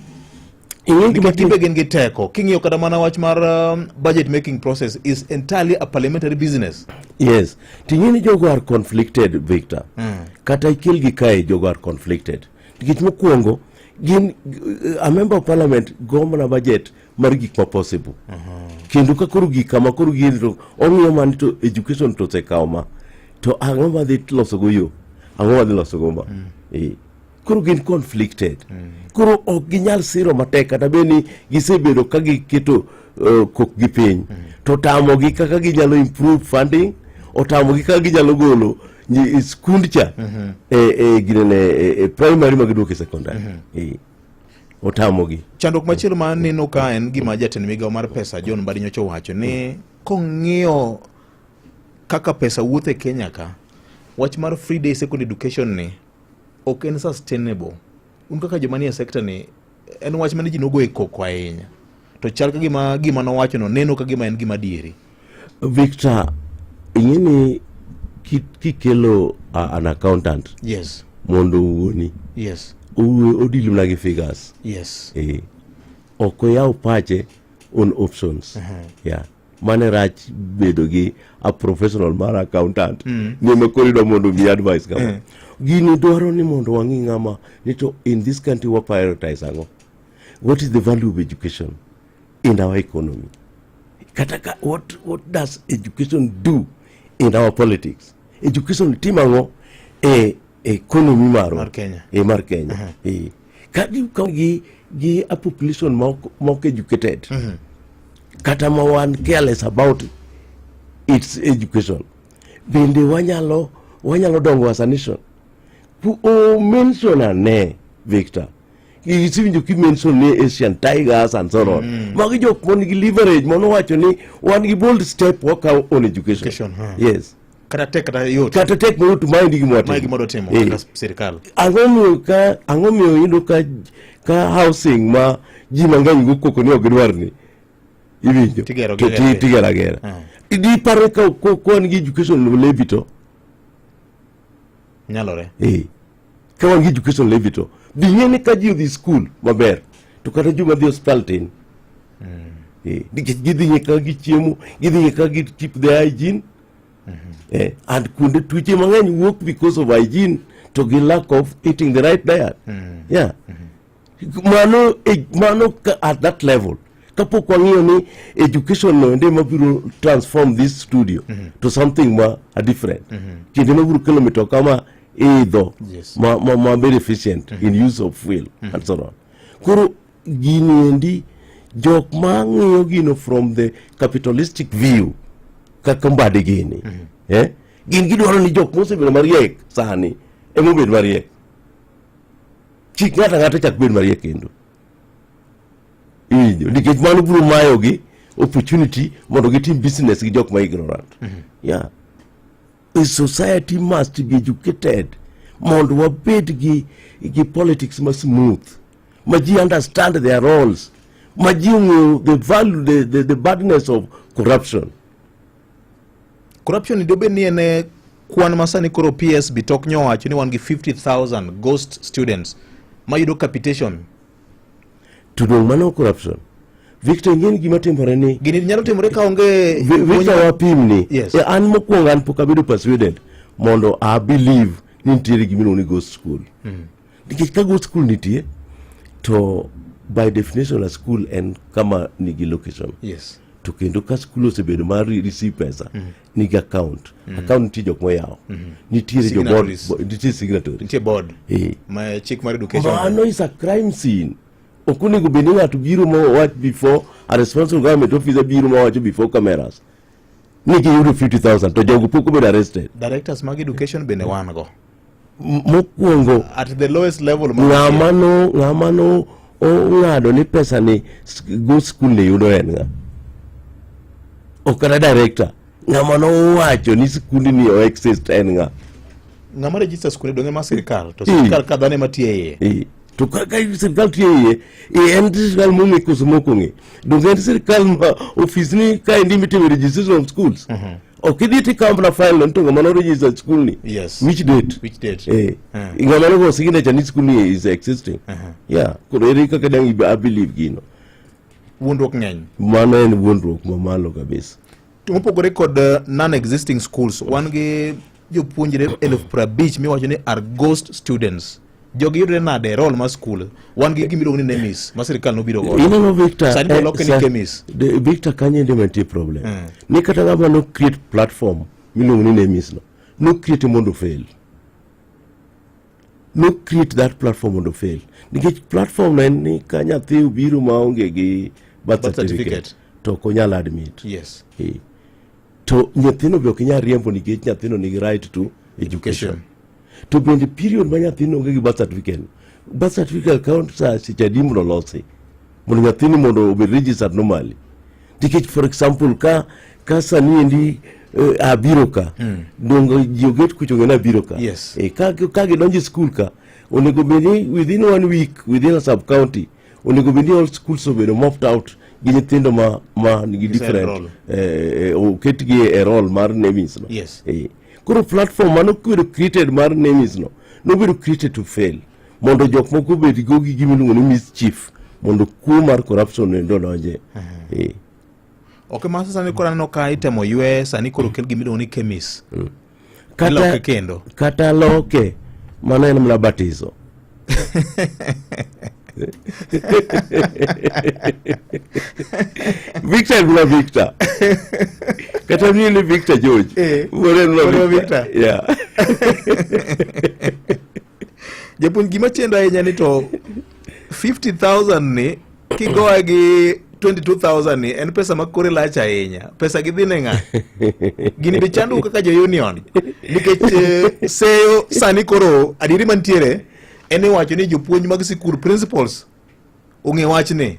Nikech gin be gin gi teko. King'iyo kata mana wach mar budget making process is entirely a parliamentary business. Yes. Ting'e ni jogo are conflicted, Victor. Kata ikel gi kae jogo are conflicted. Nikech mokwongo gin a member of parliament go mana budget mar gik ma possible. Kendo ka koro gik kama koro gin to ong'iyo mani to education to osekawo ma. To ang'o madhi loso go yo? Ang'o madhi loso go ma? Koro gin conflicted. Koro ok ginyal siro matek kata bed ni gisebedo ka giketo kokgi piny. To tamogi kaka ginyalo improve funding, otamogi kaka ginyalo golo skund cha e ginene e primary ma giduoke secondary. Otamogi. Chandruok machielo ma aneno ka en gima jatend migawo mar pesa John Mbadi nyocha owacho ni kong'iyo kaka pesa wuotho e Kenya ka, wach mar free day secondary education ni ok en sustainable. Un kaka joma nie sector ni, en wach mane ji nogo e koko ahinya. To chal ka gima nowacho no neno ka gima en gima adieri. Victor, ing'e ni kikelo an accountant mondo owuoni odeal mana gi figures. Ok oyaw pache on options. Yeah. Mane rach bedo gi a professional mar accountant. Ni ma koro idwa mondo omiyi advice kama. Gini dwaro ni mondo wang'i ng'ama ni to in this country wa prioritize ang'o? What is the value of education in our economy? Kata ka, what does education do in our politics? Education timo ang'o e economy marwa? Mar Kenya. Mar Kenya. Ka gi gi a population ma ok educated, kata ma wan careless about its education, bende wanyalo dongo as a nation. O mention ane, Victor, isewinjo ki mention ni Asian Tigers and so on. Magi jok mon gi leverage mano wacho ni wan gi bold step wakawo on education. Education, huh. Yes. Kata tek kata yot. Kata tek mayot maendi gima watimo. Mae gima wadwa timo kaka sirikal. Ang'o miyo iyudo ka housing ma ji mang'eny go koko ni ok gidwar ni iwinjo Tigero to gi gera. tigero agera. Diparo ka wan gi education levy to nyalore. Ka wan gi education levy to dhi ng'e ni ka ji odhi school maber to kata joma dhi osiptal tin. Nikech gidhi ng'e kaka gichiemo, gidhi ng'e kaka gi keep the hygiene. And kuonde tuoche mang'eny wuok because of hygiene to gi lack of eating the right diet. Yeah. Mano ka, at that level kapok wang'iyo ni education no ende mabiro transform this studio to something ma a different kendo mabiro kelo mitoka ma idho ma very efficient in use of fuel and so on. Koro gini endi jok ma ng'iyo gino from the capitalistic view kaka mbadi gini, gin gidwaro ni jok mosebedo mariek sani emobed mariek, kik ng'ato ang'ata chak bed mariek kendo, iwinjo, nikech mano biro mayogi opportunity mondo gitim business gi jok ma ignorant. Yeah, a society must be educated mondo wabed gi politics ma smooth, ma ji understand their roles, ma ji ong'eyo the value, the badness of corruption. Corruption dobed ni en e kwan ma sani koro PS Bitok nyowacho ni wan gi 50,000 ghost students mayudo capitation. To dong' mano corruption, Victor, ing'e gima timore ni gini nyalo timore ka onge Victor, wapim ni. Yes. An mokwongo an pok abedo persuaded mondo I believe ni nitiere gima iluongo ni ghost school. Nikech ka ghost school nitie to by definition a school en kama nigi location. To kendo ka school osebedo mar receive pesa nigi account. Account nitie jok moyawo. Nitiere jo board, Signatories. nitie signatory. Nitie board. Ma chik mar education. Mano is a crime scene. Ok onego bed ni ng'ato biro ma wach before a responsible government officer biro ma wacho before cameras ni giyudo 50,000 to jogo pok obedo arrested. Directors mag education bende wan go. Mokwongo at the lowest level ng'ama no ng'ama no ong'ado ni pesa ni go school ni yudo en ng'a? Ok kata director. Ng'ama nowacho ni skund ni o exist en ng'a? Ng'ama register skunde donge ma sirkal to sirkal ka dhano ema tiyo e iye. To ka sirkal tiyo e iye, en sirkal mong'e koso mok ong'e? Donge en sirkal ma ofis ni kaendi mitime registration of schools? Ok idhi tikawo mana file no ni to ng'ama no register school ni. Which date? Which date? Ng'ama nogo signature ni school ni is existing. Yeah. Koro ere kaka dang' I believe gino? Wuondruok ng'eny. Mano en wuondruok mamalo kabisa. To mopogore kod non-existing schools, wan gi jopuonjre 50,000 miwacho ni are ghost students. Jogi yudre nade e roll mar school? Wan gi gima iluongo ni NEMIS ma sirkal nobiro godo. Ineno Victor, Sani to oloke ni KEMIS. Victor kanyo ende mantie problem. Ni kata ng'ama no create platform miluongo ni NEMIS no, no create mondo fail. No create that platform mondo fail. Nikech platform no en ni ka nyathi obiro maonge gi birth Birth certificate, certificate. to ok onyal admit. To nyathino be ok inyal riembo nikech nyathino nigi right to education. To bende period ma nyathino onge gi birth certificate, birth certificate count sa seche adi mondo olosi mondo nyathini mondo obed registered normally. Nikech for example ka sani endi abiro ka donge ji oget kucho ng'e ni abiro ka. Ka gidonjo e school ka onego bed ni within 1 week within a sub county onego bed ni all schools obedo mopped out gi nyithindo ma nigi Gise different enroll. oketgi e roll mar NEMIS no. Koro platform mano obedo created mar NEMIS no nobedo created to fail mondo jok moko obed go gi gima iluongo ni mischief mondo kuo mar corruption endo odonje. Ok ma sani koro aneno ka itemo ywe sani koro okel gima iluongo ni KEMIS. Iloke kendo. Kata loke mano en mana batiso. Victor en mana Victor. Kata ni ni Victor George. Wuod en mana Wuod Victor. Victor. Yeah. Japuonj gima chendo ahinya ni to 50,000 ni kigoye gi 22,000 ni en pesa ma kore lach ahinya. Pesa gi dhi ne ng'a? Gini be chandou kaka jo union. Nikech seyo sani koro adieri mantiere en ni wacho ni jopuonj mag sikul principals ong'e wachni.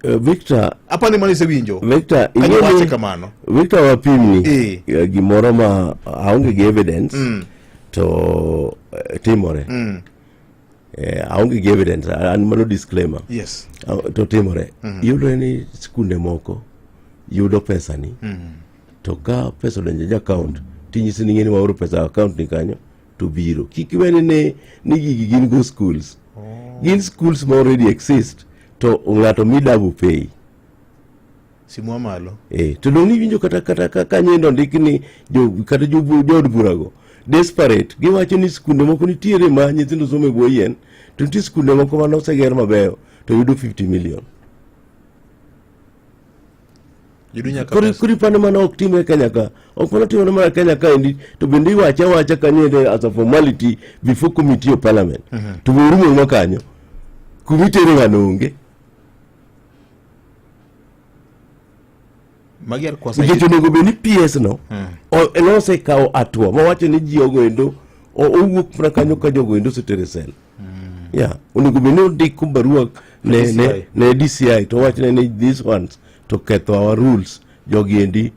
Victor, Apani mano isewinjo. Victor, Ka ing'e giwache ni- kamano. Victor wapimni gimoro ma aonge gi evidence to timore. Aonge gi evidence, an mano disclaimer. To timore. Yudore ni skunde moko yudo pesa ni. To ka pesa odonjo e account, tinyisi ni ing'e ni waoro pesa e account ni kanyo to biro. Kik iwe ni gigi gin go schools. Gin schools ma already exist to ng'ato mi double pay. Simwa malo. To dong' iwinjo kata ka nyendo ondik ni kata jood burago desperate giwacho ni skunde moko nitiere ma nyithindo somo e bwo yien to nitie skunde moko mane oseger mabeyo to yudo 50 million. Yudo nyaka Koro pesa. koro ipani mano ok timre Kenya ka. Ok mano timore mana Kenya ka endi to bende iwache awacha kanyo ende as a formality before committee of parliament. To be orumo ma kanyo. Kumitere ng'ano onge. Magi ar kwasa Nikech onego bed ni PS no nosekawo hatua mawacho ni ji ogo endo owuok mana kanyo ka jogo endo osetere sel. Yeah, onego bed ni ondiko barua DCI. ne DCI to wachne ni these ones to ketho our rules jogi endi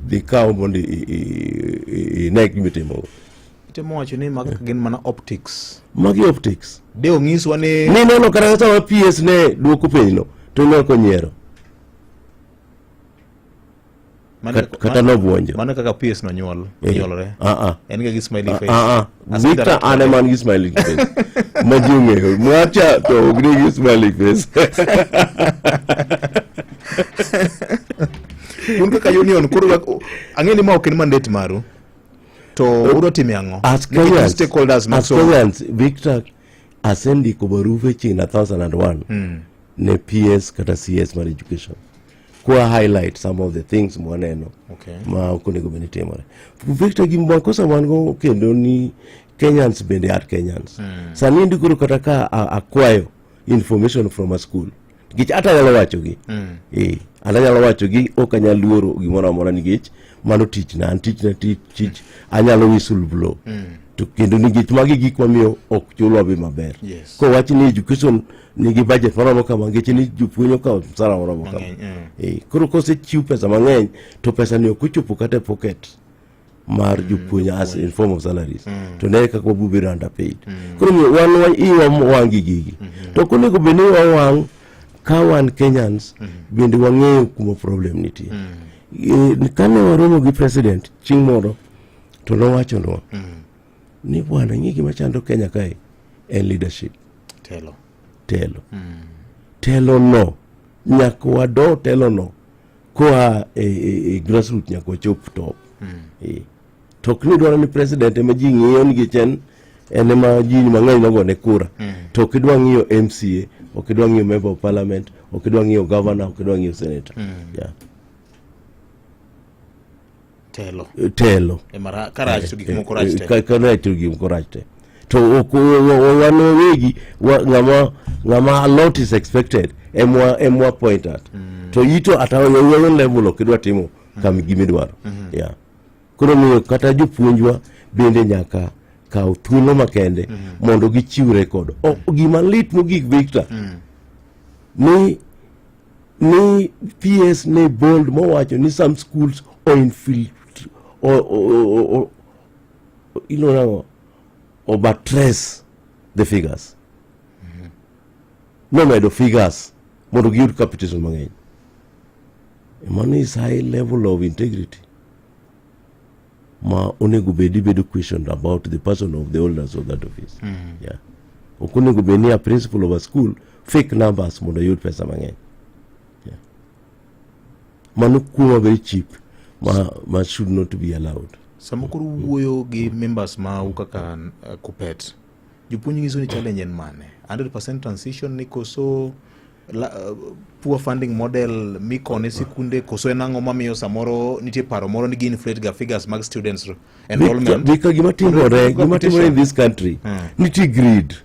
dhi kaw mondo ine gimitimo. Itemo wacho ni mago gin mana optics. Magi optics. De onyiswa ni Ni neno kata sama PS ne duoko penjno to ne ok onyiero. Kata nobuonjo. Mano kaka PS nonyuol, onyuolore. En ga gi smiley face. Victor an ema an gi smiley face. Ma ji ong'eyo. Mwacha to ok nigi smiley face. Un kaka union koro ang'e ni ma ok en mandate maru. To udwa timo ang'o? As Nikech Kenyans, stakeholders mag as somo. Kenyans, Victor asendiko barupe chiegni 1001 ne PS kata CS mar education kwa highlight some of the things mwaneno ma ok onego bed ni timore. Victor, gima makosa wan go kendo ni Kenyans bende are Kenyans. Sani endi koro kata ka akwayo information from a school nikech ata anyalo wachogi. Eh, an anyalo wachogi ok anyal luoro gimoro amora nikech mano tichna an tichna tich tich anyalo whistle blow to kendo nikech magi gik mamiyo ok chulwa be maber. Kowach ni education nigi budget maromo kama nikech ni jopuonj okawo msara maromo kama. Eh, koro kosechiw pesa mang'eny to pesa ni ok ochopo kata e pocket mar jopuonj as in form of salaries to ne kaka wabiro bedo underpaid. Koro omiyo wan iwa wang' gi gigi to ok onego bed ni iwa wang' ka wan Kenyans bende wang'eyo kuma problem nitie. Eh, kane waromo gi president chieng' moro to nowachonwa ni bwana ng'i gima chando Kenya kae en leadership. Telo. Telo. Telo no nyaka wado telo no koa e grassroots nyaka wachop top. Eh. To ok ni dwaro ni president ema ji ng'iyo nikech en ema ji mang'eny nogone kura. To ok idwa ng'iyo MCA, ok idwa ng'iyo member of parliament, ok idwa ng'iyo governor, ok idwa ng'iyo senator. Yeah. Telo. Telo. Ema karach to gik moko rach te. Ka rach to gik moko rach te. To ok wan wawegi ng'ama a lot is expected emwa point at. To ito at our own level ok idwa timo kam gimidwaro. Yeah. Koro miyo kata jopuonjwa bende nyaka kaw thuolo makende mondo gichiw record. Gima lit mogik Victor, ni PS ne bold mowacho ni some schools o infiltrate o iluongo nang'o o buttress the figures. Nomedo figures mondo giyud capitation mang'eny. Mano is high level of integrity ma onego bed ibedo questioned about the person of the holders of that office. Yeah. Ok onego bed ni a principal of a school fake numbers mondo oyud pesa mang'eny. Yeah. Mano kuo very cheap ma should not be allowed. Sama koro wuoyo gi members mau kaka Kuppet, jopuonj nyiso ni challenge en mane? 100% transition ni koso poor funding model mikone sikunde koso en ang'o mamiyo samoro nitie paro moro ni gi inflate ga figures mag students enrollment? Bika gima timore in this country, nitie greed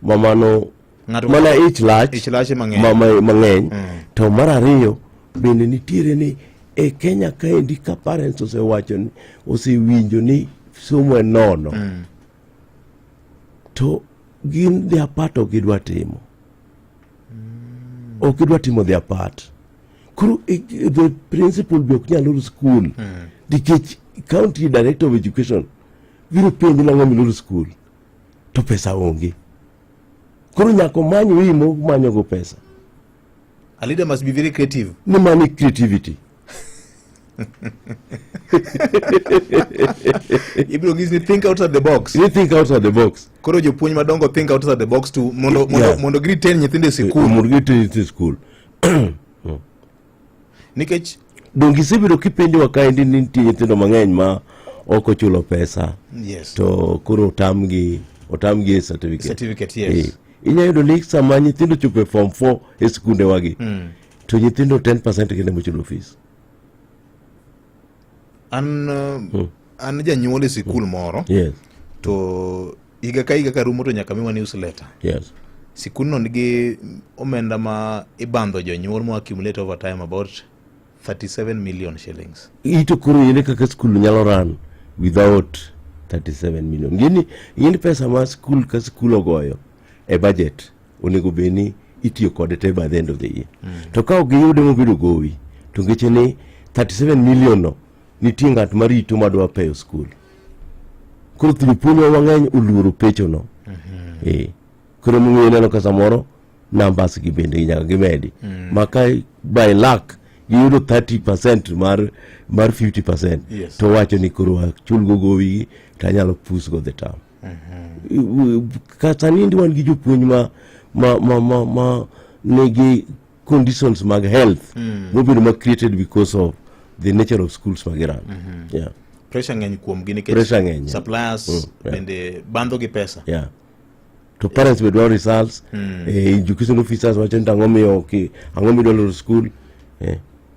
ma mano mana ich lach. Ich lach mang'eny. Mang'eny. To mar ariyo bende nitiere ni e Kenya kaendi ka parents osewacho ni osewinjo ni somo en nono to gin their part ok gidwa timo, ok gidwa timo their part. Koro the principal be ok nyal oro school nikech county director of education biro penji nang'o miloro school to pesa onge. Koro nyaka omany wi momanyogo pesa. A leader must be very creative. Ni mani creativity. Ibiro nyisi ni think outside the box. You think outside the box. Koro jopuonj madongo think outside the box to mondo mondo giretain nyithindo e sikul. Mondo giretain nyithindo e sikul. Nikech donge isebedo kipenjowa kaendi ni nitie nyithindo mang'eny ma ok ochulo pesa to koro otamgi e certificate. Certificate, yes. Eh, inyalo yudo ni sama nyithindo chopo e form 4 e sikundewagi to nyithindo 10% kende mochulo fees. An janyuol e sikul moro to higa ka higa karumo to nyaka miwa newsletter. Sikundno nigi omenda ma ibandho jonyuol mo accumulate over time about 37 million shillings. Ito koro ere kaka skul nyalo run without 37 million? Gini pesa ma skul ka skul ogoyo e budget onego bed ni itiyo kode te by the end of the year. To ka ok giyude mobedo gowi to ngeche ni 37 million no nitie ng'at marito madwa peyo skul. Koro jopuonjwa mang'eny oluoro pecho no. Eh. Koro momiyo ineno ka samoro numbers gi bende nyaka gimedi. Ma ka by luck giyudo 30% mar 50% to wacho ni koro achul go gowi gi to anyalo push go the term. Ka sani endi wan gi jopuonj ma nigi conditions mag health mobedo ma created because of the nature of schools ma giran. Yeah. Pressure ng'eny kuomgi nikech Pressure ng'eny. suppliers bende bandho gi pesa. Yeah. To parents be dwaro results. Education officers wacho ni to ang'o miyo ok ang'o midwa loro school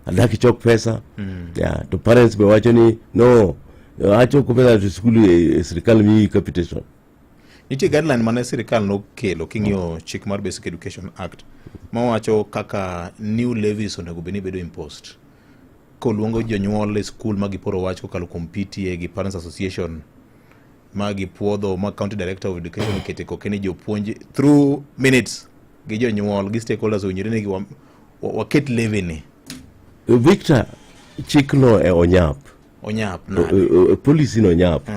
adak ichok pesa. Yeah. To parents be wacho ni no achoko pesa to school sirikal miyi capitation. Nitie guideline mane sirikal nokelo king'iyo chik mar Basic Education Act mawacho kaka new levies onego bed ni bedo imposed. Koluongo jonyuol e skul ma giporo wach kokalo kuom PTA gi Parents Association ma gipuodho ma County Director of Education okete koke ni jopuonj through minutes gi jonyuol gi stakeholders owinjore ni waket levy ni. Victor, chikno e onyap. Onyap nade? Policy no onyap.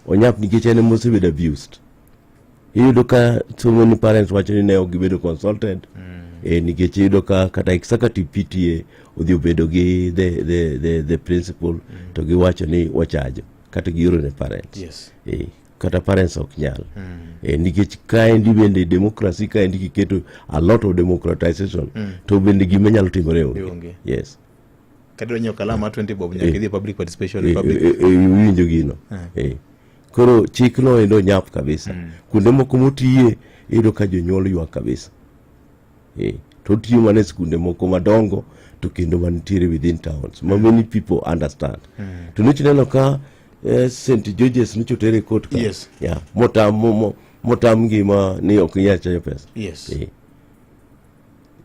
Onyap nikech en ema osebedo abused. Iyudo ka so many parents wacho ni ne ok gibedo consulted. Nikech iyudo ka kata executive PTA odhi obedo gi the principal to giwacho ni wachajo kata gioro ne parents. Kata parents ok nyal. Nikech kaendi bende democracy kaendi kiketo a lot of democratization to bende gima nyalo timore onge. Onge. Yes. Kata nyiewo kalam mar 20 bob nyaka idhi e public participation public. Iwinjo gino. Koro chikno endo nyap kabisa. Kuonde moko motiye iyudo ka jonyuol ywak kabisa. To otiyo mana e skunde moko madongo to kendo mantiere within towns ma many people understand. To nyocha ineno ka St. George's nyocha oter e court ka. Yeah. Motam ngima ni ok inyal chajo pesa.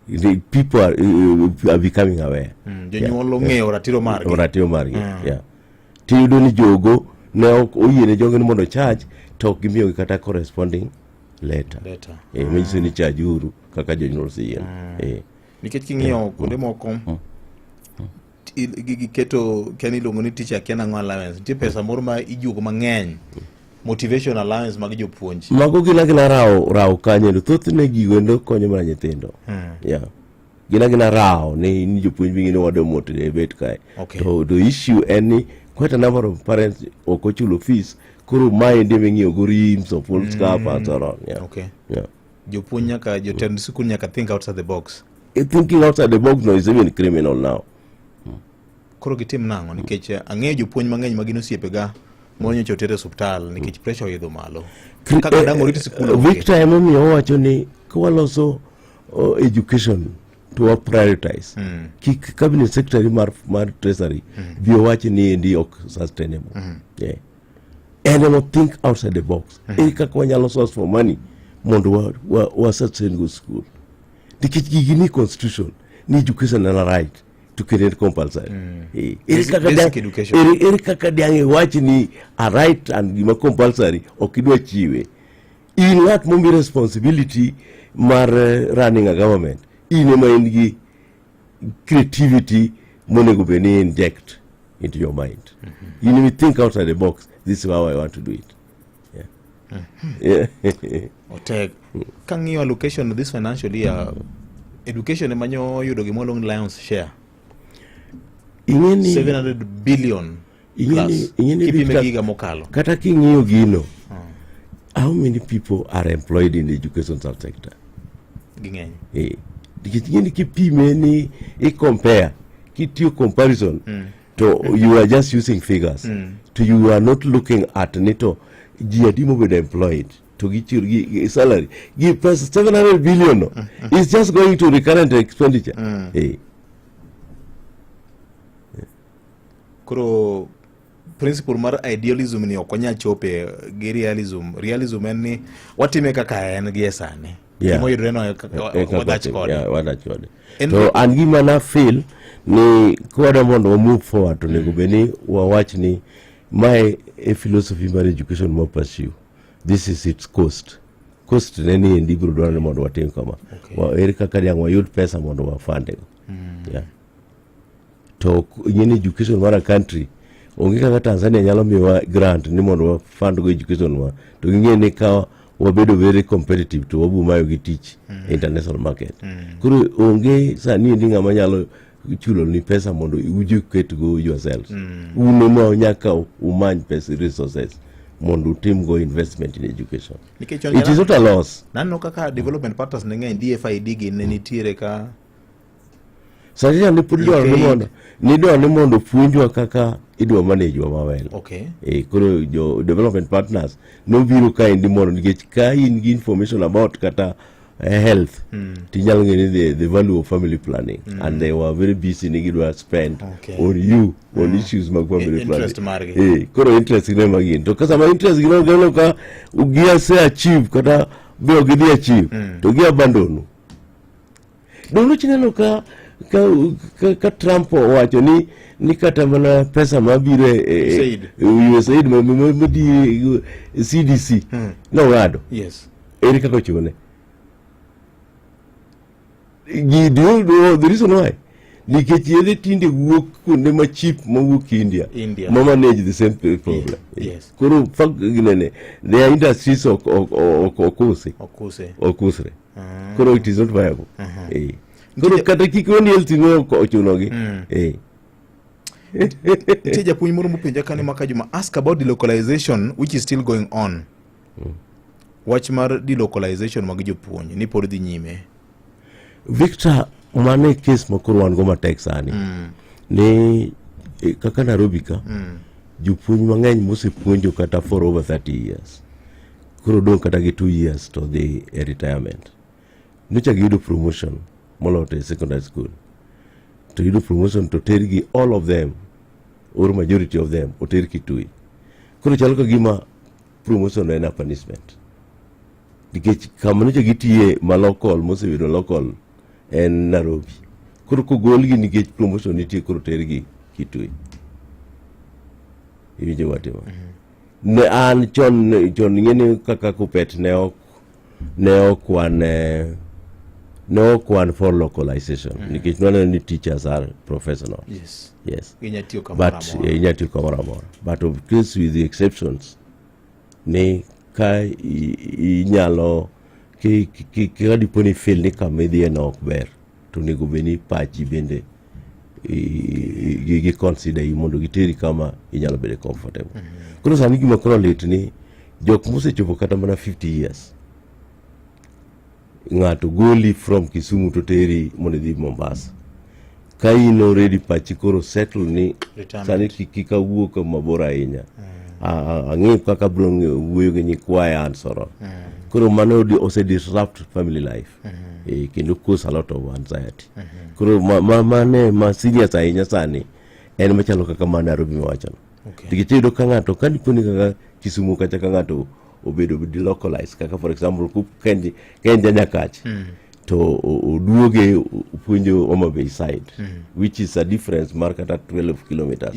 The people are becoming aware. Jonyuol ong'eyo ratiro margi. Ratiro margi. Yeah. Tiyudo ni jogo ne ok oyiene jogo ni mondo charge to ok gimiyogi kata corresponding letter. Letter. Manyiso ni charge uru kaka jonyuol oseyie. Nikech king'iyo kuonde moko giketo kia ni iluongo ni teacher kia nang'o allowance. Nitie pesa moro ma ijuogo mang'eny. Motivation allowance mag jopuonj. Mago gin agina rawo kanyo endo. Thothne gigo endo konyo mana nyithindo. Yeah. Gin agina rawo ni jopuonj wingi ni wadwa motivate kae. To the issue en ni quite a number of parents ok ochulo fees. Koro maendi ema ing'iyo go reams of full scarf and so on. Yeah. Yeah. Jopuonj nyaka, jotend sikul nyaka think outside the box. Thinking outside the box no is even criminal now. Koro gitim nang'o? Nikech ang'eyo jopuonj mang'eny ma gin osiepega moro nyocha oter e osiptal nikech pressure oidho malo. Kaka dang' orit sikul onge. Victor emomiyo owacho ni ka waloso education to wa prioritize. Kik cabinet secretary mar treasury bi owach ni endi ok sustainable. Yeah. En ema think outside the box. Ere kaka wanyalo source for money mondo wa sustain go school. Nikech gigi ni constitution ni education en a right to kendo en compulsory. Ere kaka Basic education. Ere kaka diang' iwach ni a right and gima compulsory ok idwa chiwe. In ng'at momi responsibility mar running a government, in ema in gi creativity monego bed ni inject into your mind. You need to think outside the box. This is how I want to do it. Yeah. Yeah. Otek. Kang'iyo allocation this financial year, education ema nyo yudo gima oluong ni Lions share. Ing'eni 700 billion plus. Ing'eni Kipime Victor, gi higa mokalo. Kata king'iyo gino, how many people are employed in the education subsector? Ging'eny. Nikech ing'eni kipime ni i compare, kitiyo comparison, to you are just using figures. To you are not looking at ni to ji adi mobedo employed to gichul gi salary gi pesa 700 billion no is just going to recurrent expenditure. Koro principle mar idealism ni ok wanyal chope gi realism. Realism en ni watime kaka en gi e sani. Yeah. Gima oyudore no e kaka Kaka wadhach watime, kode. yeah, wadhach kode. En To an gima na feel ni kwadwa mondo wa move forward to onego bed ni wawach ni mae e philosophy mar education ma pursue. This is its cost. Cost ne ni endi biro dwarore mondo watim kama. Ere kaka diang' wayud pesa mondo wafande go. Yeah. To ing'e ni education mar a country onge kaka Tanzania nyalo miyowa grant ni mondo wa fund go education wa to ging'e ni ka wabedo very competitive to wabo mayo gi tich e international market. Koro onge sani endi ng'ama nyalo chulo ni pesa mondo ueducate go yourselves. Un ema nyaka umany pesa resources mondo utim go investment in education. Nikech It is not a loss. Naneno kaka development partners ne ng'eny, DFID gi ne nitiere ka. Sani ni pod idwaro ni UKAID. mondo nidwaro ni mondo puonjwa kaka idwa manage wa mawel. Eh, koro jo development partners nobiro kaendi mondo nikech ka in gi information about kata health tinyalo ng'eyo ni the value of family planning and they were very busy ni gidwa spend on you on issues mag family planning. Interest margi. Eh, koro interest gi ne magin to ka sama interest gi ne ka giase achieve kata be ok gidhi achieve to gi abandon donge chineno ka Trump owacho ni kata mana pesa mabiro e USAID. USAID ma CDC nong'ado. Ere kaka ochune? Gi do you know the reason why? Nikech yedhe tinde wuok kuonde ma cheap mawuok India, India. ma manage the same problem. Koro ginene, their industries ok use. Ok use. Ok usre. Koro it is not viable. Eh. Koro kata kik weni health no ok ochunogi. Eh. Nitie japuonj moro mopenja kane maka juma ask about delocalization which is still going on. Wach mar delocalization mag jopuonj ni pod dhi nyime. Victor, mano e case ma koro wan go matek sani. Ni kaka Nairobi ka, jopuonj mang'eny mosepuonjo kata for over 30 years. Koro dong' kata gi 2 years to dhi e retirement. Nyocha giyudo promotion moloyo to e secondary school. To yudo promotion to tergi all of them or majority of them oter Kitui. Koro chalo ka gima promotion en a punishment. Nikech kama nyocha gitiye ma local mosebedo local en Nairobi. Koro kogolgi nikech promotion nitie koro tergi Kitui. Iwinjo watimo? Ne an chon chon ing'eni kaka Kuppet ne ok wan for localization nikech nwaneno ni teachers are professional. Yes. Ginya tiyo kamoro But amora. Inya tiyo kamoro amora. But of course with the exceptions ni ka inyalo ka dipo ni feel ni kama idhiye no ok ber to onego bed ni pachi bende gi consider yi mondo giteri kama inyalo bede comfortable. Koro sani gima koro lit ni jok mosechopo kata mana 50 years ng'ato goli from Kisumu to teri mondo idhi Mombasa ka in already pachi koro settle ni Retirement. sani kik awuo mabor ahinya. Ang'eyo kaka abiro wuoyo gi nyikwaya and so on. Koro mano ose disrupt family life kendo cause a lot of anxiety. Koro mane ma serious ahinya sani en machalo kaka ma Nairobi miwachono. Nikech iyudo ka ng'ato ka dipo ni kaka Kisumu kacha ka ng'ato obedo delocalized kaka for example ka en ja Nyakach to oduoge opuonjo Homa Bay side which is a difference mar kata 12 kilometers.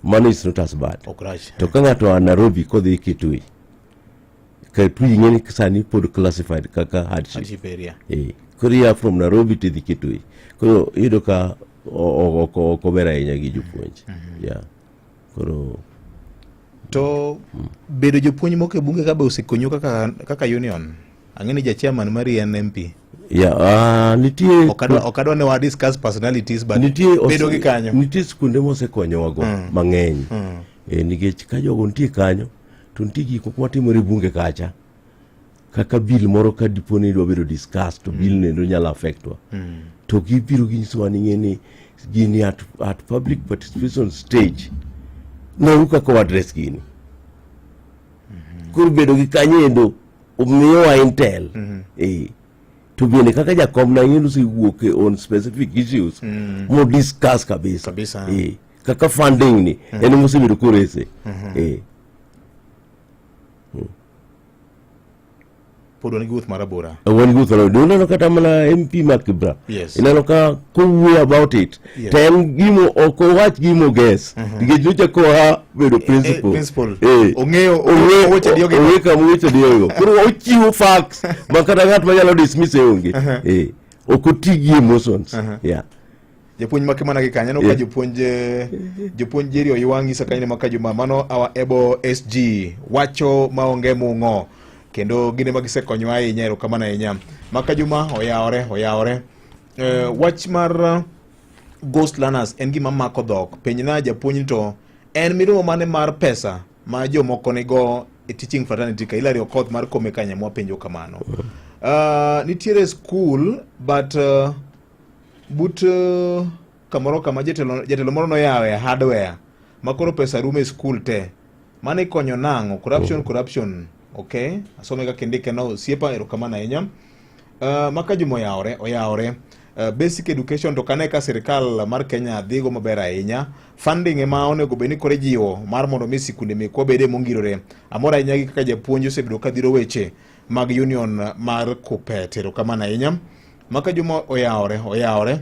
Mano is not as bad. Ok rach. To ka ng'ato a Nairobi kodhi Kitui, Kitui ing'e ni sani pod classified kaka hardship. Hardship area. Eh, koro ia from Nairobi tidhi Kitui. Koro iyudo ka ok ober ahinya gi jopuonj. Yeah. Koro To bedo jopuonj moko e bunge ka be osekonyu kaka union? Ang'e ni ja chairman mari en MP. Yeah, nitie Ok adwa ne wa discuss personalities but nitie bedo gi kanyo. Nitie skunde mosekonyowago mang'eny. E, nikech ka jogo nitie kanyo to nitie gik moko matimore e bunge kacha kaka bill moro ka dipo ni idwa bedo discuss to bill nendo nyalo affect wa to gibiro ginyisowa ni ng'e ni gini at public participation stage neuru kaka wa address gini. Koro bedo gi kanyo endo miyowa intel. Eh, to bende kaka jakom na ing'e osewuok on specific issues mo discuss kabisa. Eh, kaka funding ni en mosebedo korese. Eh. Pod wan gi wuoth marabora. Wan gi wuoth marabora. Ineno kata mana MP ma Kibra. Ineno ka kowuoyo about it. To en gimo ok owach gimo guess. Nikech nyocha koa bedo principal. Principal. Eh. Ong'eyo weche diyo gi. Ong'eyo kama weche diyogo. Koro ochiwo facts ma kata ng'at manyalo dismiss e onge. Eh. Ok oti gi emotions. Yeah. Japuonj make mana gi kanyo ka jopuonj Jerry Oywang' nyisa kanyo ni maka juma mano our able SG wacho maonge mung'o kendo gin ema gisekonyowa ahinya, erokamano ahinya. Maka juma oyawore oyawore. Wach mar ghost learners en gima mako dhok. Penjna japuonj ni to en mirima mane mar pesa ma jomoko nigo e teaching fraternity ka Hilary Okoth mar Kome Kanyamwa penjo kamano. Nitiere school but but kamoro kama jatelo jatelo moro noyawe hardware ma koro pesa rumo e skul te. Mano ikonyo nang'o? Corruption, corruption. Okay, asome kaka indike no osiepa, erokamano ahinya. Maka Juma oyawore, oyawore. Basic education to kane ka sirikal mar Kenya dhigo maber ahinya. Funding ema onego bed ni koro ijiwo mar mondo mi sikunde mekwa bede mongirore. Amor ahinya gi kaka japuonj osebedo ka dhiro weche mag union mar Kuppet. Erokamano ahinya. Maka Juma oyawore, oyawore.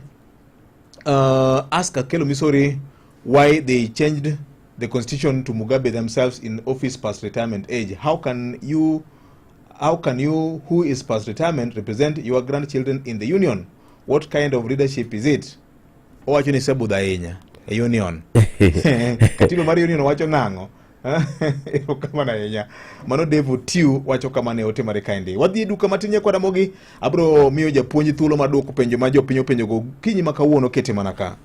Ask Akelo Misori why they changed the constitution to Mugabe themselves in office past retirement age. How can you, how can you who is past retirement represent your grandchildren in the union? What kind of leadership is it? Owacho ni isebudho ahinya e union. Katiba mar union wacho nang'o? Erokamano ahinya. Mano Dave Otiu wacho kamano e ote mare kaendi. Wadhi e duka matin nyakwa Ramogi. Abro miyo japuonj thuolo mar duoko penjo ma jopiny openjogo kinyi ma kawuono kete mana ka.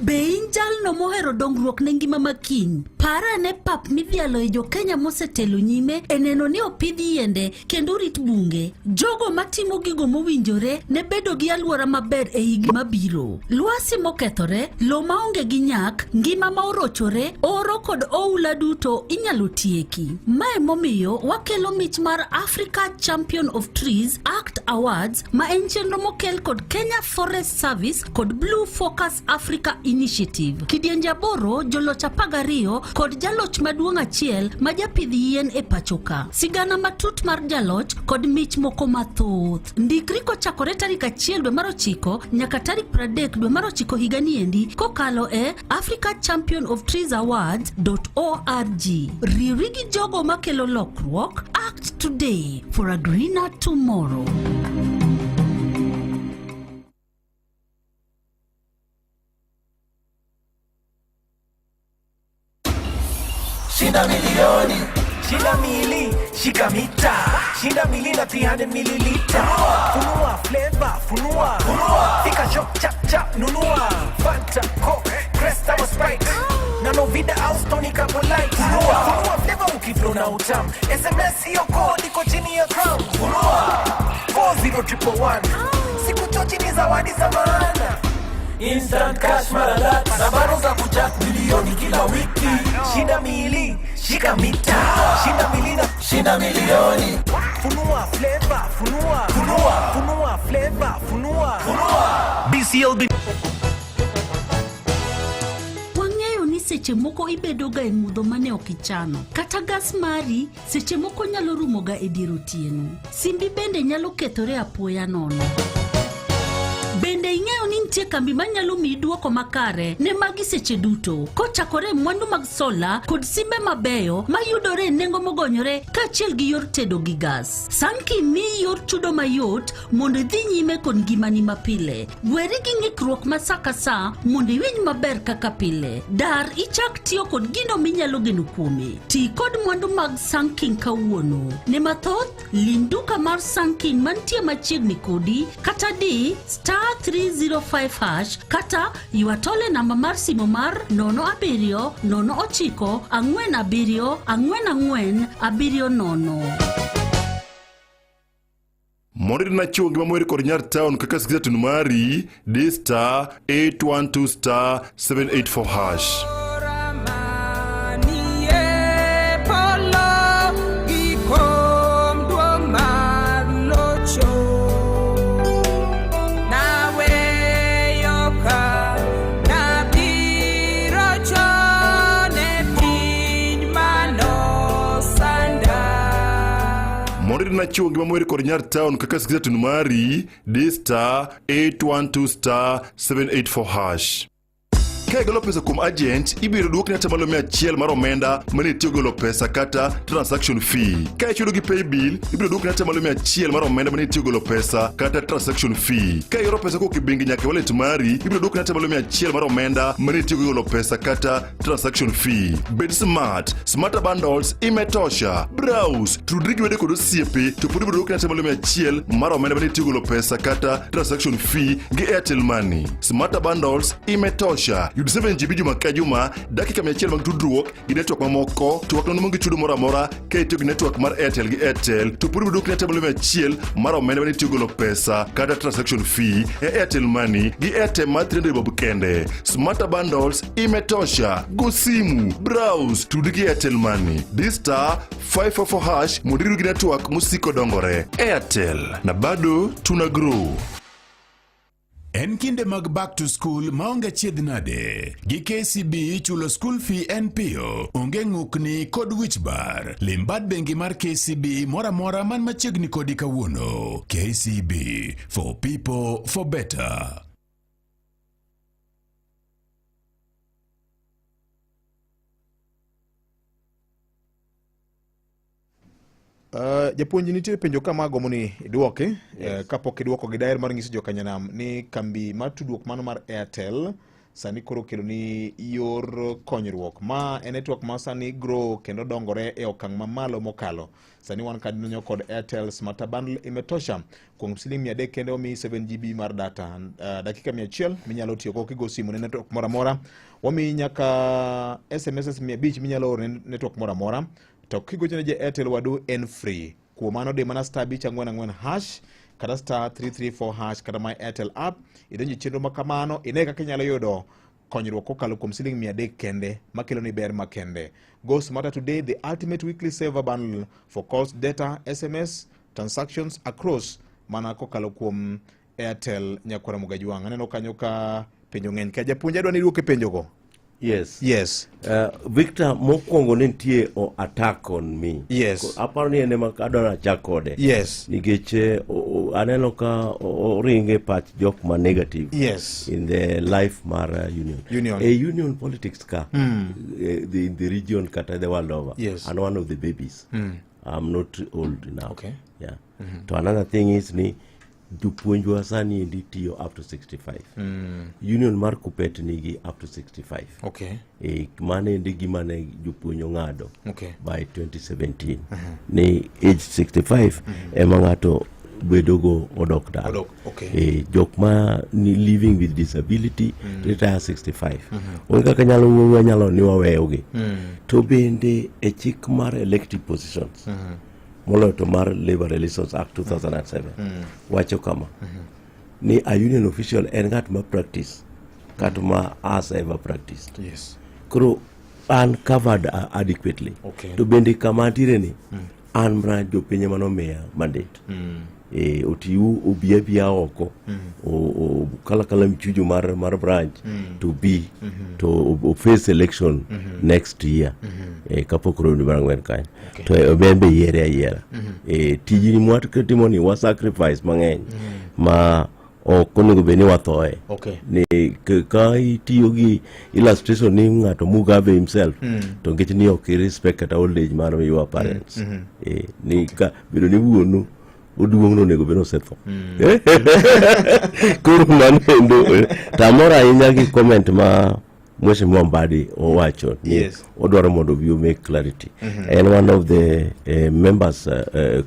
Be in jalno mohero dongruok ne ngima ma kiny? Par ane pap midhialo e jo-Kenya mosetelo nyime e neno ni opidh yiende kendo orit bunge. Jogo matimo gigo mowinjore ne bedo gi alwora maber e higni mabiro. Lwasi mokethore, lo maonge gi nyak, ngima ma orochore, oro kod oula duto inyalo tieki. Mae momiyo wakelo mich mar Africa Champion of Trees Act Awards ma en chenro mokel kod Kenya Forest Service kod Blue Focus Africa Initiative. Kidienje aboro, joloch 12 kod jaloch maduong' achiel ma japidh yien e pachoka. Sigana matut mar jaloch kod mich moko mathoth. Ndikri kochakore tarik 1 dwe mar 9 nyaka tarik 30 dwe mar 9 higani endi kokalo e Africa Champion of Trees Awards.org. Riwri gi jogo makelo lokruok. Act today for a greener tomorrow. Shinda milioni, shinda mili, shika mita, shinda mili na 300 mililita. Funua flavor, funua, funua. Fika shop chap chap nunua. Fanta, Coke, Crest ama Sprite. Na Novida au Stony Couple Light. Funua, funua flavor ukiflow na utam. SMS hiyo code iko chini ya crown. Funua 40111. Siku chochi ni zawadi za maana. Instant cash mara that na bado za kuchat milioni kila wiki. Shinda mili, shika mita, shinda mili na shinda milioni. Funua flavor, funua, funua, funua flavor, funua, funua. BCLB. Wang'eyo ni seche moko ibedoga e mudho mane ok ichano. Kata gas mari seche moko nyalo rumoga e dier otieno. Simbi bende nyalo kethore apoya nono. Bende ing'eyo ni nitie kambi manyalo miyi duoko makare ne magi seche duto kochakore e mwandu mag sola kod simbe mabeyo mayudore e nengo mogonyore kaachiel gi yor tedo gi gas. Sanki miyi yor chudo mayot mondo idhi nyime kod ngimani mapile. Weri gi ng'ikruok ma sa ka sa mondo iwinj maber kaka pile. Dar ichak tiyo kod gino minyalo geno kuome. Ti kod mwandu mag Sanking kawuono. Ne mathoth, lim duka mar Sanking mantie machiegni kodi kata di star 305 hash kata ywa tole namba mar simo mar 07 09 47 44 70. Mondo idina chiwo ngima moher kod nyar town kaka sikiza tun mari, di star 812 star 784 hash. Mondo idina chiwo ngima moher kod nyar town kaka sikiza tun mari, di star 812 star 784 hash. Ka igolo pesa kuom agent, ibiro duokni atamalo 100 mar omenda mane itiyo golo pesa kata transaction fee. Ka ichudo gi paybill, ibiro duokni atamalo 100 mar omenda mane itiyo golo pesa kata transaction fee. Ka ioro pesa kowuok e bengi nyaka e wallet mari, ibiro duokni atamalo 100 mar omenda mane itiyo golo pesa kata transaction fee. Bed smart, smarter bundles imetosha. Browse, tudri gi wede kod osiepe to pod ibiro duokni atamalo 100 mar omenda mane itiyo golo pesa kata transaction fee gi Airtel Money. Smarter bundles imetosha. Yud 7 GB juma ka juma, dakika 100 mag tudruok gi network mamoko, to wak nono maonge chudo moro amora ka itiyo gi network mar Airtel gi Airtel, to pod ibiro dwokni atamalo 100 mar omenda mane itiyo golo pesa kata transaction fee e Airtel Money gi Airtel mar 300 bob kende. Smarter bundles imetosha. Go simu, browse, tudi gi Airtel Money. Di star 544 hash mondo irud gi network mosiko dongore. Airtel na bado tuna grow. En kinde mag back to school maonge achiedh nade. Gi KCB chulo school fee en piyo, onge ng'ukni kod wich bar. Lim bad bengi mar KCB moro amora man machiegni kodi kawuono. KCB, for people, for better. Japuonj nitie penjo ka ma agombo ni idwoki yes. Kapok idwoko gi daher mar nyiso jokanyanam ni kambi mar tudruok mano mar Airtel sani koro okelo ni yor konyruok ma en network ma sani grow kendo dongore e okang' mamalo mokalo sani wan kadinonyo kod Airtel Smarter Bundle imetosha kuom siling 300 kende omiyi 7 GB mar data dakika 100 minyalo tiyogo kigo simu ne network moro amora wamiyi nyaka SMS 500 minyalo oro ne network moro amora to kigocho ne ja Airtel wadu en free. Kuom mano di mana star 544 hash kata star 334 hash kata my Airtel app idonjo e chenro ma kamano ine kaka inyalo yudo konyruok kokalo kuom siling 300 kende makelo ni ber makende. Go smarter today, the ultimate weekly saver bundle for calls, data, SMS, transactions across mana kokalo kuom Airtel nyakwara Mugajwang'. Aneno kanyo ka penjo ng'eny ka japuonj adwa ni iduok e penjogo. Yes. Yes. Victor, mokwongo ne nitie o attack on me. Yes. Aparo ni en ema adwa ni achak kode. Yes. Nikech aneno ka oringo e pach jok ma negative. Yes. In the life mar union. Union. E union politics ka. In the region kata the world over. Yes. I'm one of the babies. I'm not old now. Okay. Yeah. To another thing is ni jopuonjwa sani endi tiyo up to 65. Union mar Kuppet nigi up to 65. Okay. Mano endi gima ne jopuonj ong'ado Okay. by 2017 ni age 65 ema ng'ato bedogo odok dala. Odok, okay. Jok ma ni living with disability retire 65. Onge kaka nyalo wuoyo nyalo ni waweyogi. To bende e chik mar elective positions moloyo to mar Labor Relations Act 2007 wacho kama ni a union official en ng'at ma practice kata ma has ever practiced. Yes. Koro an covered adequately. Okay. To bende kama antiere ni an mana jopiny ema nomiya mandate. Otiu obi abiya oko kala mchujo mar branch to be to o face election next year kapok round mar ang'wen kanyo to en be yiere ayiera. Tijni mwatimo ni wa sacrifice mang'eny ma ok onego bed ni wathoe. Okay. Ni ka itiyo gi illustration ni ng'ato Mugabe himself to nikech ni ok respect kata old age mar your parents. Ni ka bedo ni wuonu oduong' no onego bed ni osetho. Koro mano endo to amor ahinya gi comment ma Mheshimiwa Mbadi owacho ni Yes. odwaro mondo obi make clarity. En one of the members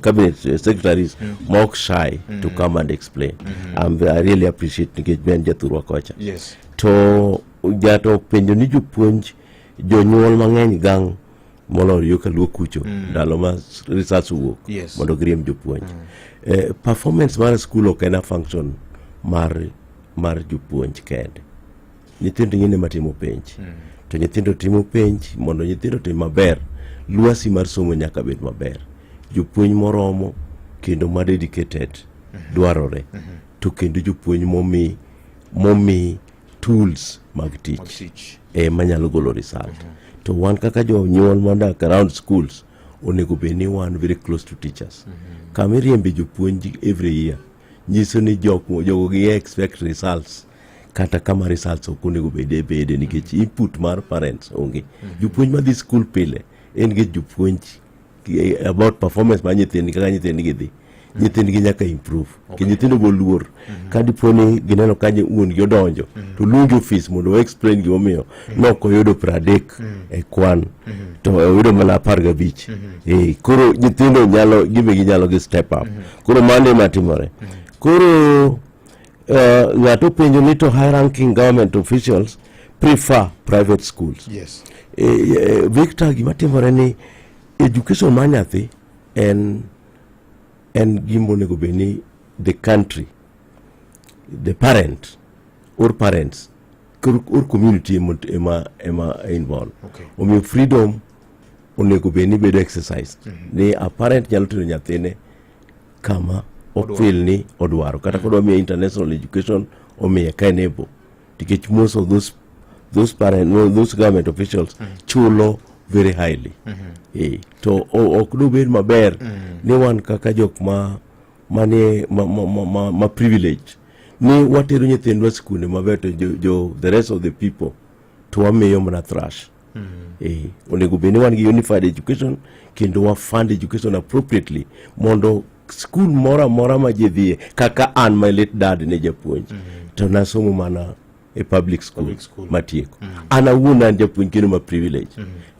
cabinet secretaries ma ok shy to come and explain. I really appreciate nikech be en jathurwa kocha. Yes. To jato penjo ni jopuonj jonyuol mang'eny gang' moloyo yo kaluo kucho ndalo ma results owuok Yes. mondo giriemb jopuonj. Performance mar school ok en a function mar jopuonj kende. Nyithindo ng'eny ema timo penj. To nyithindo timo penj mondo nyithindo otim maber, lwasi mar somo nyaka bed maber. Jopuonj moromo kendo ma dedicated dwarore. To kendo jopuonj momi tools mag tich manyalo golo result. To wan kaka jonyuol modak around schools onego bed ni wan very close to teachers. Kama iriembe jopuonj every year nyiso ni jogo gi expect results kata kama results ok onego bede bede nikech input mar parents onge. Jopuonj madhi school pile en nikech jopuonj about performance mar nyithindgi kaka nyithindgi dhi. Nyithindgi nyaka improve. Okay. Nyithindo go luor. Ka dipo ni gineno ka wuon gi odonjo to luongi ofis mondo o explain gimomiyo nok oyudo 30 e kwan to oyudo mana 15. Koro nyithindo nyalo gibe ginyalo gi step up. Koro mano ema timore. Koro ng'ato penjo ni to high ranking government officials prefer private schools. Victor, gima timore ni education mar nyathi en gima onego bed ni the country, the parent or parents or community ema involved. Omiyo freedom onego bed ni bedo exercised. Ni a parent nyalo tero nyathine kama Odwaro. ofeel ni odwaro kata kodwa miye international education omiye ka enable nikech most of those parent, no, those government officials chulo very highly. To ok dobed maber ni wan kaka jok ma manie ma privilege ni watero nyithindwa skunde maber to jo the rest of the people to wamiyo mana trash. Onego bed ni wan gi unified education kendo wa fund education appropriately mondo school moro amora ma ji dhiye kaka an my late dad ne japuonj to nasomo mana e public school, Public school. Matieko. An awuon an japuonj kendo ma privilege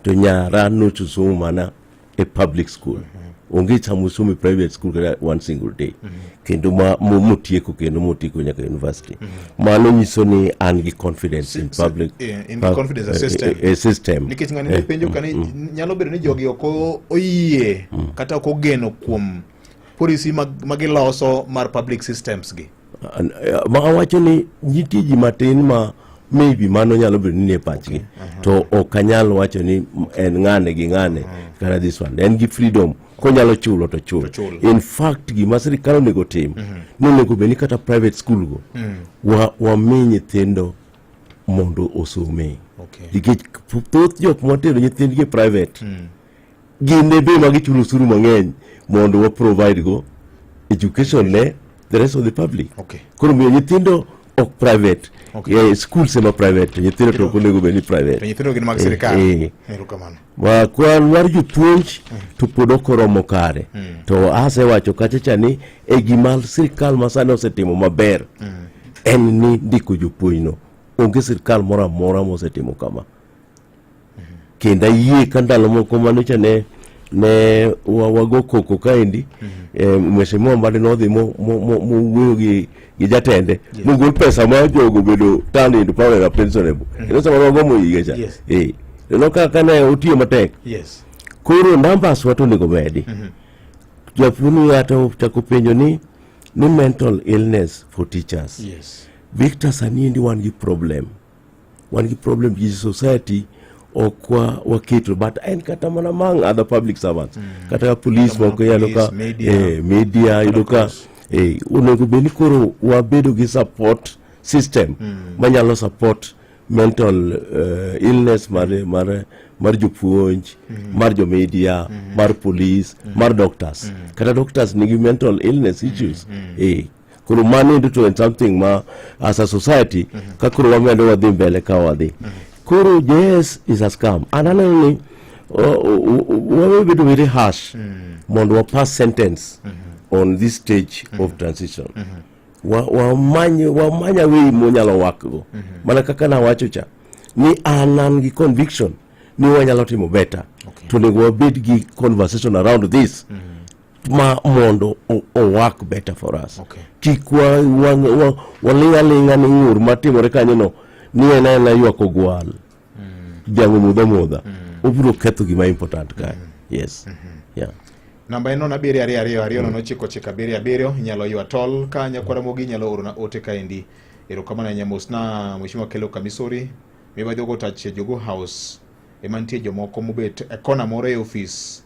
to nyara nochosomo mana e public school. Onge sama osomo e private school kata one single day kendo ma motieko kendo motieko nyaka university. Mano nyiso ni an gi confidence in public In confidence e system. System. Nikech ng'ani ne penjo ka ni nyalo bedo ni jogi ok oyie kata ok ogeno kuom policy ma giloso mar public systems gi. Ma awacho ni nitie ji matin ma maybe mano nyalo bedo ni nie pachgi to ok anyal wacho ni en ng'ane gi ng'ane kata this one en gi freedom konyalo chulo to chul. Chul. In fact, gima sirikal onego tim ni onego bed ni kata private school go wami nyithindo mondo osome nikech thoth jok mwatero nyithindgi e private gin e be ma gichulo osuru mang'eny mondo wa provide go education ne the rest of the public. Koro miyo nyithindo ok private. Yeah, schools ema private to nyithindo to ok onego bed ni private. To nyithindo gin mag sirikal. Erokamano. Ma kwan mar jopuonj to pod ok oromo kare to asewacho kacha cha ni e gima sirikal masani osetimo maber en ni ndiko jopuonj no onge sirikal moro amora mosetimo kama kendo ayie ka ndalo moko manocha ne wago koko kaendi mheshimiwa Mbadi nodhi mowuoyo gi jatende mogol pesa ma jogo bedo turned into permanent pensionable kendo sama wagomo higa cha neno kaka ne otiyo matek. Koro numbers wa to onego medi. Japuonj ng'ato chako penjo ni mental illness for teachers. Victor, sani endi wan gi problem, wan gi problem gi society ok waketo but en kata mana among other public servants kata police Kata mana moko iyudo ka police, media. Media iyudo ka onego bed ni koro wabedo gi support system manyalo support mental illness mar jopuonj mar jo media mar police mar doctors kata doctors nigi mental illness issues. Koro mano endo to en something ma as a society ka koro wamedo wadhi mbele ka wadhi koro JS is a scam an aneno ni wawe bedo very harsh mondo wa pass sentence on this stage of transition wamany a way monyalo wakgo mana kaka nawacho cha ni an gi conviction ni wanyalo timo better to onego wabed gi conversation around this ma mondo o work better for us. Kik waling' aling'a ni ng'ur matimore kanyo no ni en aena ywak ogwal jang'o mudha mudha obiro ketho gima important kae. Yes, yeah. Namba en 0722209977 inyalo ywa tol ka nyakwaramogi inyalo orona ote kaendi. Erokamano ahinya mosna Mheshimiwa Kelo Kamisori mibadhi ogo tach e Jogoo House ema nitie jomoko mobet e kona moro e ofis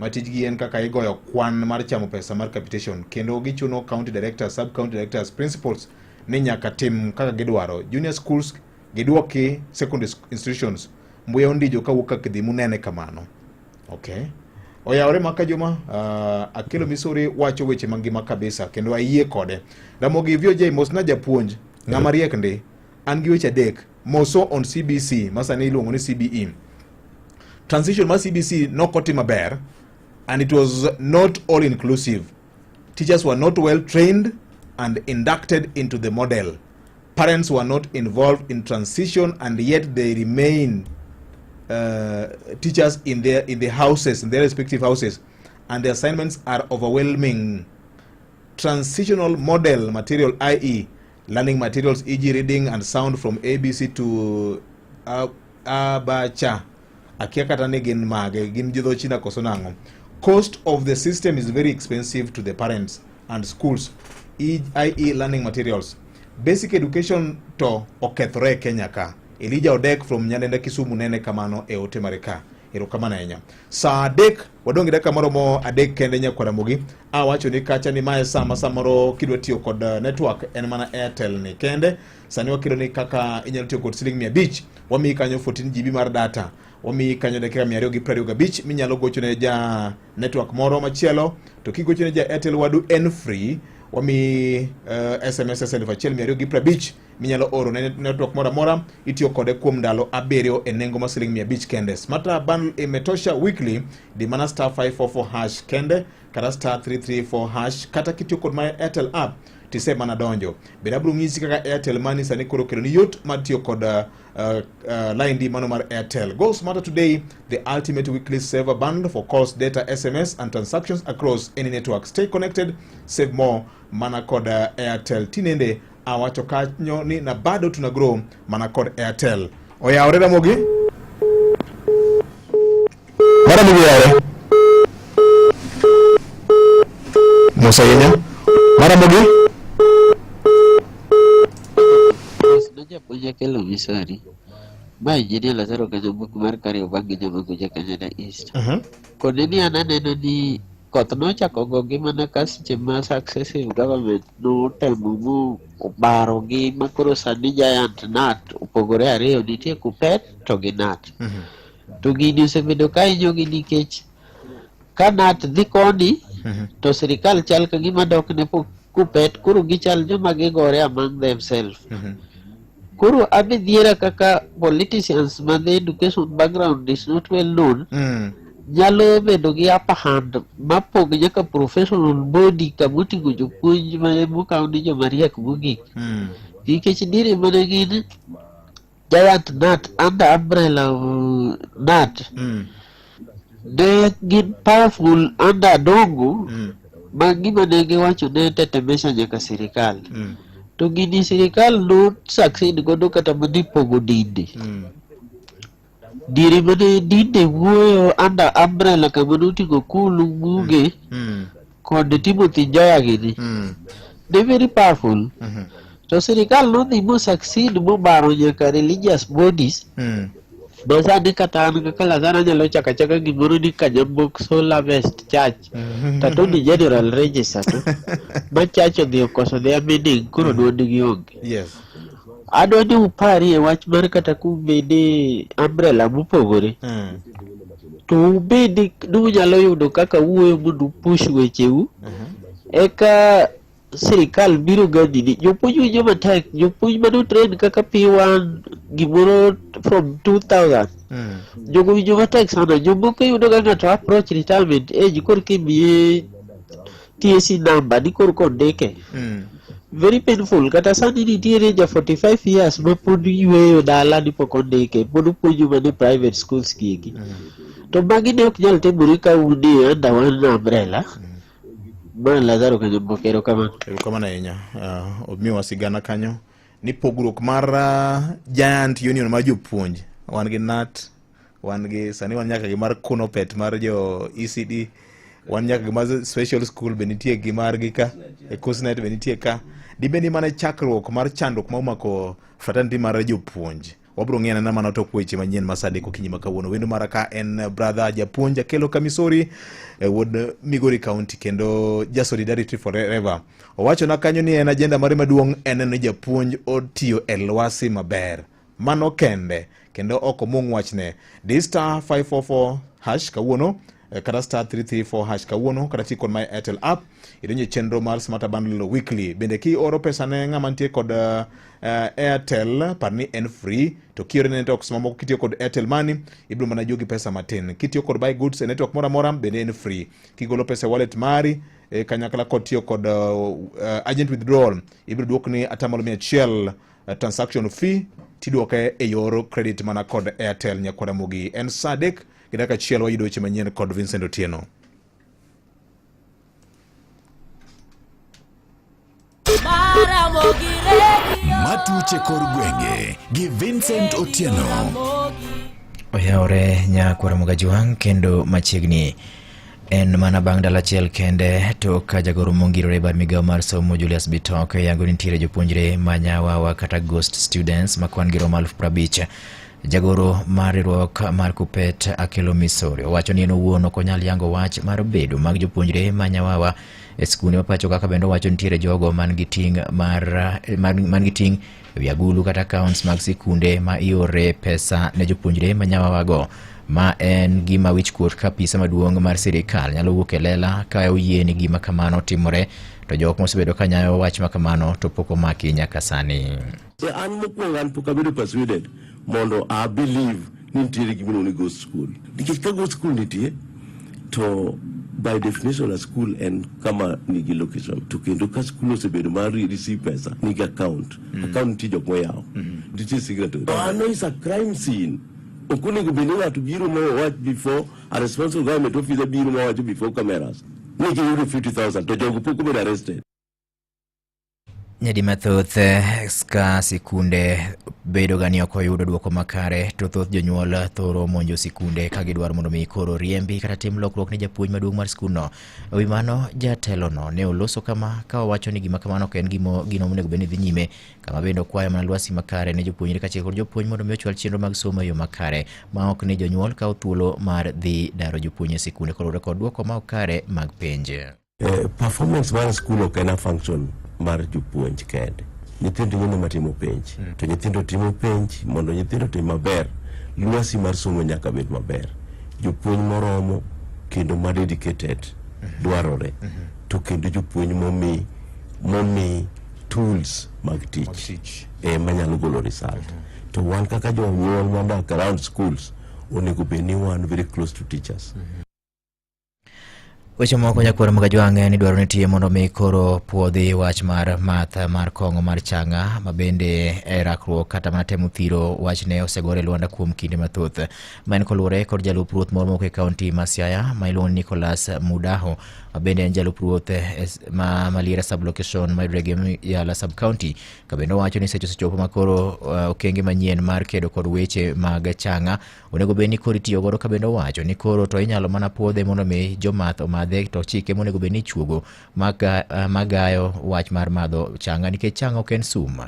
ma tijgi en kaka igoyo kwan mar chamo pesa mar capitation kendo gichuno county directors, sub county directors, principals ni nyaka tim kaka gidwaro. Junior schools giduoki secondary institutions mbuya ondijo kawuok kaka dhi munene kamano. Okay. Oyawore maka juma Akelo Misori wacho weche mangima kabisa kendo ayie kode. Ramogi VOJ mosna japuonj ng'ama riek ndi an gi weche adek moso on CBC masani iluongo ni CBE. Transition mar CBC nokotim maber and it was not all inclusive. Teachers were not well trained and inducted into the model. Parents were not involved in transition and yet they remain teachers in the houses, in their respective houses, and the assignments are overwhelming. Transitional model material, i.e. Learning materials e.g. reading and sound from ABC to Abacha. Akia kata ni gin mage, gin jodho China koso nang'o. Cost of the system is very expensive to the parents and schools, i.e. learning materials. Basic education to okethore e Kenya ka. Elijah Odek from Nyalenda Kisumu nene kamano e ote mare ka. Erokamano ahinya. Saa 3 wadong' gi dakika maromo 3 kende nyakwar Ramogi. Awacho ni kacha ni mae saa ma samoro kidwa tiyo kod network en mana Airtel ni kende. Sani wakelo ni kaka inyalo tiyo kod siling 500, wamiyi kanyo 14 GB mar data, wamiyi kanyo dakika 225 minyalo gocho ne ja network moro machielo, to kigocho ne ja Airtel wadu en free, wamiyi SMS 1250 minyalo oro ne network moro amora, itiyo kode kuom ndalo 7 e nengo mar siling 500 kende. Smarter bundle imetosha weekly, di mana star 544 hash kende kata star 334 hash, kata kitiyo kod my Airtel app tise mana donjo. Bende abiro nyisi kaka Airtel Money sani koro kelo ni yot mar tiyo kod line di mano mar Airtel. Go smarter today, the ultimate weekly saver bundle for calls, data, SMS and transactions across any network. Stay connected, save more mana kod Airtel. Tinende awacho kanyo ni na bado tuna grow mana kod Airtel. Oyawre Ramogi? Maramogi oyawre? Musa Yenya? Maramogi? Najapuonj Akelo Misori. Ma Engineer Lazaro Kanyambuku mar Kariobangi Nyamaguja Kanyada East. Kone ni an aneno ni koth nochako gogi mana ka seche ma successive government notemo mo obarogi ma koro sani giant KNUT opogore ariyo, nitie KUPPET to gi KNUT. To gini osebedo ka hinyogi nikech ka KNUT dhi koni to sirikal chal ka gima dok ne KUPPET, koro gichal joma gigore among themselves. Koro adhi dhiera kaka politicians ma the education background is not well known nyalo bedo gi upper hand mapog nyaka professional body kamoting'o jopuonj ma mokaw ni joma riek mogik. Nikech diere mane gin giant KNUT under umbrella of KNUT, ne gin powerful under Dongo ma gima ne giwacho ne tetemesha nyaka sirikal. To gini sirikal no succeed godo kata mana pogo dinde. Diere mane dinde wuoyo under umbrella kama noting'o Kulu, Muge kod Timothy Njoya gini. Ne very powerful. To sirikal nodhi mo succeed mobaro nyaka religious bodies. Ma sani kata an kaka Lazaro anyalo chako achaka gimoro ni Kanyamok Soul Harvest Church. To Attorney General register to. Ma church odhi okoso their meaning koro duondgi onge. Adwa ni uparie wach mar kata kubede umbrella mopogore. To ubed ni unyalo yudo kaka wuoyo mondo upush wecheu. Eka sirikal biro gani jopuonj winjo matek, jopuonj mane train kaka P1 gimoro from 2000 jogo winjo matek sana. Jomoko iyudo ga ng'ato approach retirement age korka imiye TSC number ni korka ondike. Very painful. Kata sani nitiere ja 45 years ma pod yweyo dala ni pok ondike, pod opuonjo mana e private schools gieki. To magi ne ok nyal timore ka un e under one umbrella. Ma Lazaro Kanyamboka, erokamano. Erokamano ahinya. Omiwa sigana kanyo ni pogruok mar giant union mar jopuonj. Wan gi KNUT, wan gi sani wan nyaka gi mar KUNOPET mar jo ECD, wan nyaka gi mar special school be nitie gi margi ka, e KUSNET be nitie ka. Dibed ni mana chakruok mar chandruok ma omako fraternity mar jopuonj. Wabiro ng'iyo anena mana tok weche manyien ma saa 3 okinyi ma kawuono. Wendo mara ka en brother japuonj Akelo Kamisori, wuod Migori County kendo ja Solidarity Forever. Owachona kanyo ni en agenda mare maduong' en ni japuonj otiyo e lwasi maber. Mano kende kendo ok omung wachne. Di star 544 hash kawuono, kata star 334 hash kawuono, kata ti kod my Airtel app idonjo e chenro mar Smarter Bundle Weekly. Bende kioro pesa ne ng'ama nitie kod Airtel, par ni en free, to kiore ne networks mamoko kitiyo kod Airtel Money ibiro mana juogi pesa matin. Kitiyo kod buy goods e network moro amora bende en free. Kigolo pesa e wallet mari kanyakla kod tiyo kod agent withdrawal ibiro duokni atamalo 100 transaction fee tiduoke e yor credit mana kod Airtel. Nyakwara Ramogi, en saa 3:01, wayudo weche manyien kod Vincent Otieno. Maramogi. Matuche kor gwenge gi Vincent Otieno. Oyawore nyakwar Mugajwang' kendo machiegni en mana bang' ndalo achiel kende to ka jagoro mongirore e bad migawo mar somo Julius Bitok yango ni nitiere jopuonjre ma nyawawa kata ghost students ma kwan gi romo 50,000. Jagoro mar riwruok mar Kuppet Akelo Misori owacho ni en owuon ok onyal yango wach mar bedo mag jopuonjre ma nyawawa e skunde ma pacho kaka bende owacho nitiere jogo man gi ting' mar man gi ting' ewi agulu kata accounts mag sikunde ma iore pesa ne jopuonjre ma nyawawago ma en gima wichkuot ka apisa maduong' mar sirikal nyalo wuok e lela ka oyie ni gima kamano timore to jok mosebedo ka nyayo wach ma kamano to pok omaki nyaka sani. So an mokwongo an pok abedo persuaded mondo a believe ni nitiere gima iluongo ni ghost school. Nikech ka ghost school nitie to by definition a school en kama nigi location to kendo ka school osebedo mar receive pesa nigi account account nitie jok moyawo nitie signatory. Mano is a crime scene. Ok onego bed ni ng'ato biro ma wach before a responsible government officer biro ma wacho before cameras ni giyudo 50,000 to jogo pok obedo arrested. Nyadi mathoth ka sikunde bedo ga ni ok oyudo duoko makare to thoth jonyuol thoro monjo sikunde ka gidwaro mondo mi koro riembi kata tim lokruok ne japuonj maduong' mar skundno. E wi mano jatelono ne oloso kama ka owacho ni gima kamano ok en gino monego bed ni dhi nyime kama bende okwayo mana lwasi makare ne jopuonjre kaachiel kod jopuonj mondo mi ochwal chenro mag somo e yo makare ma ok ni jonyuol kawo thuolo mar dhi daro jopuonj e sikunde kaluwore kod duoko ma ok kare mag penj. Performance mar school ok en a function mar jopuonj kende. Nyithindo ng'eny matimo penj. To nyithindo timo penj mondo nyithindo otim maber, lwasi mar somo nyaka bed maber. Jopuonj moromo kendo ma dedicated dwarore. To kendo jopuonj momi tools mag tich manyalo golo result. To wan kaka jonyuol modak around schools onego bed ni wan very close to teachers. Weche moko nyakwar Mgajwang' ni dwaro nitie mondo mi koro puodhi wach mar math mar kong'o mar chang'a ma bende e rakruok kata mana temo thiro wachne osegore lwanda kuom kinde mathoth. Ma en koluwore kod jalup ruoth moro mowuok e kaunti ma Siaya ma iluongo ni Nicholas Mudaho ma bende en jalup ruoth ma Maliera sub-location ma yudore e Yala sub-county ka bende owacho ni seche osechopo ma koro okenge manyien mar kedo kod weche mag chang'a onego bed ni koro itiyo godo ka bende owacho ni koro to inyalo mana puodhe mondo mi jomath omadhe to chike monego bed ni ichuogo magayo wach mar madho chang'a nikech chang'a ok en sum.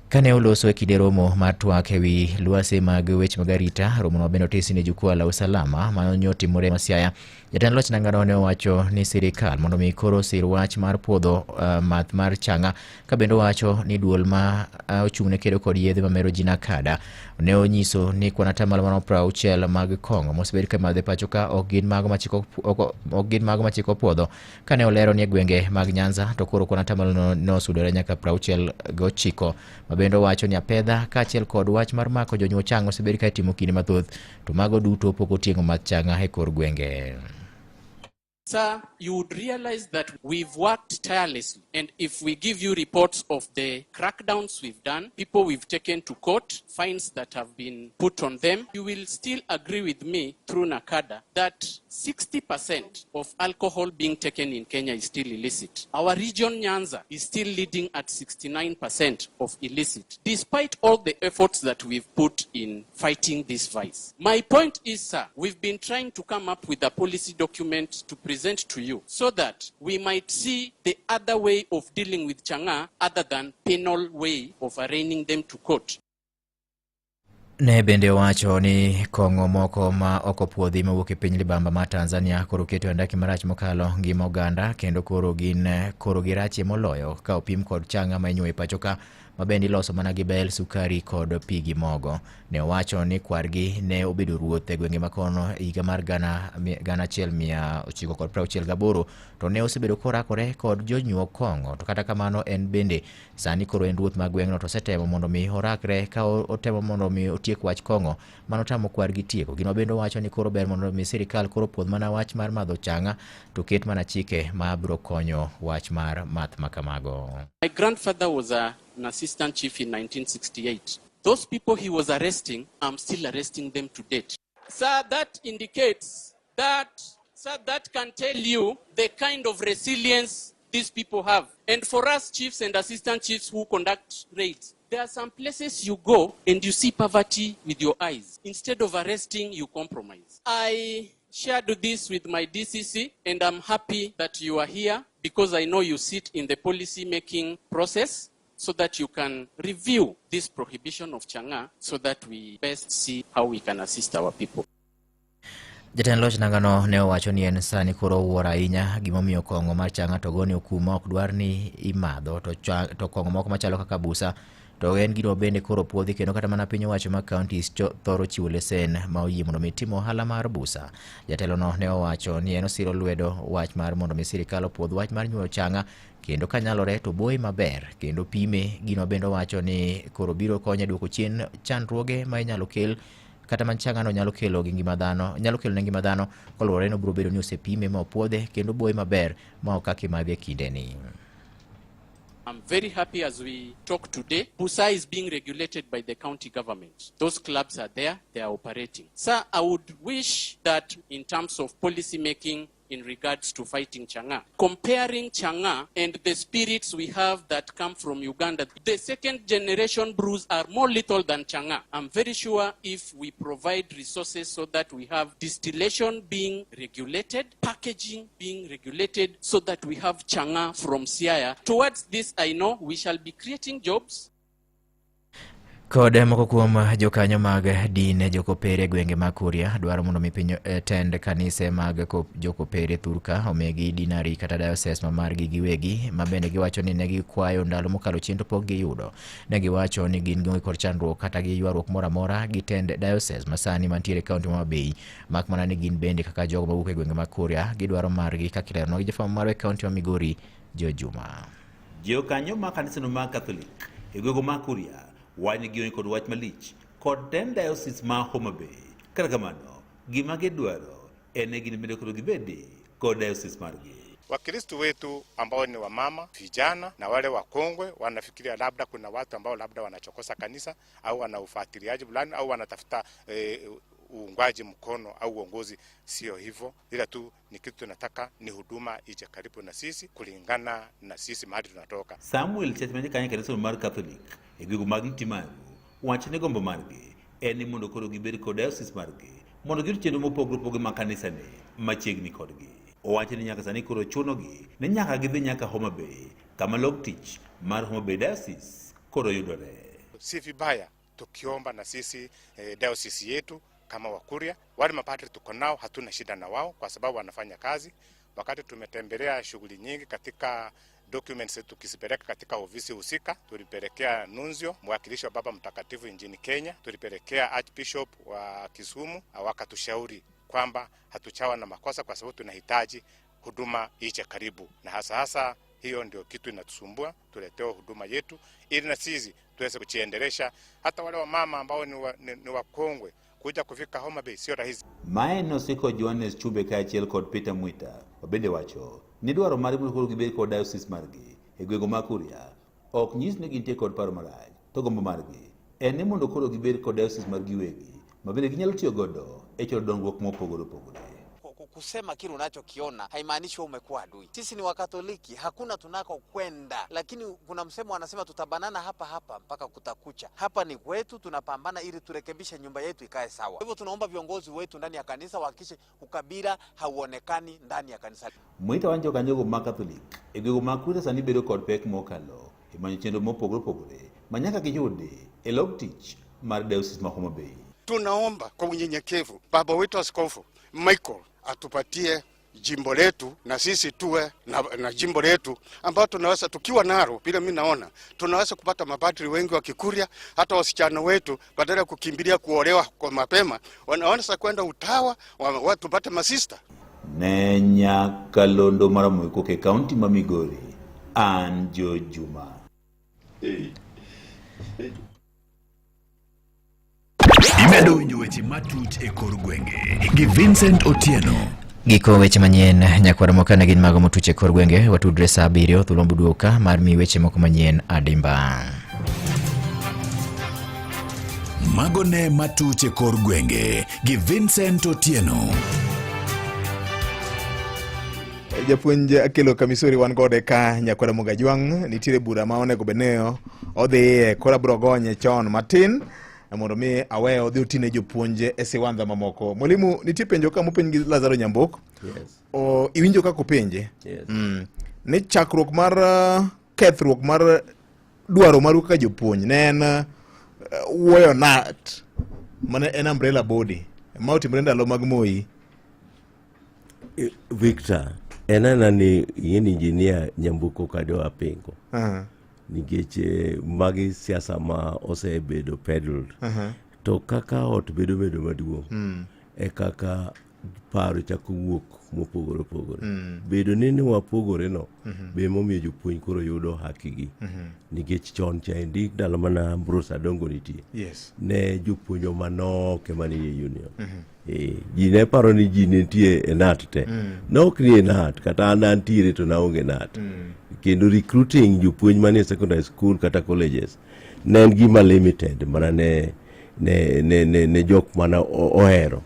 Kane oloso e kinde romo mar twak e wi lwasi mag weche mag arita, romono bende otisi ni jukwaa la usalama ma nyotimore Siaya. Jatend loch nangano ne owacho ni sirikal mondo mi koro osir wach mar puodho math mar chang'a ka bende owacho ni duol ma ochung' ne kedo kod yedhe mamero ji NACADA ne onyiso ni kwan atamalo maromo 60 mag kong'o mosebed ka imadho e pacho ka ok gin mago machiko ok gin mago machiko puodho. Kane olero ni e gwenge mag Nyanza to koro kwan atamalo no nosudore nyaka 69 ma bende owacho ni apedha kaachiel kod wach mar mako jonyuo chang'a osebed ka itimo kinde mathoth to mago duto pok otieng'o math chang'a e kor gwenge. Sir, you would realize that we've worked tirelessly, and if we give you reports of the crackdowns we've done, people we've taken to court, fines that have been put on them, you will still agree with me through NACADA that 60% of alcohol being taken in Kenya is still illicit. Our region, Nyanza, is still leading at 69% of illicit, despite all the efforts that we've put in fighting this vice. My point is, sir, we've been trying to come up with a policy document to present to you so that we might see the other way of dealing with chang'aa other than penal way of arraigning them to court. Ne bende owacho ni kong'o moko ma ok opuodhi mawuok e piny libamba mar Tanzania koro keto e andaki marach mokalo ngima oganda kendo koro gin koro girachie moloyo ka opim kod chang'a ma inyuoyo e pacho ka ma bende iloso mana gi bel, sukari kod pi gi mogo. Ne owacho ni kwargi ne obedo ruoth e gwenge ma kono e higa mar 1968 to ne osebedo korakore kod jonyuo kong'o to kata kamano en bende sani koro en ruoth mar gweng'no to osetemo mondo mi orakre ka otemo mondo mi otiek wach kong'o mano tamo kwargi tieko. Gima bende owacho ni koro ber mondo mi sirikal koro puodh mana wach mar madho chang'a to ket mana chike ma biro konyo wach mar math ma kamago. My grandfather was an assistant chief in 1968. Those people he was arresting, I'm still arresting them to date. Sir, that indicates that, sir, that can tell you the kind of resilience these people have. And for us chiefs and assistant chiefs who conduct raids, there are some places you go and you see poverty with your eyes. Instead of arresting, you compromise. I shared this with my DCC, and I'm happy that you are here because I know you sit in the policy making process so that you can review this prohibition of chang'aa so that we best see how we can assist our people. Jatend loch nangano ne owacho ni en sani koro owuoro ahinya gimomiyo kong'o mar chang'a to gone okum ma ok dwar ni imadho to, cha, to kong'o moko machalo kaka busa to en gino bende koro puodhi kendo kata mana piny owacho mag counties thoro chiwo lesen ma oyie mondo mi tim ohala mar busa. Jatelono ne owacho ni en osiro lwedo wach mar mondo mi sirikal opuodh wach mar nyuoyo chang'a kendo kanyalore to boye maber kendo pime gino bende owacho ni koro biro konyo e duoko chien chandruoge ma inyalo kel kata man chang'ano nyalo kelo gi ngima dhano nyalo kelo ne ngima dhano koluwore ni obiro bedo ni osepime ma opuodhe kendo boye maber ma ok kaka imadhe e kindeni. I'm very happy as we talk today. Busa is being regulated by the county government. Those clubs are there, they are operating. Sir, I would wish that in terms of policy making in regards to fighting Chang'aa, comparing Chang'aa and the spirits we have that come from Uganda, the second generation brews are more lethal than Chang'aa. I'm very sure if we provide resources so that we have distillation being regulated, packaging being regulated, so that we have Chang'aa from Siaya. Towards this, I know we shall be creating jobs. Kod moko kuom jokanyo mag din jokopere e gwenge mag Kuria dwaro mondo mi piny tend kanise mag jokopere thurka omigi dinari kata diocese ma margi giwegi ma bende giwacho ni ne gikwayo ndalo mokalo chien to pok giyudo. Ne giwacho ni gin gionge kod chandruok kata gi ywaruok moro amora gi tend diocese masani mantiere e kaunti ma Homa-Bay mak mana ni gin bende kaka jogo mawuok e gwenge mag Kuria gidwaro margi kaka ileronwa gi jafwambo marwa e kaunti ma Migori George Juma. Jokanyo mag kanisano mag Catholic e gwego mag Kuria wacho ni gionge kod wach malich kod tend diocese ma Homa Bay. Kata kamano, gima gidwaro en ni gin bende koro gibedi kod diocese margi. Wakristo wetu ambao ni wamama, vijana na wale wakongwe wanafikiria labda kuna watu ambao labda wanachokosa kanisa au wana ufuatiliaji fulani au wanatafuta uungwaji mkono au uongozi. Sio hivyo, ila tu ni kitu tunataka ni huduma ije karibu na sisi kulingana na sisi mahali tunatoka. Samuel Chach ma jakanyo e kanisa mar Catholic e gwego mag Ntimaru wacho ni gombo margi en ni mondo koro gibed kod diocese margi mondo giyud chenro mopogore opogore mag kanisa ni machiegni kodgi. Owacho ni nyaka sani koro chunogi ni nyaka gidhi nyaka Homa Bay kama log tich mar Homa Bay Diocese koro yudore. Si vibaya tukiomba na sisi diocese yetu kama Wakuria, wale mapadri tuko nao hatuna shida na wao kwa sababu wanafanya kazi. Wakati tumetembelea shughuli nyingi katika documents tukizipeleka katika ofisi husika, tulipelekea Nunzio, mwakilishi wa Baba Mtakatifu nchini Kenya, tulipelekea Archbishop wa Kisumu, wakatushauri kwamba hatuchawa na makosa kwa sababu tunahitaji huduma ije karibu, na hasa hasa hiyo ndio kitu inatusumbua, tuletewe huduma yetu ili na sisi tuweze kujiendelesha. Hata wale wamama ambao ni wakongwe kuja kufika Homa Bay sio rahisi. Mae nosiko Johannes Chube kaachiel kod Peter Mwita wabende wacho ni dwaro margi mondo koro gibed kod diocese margi e gwego mag Kuria ok nyis ni gintie kod paro marach to gombo margi en ni mondo koro gibed kod diocese margi giwegi ma bende ginyalo tiyo godo e choro dongruok mopogore opogore. Kusema kile unachokiona haimaanishi wewe umekuwa adui. Sisi ni Wakatoliki, hakuna tunako kwenda, lakini kuna msemo wanasema tutabanana hapa hapa mpaka kutakucha. Hapa ni kwetu, tunapambana ili turekebishe nyumba yetu ikae sawa. Kwa hivyo tunaomba viongozi wetu ndani ya kanisa wahakikishe ukabila hauonekani ndani ya kanisa. Mwita wan jokanyogo mag Catholic e gwego mag Kuria sani bedo kod pek mokalo e manyo chenro mopogore opogore ma nyaka giyudi e log tich mar diocese ma Homa Bay. Tunaomba kwa unyenyekevu baba wetu Askofu Michael atupatie jimbo letu na sisi tuwe na jimbo letu ambao tunaweza tukiwa nalo, bila mimi naona tunaweza kupata mapadri wengi wa Kikuria. Hata wasichana wetu badala ya kukimbilia kuolewa kwa mapema wanaweza kwenda utawa tupate masista. Ne nyakalondo mar Ramogi e kaunti ma Migori, an George Juma. Imedo winjo weche matut e kor gwenge gi Vincent Otieno. Giko weche manyien nyakwar moko ne gin mago motuch e kor gwenge watudre saa 7 thuolo mbuduoka mar mi weche moko manyien adimba. Mago ne matuch e kor gwenge gi Vincent Otieno. Japuonj Akelo Kamisori wan kode ka nyakwara Mugajwang' nitiere bura ma onego bed ni odhiye koro abiro gonye chon matin mondo mi awe odhi otine jopuonj e siwandha mamoko. Mwalimu, nitie penjo ka mopenj gi Lazaro Nyambok. Yes. O, iwinjo kaka openje? Yes. Ni chakruok mar kethruok mar dwaro maru kaka jopuonj ne en wuoyo nat mane en umbrella body ma otimore ndalo mag Moi. Victor, en ana ni ing'e ni engineer Nyambuko kado apingo. Nikech magi siasa ma osebedo peddled. To kaka ot bedo bedo maduong' e kaka paro chako wuok mopogore opogore. Bedo ni wapogore no be momiyo jopuonj koro yudo hakigi. Nikech chon cha endi ndalo mana Ambrose Adongo nitie. Ne jopuonjwa manok ema nie union. Ji ne paro ni ji nitie e NAT te. Ne ok ni e NAT, kata an antiere to naonge NAT. Kendo recruiting jopuonj manie secondary school kata colleges ne en gima limited mana ne jok mana ohero.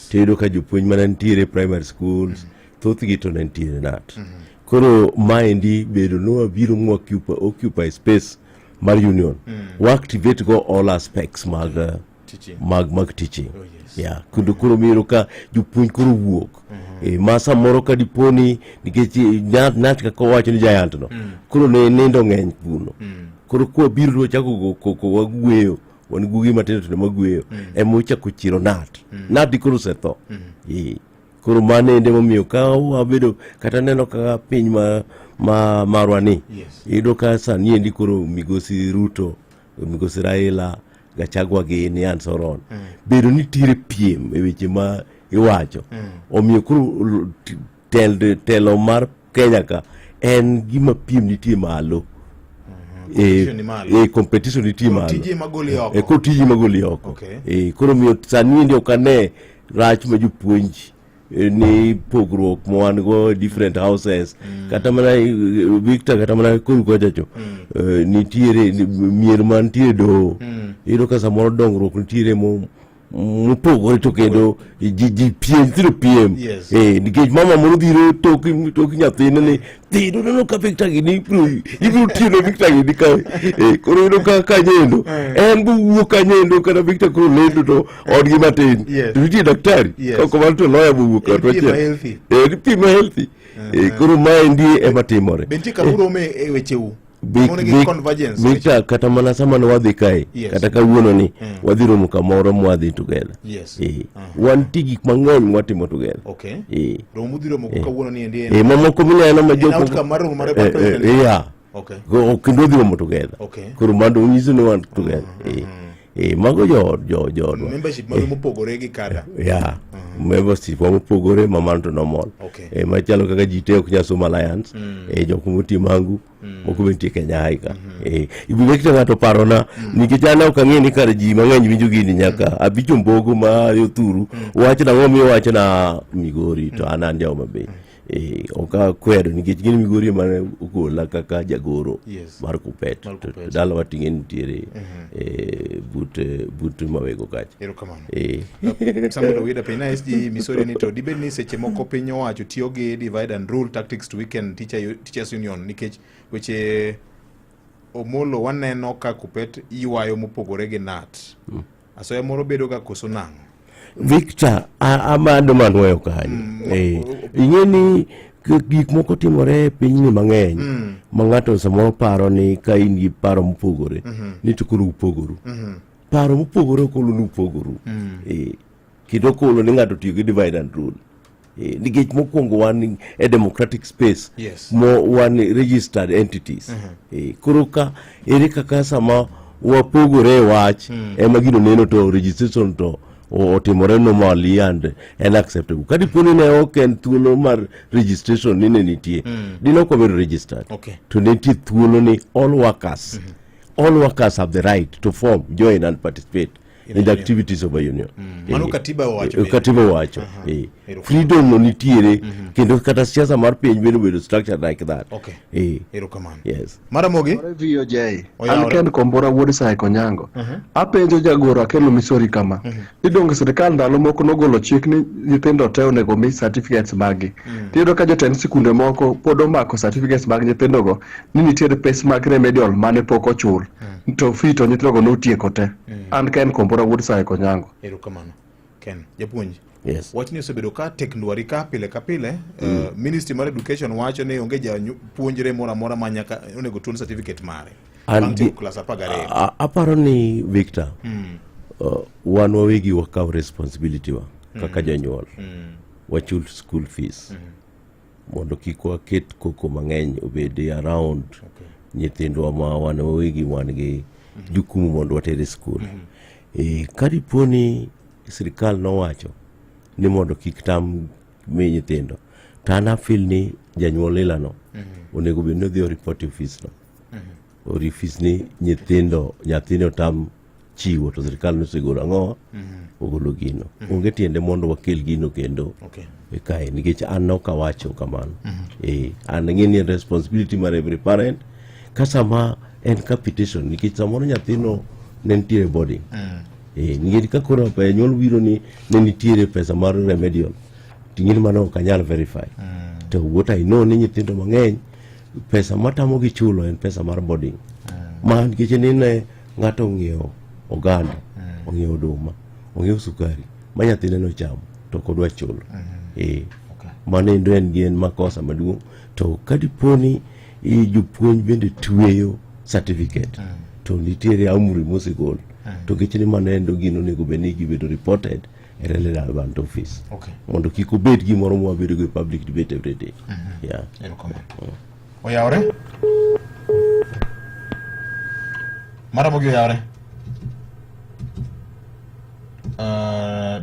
To iyudo ka jopuonj mana nitiere primary schools, thothgi to ne nitiere NAT. Koro maendi bedo ni wabiro mwa occupy space mar union. Wa activate go all aspects mag Teaching. mag teaching. Oh, yes. Yeah, kendo koro miyudo ka jopuonj koro wuok. Ma samoro ka diponi nikech NAT kaka owacho ni giant no. Koro ne nindo ng'eny kuno. Koro kwa biro to wachako go koko wagweyo. Wan gugi matindo tindo magweyo. Ema ochako chiro NAT. NAT koro osetho. Koro mano ende momiyo ka wabedo kata neno kaka piny ma marwa ni. Iyudo ka sani endi koro migosi Ruto, migosi Raila, Gachagua gini and so on. Bedo nitiere piem e weche ma iwacho. Omiyo koro telo mar Kenya ka en gima piem nitie malo. Competition ni malo. Competition nitie Koro malo. tije ema goli oko. Koro tije ema goli oko. Koro miyo sani endi ok ane rach ma jopuonj ni pogruok ma wan go different houses. Kata mana Victor, kata mana koru kocha cho. Nitiere mier mantiere doho. Iyudo ka samoro dongruok nitiere mopogore to kendo ji piem, nyithindo piem. Nikech mama moro dhiro tok nyathine ni dhi noneno ka Victor gini ibiro tiyo ne Victor gini ka. Koro iyudo ka kanyendo en bowuok kanyendo kata Victor koro lendo to odgi matin. To nitie daktari. Kok kamano to lawyer bowuok En ot piem machielo. ma healthy. En piem ma healthy. Koro maendi ema timore. Be nitie kama urome e wecheu? Mondo gi convergence. Victor, kata mana sama ne wadhi kae, kata kawuono ni, wadhi romo kamoro mwadhi together. Wantie gik mang'eny mwatimo together. Romo mudhi romo kawuono ni endi en Mamoko mineno ma En jok outcome mar romo mar president. Kendo wadhi romo together. Koro mano nyiso ni wan together. Mago joodwa. Membership maru mopogore gi kada. Yeah. Membership wa mopogore ma mano to normal. Machalo kaka ji te ok nyal somo Alliance. Jok moti Mangu. Moko be nitie Kenya High ka. Ibiro ng'ato parona nikech an ok ang'e ni kar ji mang'eny winjo gini nyaka Abicho Mbogo ma Othuru wacho nang'o miyo wacho na Migori to an ja Homa Bay. Ok akwedo nikech gin Migori ema ne ogola kaka jagoro mar Kuppet. Mar To Kuppet. dalawa ting'e nitiere but Mawego kacha. Erokamano. Samuel Owida penj na SG Misori ni to dibed ni seche moko piny owacho tiyo gi divide and rule tactics to weaken teachers union nikech weche Omolo waneno ka Kuppet ywayo mopogore gi NAT. Asoya moro bedo ga koso nang'o? Victor, amando manwoyo kanyo. Ing'e ni gik moko timore e pinyni mang'eny ma ng'ato samoro paro ni ka in gi paro mopogore ni to koro upogoru. Paro mopogore ok olo ni upogoru. Kendo ok olo ni ng'ato tiyo gi divide and rule. Nikech mokwongo wan e democratic space mo wan registered entities. Koro ka ere kaka sama wapogore e wach ema gino neno to registration to otimore normally and en acceptable. Ka dipo ni ne ok en thuolo mar registration ni ne nitie, dine ok wabedo registered. To ne nitie thuolo ni all workers, all workers have the right to form, join and participate. in the activities of a union. Mano Eh, katiba owacho eh, bende. Katiba owacho. Eh. Freedom no nitiere kendo kata siasa mar piny bende obedo structured like that. Okay. Eh. Erokamano. Yes. Maramogi. VOJ. An Oyawore. Ken Kombora wuod Sae Konyango. Apenjo jagoro Akelo Misori kama. Ni donge sirkal ndalo moko nogolo chik ni nyithindo te onego mi certificates maggi. Tiyudo ka jotend sikunde moko pod omako certificates mag nyithindogo ni nitiere pes mag remedial mane pok ochul. To fee to nyithindogo notieko te. An Ken Kombora wuod Sae Konyango. Erokamano. Ken, japuonj. Yes. Wachni osebedo ka tek ndwari ka pile ka pile. Ministry mar Education wacho ni onge japuonjre moro amora ma nyaka onego tuon certificate mare. An Bang' gi- tieko klas 12. Aparo ni Victor, Mm. wan wawegi wakaw responsibility wa kaka jonyuol. Wachul school fees. Mondo kik waket koko mang'eny obed around nyithindwa ma wan wawegi wan gi jukumu mondo water e skul. E, ka dipo ni sirikal nowacho ni mondo kik tam mi nyithindo to an afil ni janyuol ilano onego bed ni odhi oripot e ofis no orifis ni nyithindo nyathini otam chiwo to sirikal nosegolo ang'o ogolo gino onge tiende mondo wakel gino kendo Okay. e kae nikech an ok awacho kamano eh an ng'e ni en responsibility mar every parent ka sama en capitation nikech samoro nyathino ne nitiere boarding eh nikech ka koro janyuol biro ni ne nitiere pesa mar remedial ting'eni mano ok anyal verify to what I know ni nyithindo mang'eny pesa matamogi chulo en pesa mar boarding ma nikech nine ng'ato ong'iewo oganda ong'iewo oduma ong'iewo sukari ma nyathine nochamo to ok odwa chulo eh mano endo en gi en makosa maduong' to ka dipo ni i jopuonj bende tweyo certificate to nitiere amri mosegol to nikech ni mano endo gino onego bed ni gibedo reported e relevant office Okay. mondo kik obed gimoro mwabedo go e public debate every day yeah. Erokamano. Oyawore? Maramogi oyawore?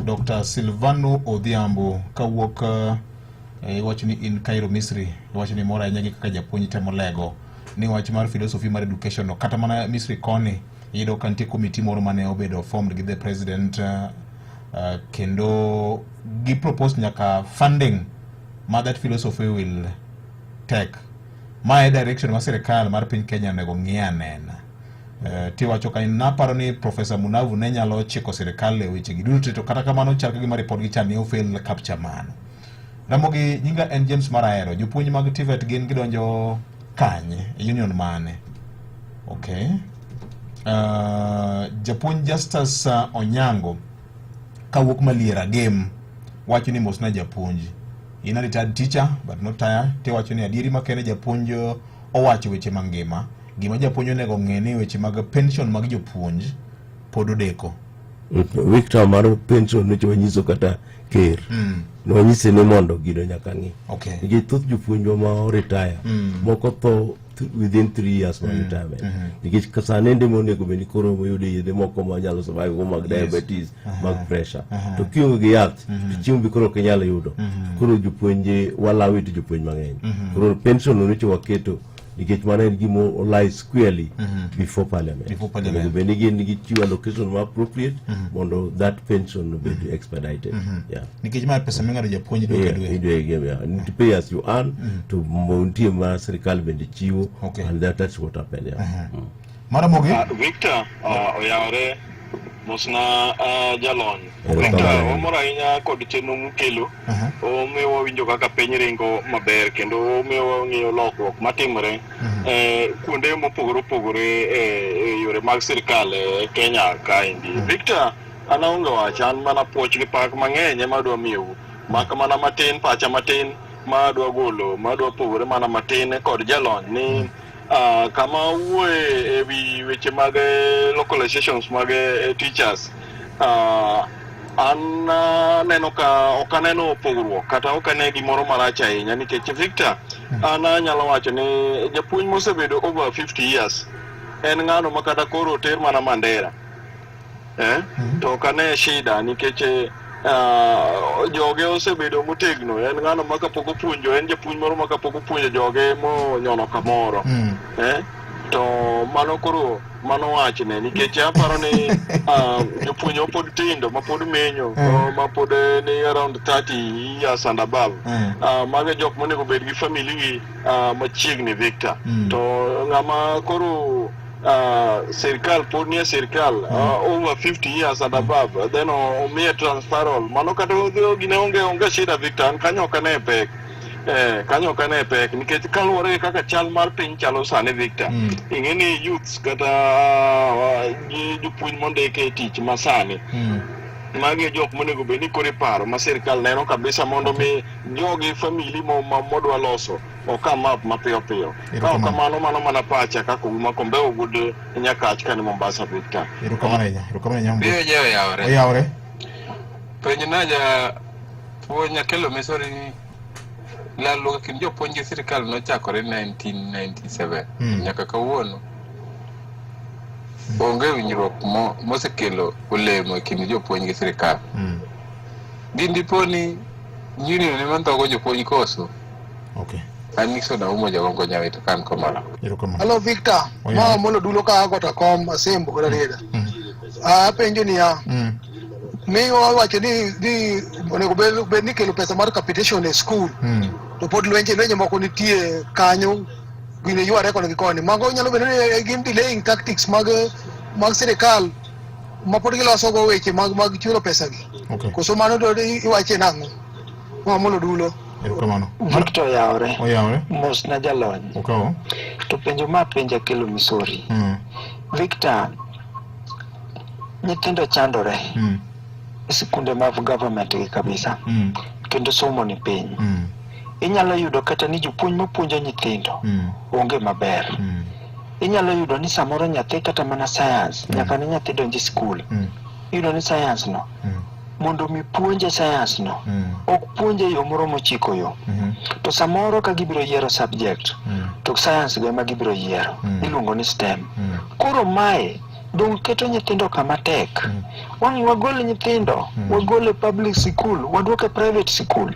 Dr. Silvano Odhiambo kawuok iwacho ni in Cairo, Misri, iwacho ni mor ahinya gi kaka japuonj temo lego ni wach mar philosophy mar education no kata mana Misri koni iyudo ka nitie committee moro mane obedo formed gi the president kendo gi propose nyaka funding ma that philosophy will take. Ma e direction ma sirikal mar piny Kenya onego ng'i anena. Tiwacho ka naparo ni Professor Munavu ne nyalo chiko sirikal e weche gi duto to kata kamano chal ka gima report gi cha ne ofail capture mano. Ramogi nyinga en James Maraero. Jopuonj mag TVET gin gidonjo kanye e union mane? Okay. Japuonj Justus Onyango kawuok Maliera Game wacho ni mosna japuonj. In a retired teacher but not tired. Tiwacho ni adieri makende japuonj owacho weche mangima. Gima japuonj onego ng'e ni weche mag pension mag jopuonj pod odeko. Victor mar pension nyocha wanyiso kata ker nwanyise ni mondo gino nyaka ng'i Okay. nikech thoth jopuonjwa ma oretire moko tho within 3 years mar retirement nikech ka sani ende monego bed ni koro oyudo yedhe moko ma nyalo survive go mag diabetes mag pressure to kionge gi yath to chiemo be koro ok inyal yudo koro jopuonje walawo it jopuonj mang'eny koro pension no nyocha waketo nikech mano en gima olai squarely before parliament Before parliament. Onego bed ni gin gichiwo allocation ma appropriate mondo that pension obed expedited yeah Nikech ma pesa ming'ado japuonj dwe ka dwe. Yeah, yeah, yeah. Need to pay as you earn to mo nitie ma sirikal bende chiwo and that's what happened yeah. Maramogi. Victor oyawore mosna jalony. Erokamano. Victor, wamor ahinya kod chenro mukelo. Omiyo wawinjo kaka piny ringo maber kendo omiyo wang'iyo lokruok matimore kuonde mopogore opogore e yore mag sirkal e Kenya kaendi. Victor, an aonge wach, an mana puoch gi pak mang'eny ema adwa miyou. Mak mana matin, pacha matin ma adwa golo, ma adwa pogore mana matin kod jalony ni kama wuoye e wi weche mag localizations mag teachers an aneno ka ok aneno pogruok kata ok ane gimoro marach ahinya nikech Victor an anyalo wacho ni japuonj mosebedo over 50 years en ng'ano ma kata koro oter mana Mandera to ok ane shida nikech joge osebedo motegno en ng'ano ma kapok opuonjo en japuonj moro ma kapok opuonjo joge monyono kamoro To mano koro mano wachne nikech aparo ni jopuonj ma pod tindo ma pod menyo ma pod ni around 30 years and above mago e jok monego bed gi family gi machiegni Victor. To ng'ama koro sirkal pod nie sirkal over 50 years and above then omiye transferal mano kata gine onge onge shida Victor an kanyo ok ane pek. Kanyo ok ane pek nikech kaluwore gi kaka chal mar piny chalo sani Victor. Ing'e ni youths kata gi jopuonj mondik e tich masani magi e jok monego bed ni koro iparo ma sirkal neno kabisa mondo mi jogi family modwa loso okam up mapiyo piyo. Ka ok kamano mano mana pacha kaka Ouma Kombeo wuod Nyakach kani Mombasa Victor. Erokamano ahinya. Erokamano ahinya. Biyo je oyawre. Oyawre. Penj na ja puonj Akelo Misori ni lalruok e kind jopuonj gi sirkal nochakore 1997 nyaka kawuono onge winjruok mosekelo olemo e kind jopuonj gi sirkal. Gin dipo ni union ema ndhogo jopuonj koso? Okay. An Nixon Aumo Jagongo Nyawito kan Komala. Erokamano. Hello Victor, Oya. ma Omolo Dulo ka got kom Asembo kod Rarieda. Apenjo niya, mi wawacho ni ni onego bed ni kelo pesa mar capitation e school to pod lwenje moko nitie kanyo gine yware koni gi koni. Mago nyalo bedo ni gin delaying tactics mag sirikal ma pod giloso go weche mag chulo pesa gi. Okay. Koso mano to iwache nang'o? Ma Omolo Dulo. Erokamano. Victor oyawre. Oyawre. Mos na jalony. Okawo. To penjo ma penja kelo Misori. Victor, nyithindo chandore e sikunde mag government gi kabisa. Kendo somo ni piny. Inyalo yudo kata ni jopuonj mapuonjo nyithindo onge maber. Inyalo yudo ni samoro nyathi kata mana science, nyaka ne nyathi donj e skul. Iyudo ni science no, mondo mi puonje science no, ok puonje e yo moro mochiko yo. To samoro ka gibiro yiero subject, to science go ema gibiro yiero, iluongo ni STEM. Koro mae dong keto nyithindo kama tek. Wang' wagol nyithindo, wagol e public school, waduok e private school.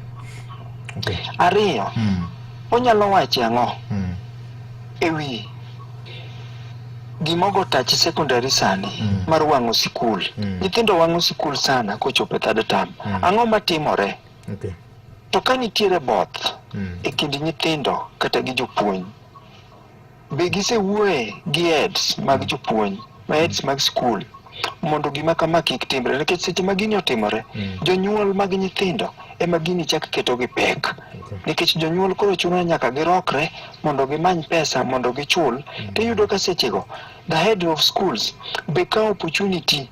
Ariyo, onyalo wacho ang'o e wi gimogo tach secondary sani mar wang'o sikul. Nyithindo wang'o sikul sana kochopo e third term. Ang'o matimore? Okay. To ka nitiere both e kind nyithindo kata gi jopuonj, be gisewuoye gi heads mag jopuonj, ma heads mag skul, mondo gima kama kik timre, nikech seche ma gini otimore, jonyuol mag nyithindo ema gini chak keto gi pek. Nikech jonyuol koro chuno nyaka girokre mondo gimany pesa mondo gichul, tiyudo ka sechego the head of schools be kawo opportunity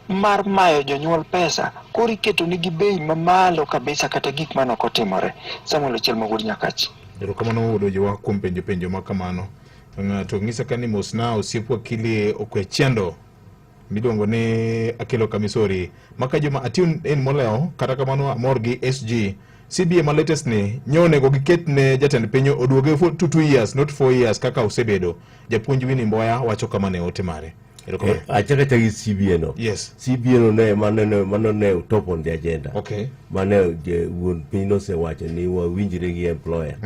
mar mayo jonyuol pesa, koro iketo nigi bei mamalo kabisa kata gik mane ok otimore. Samuel Ochiel Mawuod Nyakach. Erokamano wuod Ojowa kuom penjo ma kamano. Ng'ato ng'isa ka ni mosna osiep wakili Okwe Chendo miluongo ni Akelo Kamisori. Maka joma atune in molewo kata kamano amor gi SG. CBA ma latest ni nyo onego giket ne jatend piny oduoge for 2 years not 4 years kaka osebedo. Japuonj Winnie Mboya wacho kama ne ote mare. Erokamano. Achaka chaki CBA no. Yes. CBA no ne mano ne top on the agenda. Okay. Mane wuon piny nosewacho ni wawinjre gi employer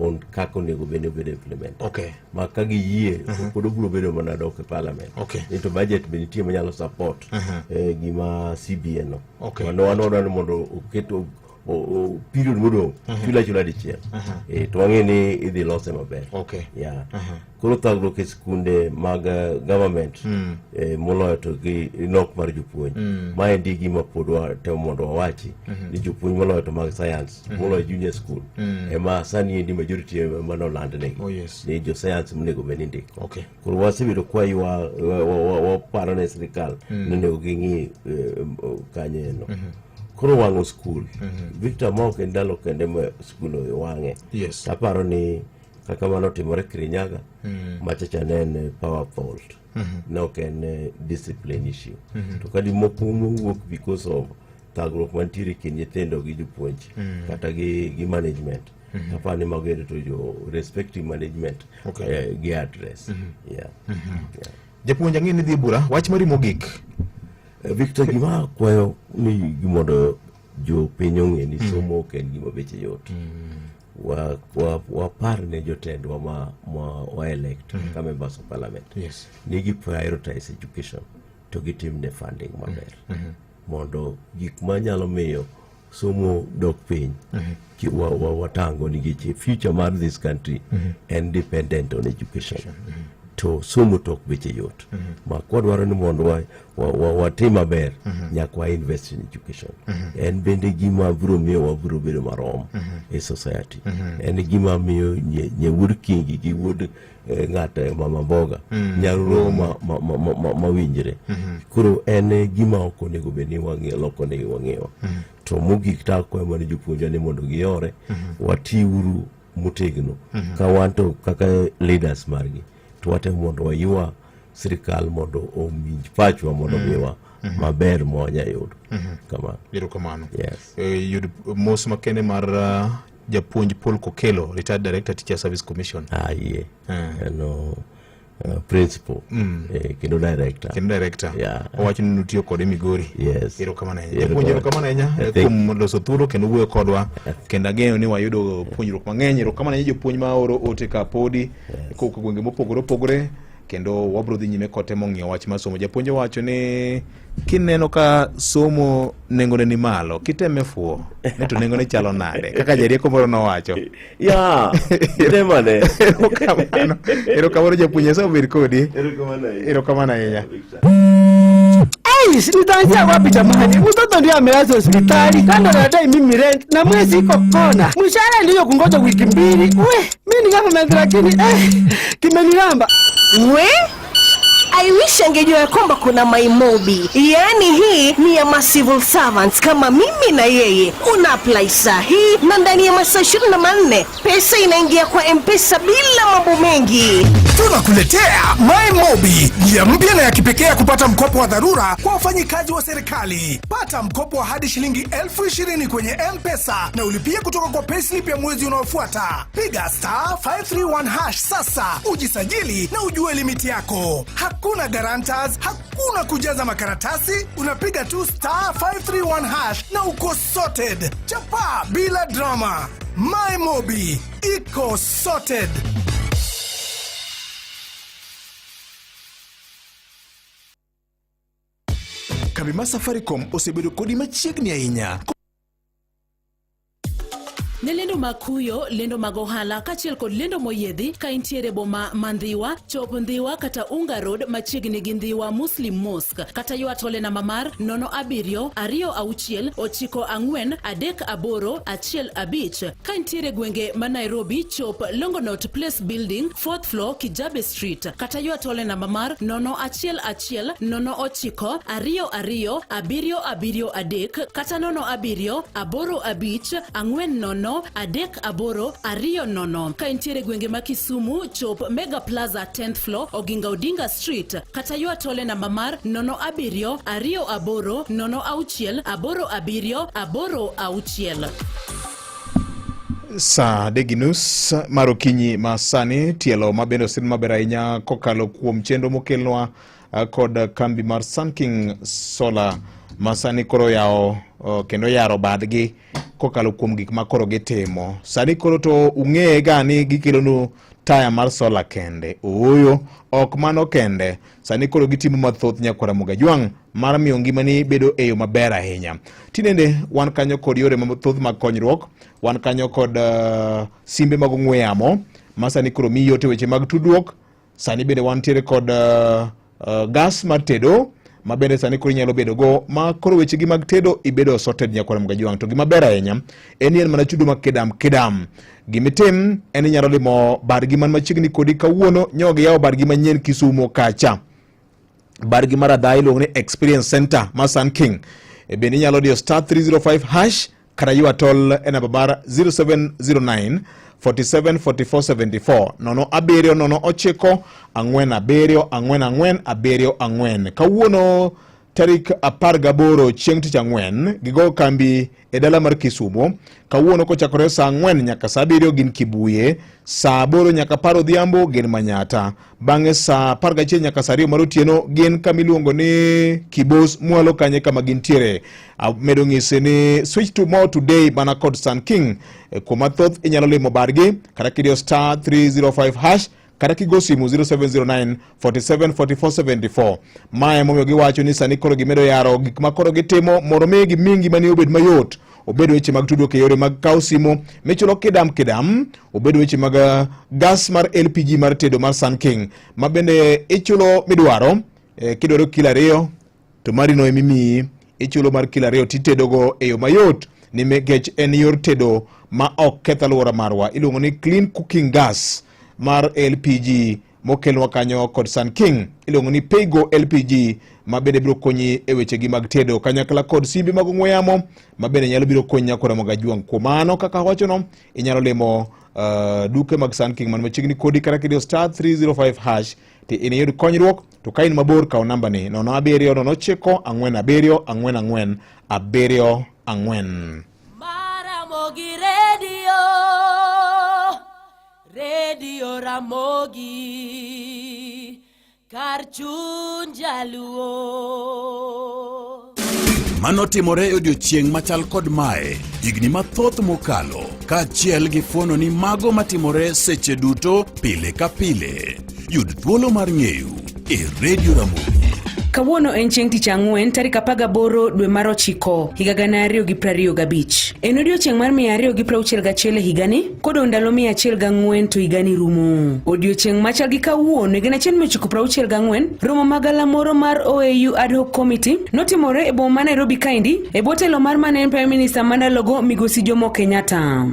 on kaka onego bed ni obedo implement. Okay. Ma ka giyie pod obiro bedo mana dok e parliament. Okay. Ni to budget be nitie manyalo support gima CBA no. Okay. Mano wan wadwaro ni mondo oket period modong' chula achula dichiel. To wang'e ni idhi lose maber. Okay. Yeah. Koro thagruok e skunde mag government moloyo to gi nok mar jopuonj. Maendi gima pod watemo mondo wawachi ni jopuonj moloyo to mag science moloyo junior school ema sani endi majority ema noland negi. Oh, yes. Ni jo science monego bed ni ndiko. Okay. Koro wasebedo kwa waparo ne sirikal ni onego ging'i kanyo eno. Koro wang'o skul. Victor ma ok en ndalo kende ma skul owang'e. Yes. Aparo ni kaka mano otimore Kirinyaga, machacha ne en power fault. Ne ok en discipline issue. To kadi moko mowuok because of thagruok mantiere e kind nyithindo gi jopuonj kata gi management. Aparo ni mago endo to jo respective management gi address. Yeah. Yeah. Japuonj ang'e ni dhi e bura, wach mari mogik. Victor, gima akwayo ni mondo jopiny ong'e ni somo ok en gima beche yot. wa, wa, wapar ne jotendwa ma, ma wa elect kaka members of parliament Yes. ni gi prioritize education to gitimne funding maber mondo gik manyalo miyo somo dok piny ki- wa, wa, watango nikech future mar this country en dependent on education to somo to ok beche yot ma kwadwaro ni mondo wa, wa, wa, watim maber nyaka wa invest in education en bende gima biro miyo wabiro bedo marom e society en gima miyo nye, nye wuod kingi gi wuod eh, ng'at eh, mama mboga nyalo romo ma, ma, ma, ma, ma, mawinjre koro en eh, gima ok onego bed ni wang'iyo loko negi wang'iwa to mogik to akwayo mana jopuonjwa ni mondo giyore watiuru motegno ka wan to kaka leaders margi to watemo mondo waywa sirikal mondo owinj pachwa mondo miwa maber ma wanya yudo kamano Erokamano. Yes. Eh, yud mos makende mar japuonj Paul Kokelo, retired director Teacher Service Commission. Ayie. En principal kendo director. Kendo director. Yeah. Owacho ni nutiyo kode Migori. Yes. Erokamano ahinya. Japuonj erokamano ahinya kuom loso thuolo kendo wuoyo kodwa. Kendo ageno ni wayudo puonjruok mang'eny. Erokamano ahinya jopuonj ma oro ote ka podi kowuok e gwenge mopogore opogore kendo wabiro dhi nyime kotemo ng'iyo wach mar somo. Japuonj owacho ni kineno ka somo nengone ni malo, kiteme fuo ni to nengone chalo nade? Kaka jarieko moro nowacho. Ya, temane. Erokamano. Erokamano japuonj, Nyasaye obed kodi. Erokamano ahinya. Hey, nitaanzia wapi jamani? Mtoto ndiye ameanza hospitali, kando anadai mimi rent na mwezi iko kona, mshahara ndiyo kungoja wiki mbili. We, mimi ni government lakini kimeniramba. We I wish angejua ya kwamba kuna MyMobi, yaani hii ni ya ma civil servants kama mimi na yeye. Una apply saa hii na ndani ya masaa 24 pesa inaingia kwa M-Pesa bila mambo mengi. Tunakuletea MyMobi, njia mpya na ya kipekee ya kupata mkopo wa dharura kwa wafanyikazi wa serikali. Pata mkopo wa hadi shilingi 20,000 kwenye M-Pesa na ulipie kutoka kwa payslip ya mwezi unaofuata. Piga star 531 hash sasa ujisajili na ujue limiti yako. Hakuna guarantors, hakuna kujaza makaratasi, unapiga tu star 531 hash na uko sorted. Chapa bila drama. MyMobi iko sorted. Kambi mar Safaricom osebedo kodi machiegni ahinya. Ne lendo mag kuyo, lendo mag ohala kaachiel kod lendo moyiedhi ka intiere e boma ma Ndhiwa, chop Ndhiwa kata Unga Road machiegni gi Ndhiwa Muslim Mosque kata ywa tole namba mar 07 26 94 38 15. Ka intiere e gwenge ma Nairobi, chop Longonot Place Building, 4th floor, Kijabe Street kata ywa tole namba mar 0 1 1 0 9 2 2 7 7 3 kata 0 7 8 5 4 0 3 8 2 0. Ka intiere e gwenge ma Kisumu, chop Mega Plaza 10th floor, Oginga Odinga Street kata ywa tole namba mar 0 7 2 8 0 6 8 7 8 6. Saa adek gi nus mar okinyi ma sani, tielo ma bende osin maber ahinya kokalo kuom chenro mokelnwa kod kambi mar Sun King Solar ma sani koro yawo kendo yaro badgi kokalo kuom gik ma koro gitimo. Sani koro to ung'eye ga ni gikelonu taya mar solar kende. Ooyo, ok mano kende. Sani koro gitimo mathoth nyakwara Mugajwang' mar miyo ngimani bedo e yo maber ahinya. Tinende wan kanyo kod yore mathoth mag konyruok, wan kanyo kod simbe mag ong'we yamo ma sani koro miyi yot e weche mag tudruok. Sani bende wantiere kod gas mar tedo ma bende sani koro inyalo bedo go ma koro weche gi mag tedo ibedo sorted nyakwara Mugajwang'. To gima ber ahinya en ni en mana chudo ma kidam kidam. Gimitim en inyalo limo bargi man machiegni kodi kawuono, nyo giyawo bargi manyien Kisumo kacha. Bargi mar Adhaya iluongo ni Experience Center ma Sun King. E bende inyalo diyo star 305 hash kata ywa tol e namba mar 0709 47 44 74 nono abiriyo nono ochiko ang'wen abiriyo ang'wen ang'wen abiriyo ang'wen. Kawuono tarik 18 chieng' tich ang'wen gigo kambi e dala mar Kisumo. Kawuono kochakore saa 4 nyaka saa 7 gin Kibuye, saa 8 nyaka 10 odhiambo gin Manyata, bang'e saa 11 nyaka saa 2 mar otieno gin kama iluongo ni Kibos mwalo kanye kama gintiere. Amedo ng'isi ni switch to more today mana kod Sun King. Kuom mathoth inyalo limo bargi kata kidiyo star 305 hash kata kigo simu 0709 47 44 74. Ma emomiyo giwacho ni sani koro gimedo yaro gik ma koro gitimo mondo mi gimi ngimani obed mayot, obed weche mag tudruok e yore mag kawo simu michulo kidam kidam, obed weche mag gas mar LPG mar tedo mar Sun King ma bende ichulo midwaro kidwaro kilo 2 to marino emimiyi ichulo mar kilo 2 titedogo e yo mayot nikech en yor tedo ma ok keth alwora marwa. Iluongo ni clean cooking gas mar LPG mokelnwa kanyo kod Sun King. Iluongo ni Paygo LPG ma bende biro konyi e wechegi mag tedo kanyakla kod simbe mag ong'we yamo ma bende nyalo biro konyi nyaka Ramogi Ajwang'. Kuom mano kaka awachono, inyalo limo duke mag Sun King man machiegni kodi kata kidiyo star 305 hash to iniyud konyruok. To ka in mabor kaw namba ni 0 7 0 9 4 7 4 4 7 4. Ramogi Radio, Radio Ramogi, kar chuny Jaluo. Mano timore e odiechieng' machal kod mae higni mathoth mokalo, kaachiel gi fuono ni mago matimore seche duto pile ka pile. Yud thuolo mar ng'eyo e Radio Ramogi. Kawuono en chieng' tich ang'wen tarik 18 dwe mar 9 higa 2025. En odiochieng' mar 261 e higani, kodong' ndalo 104 to higani rumo. Odiochieng' machal gi kawuono e 1964, romo ma galamoro mar OAU Ad Hoc Committee notimore e boma ma Nairobi kaendi e bwo telo mar mane en Prime Minister mandalogo Migosi Jomo Kenyatta.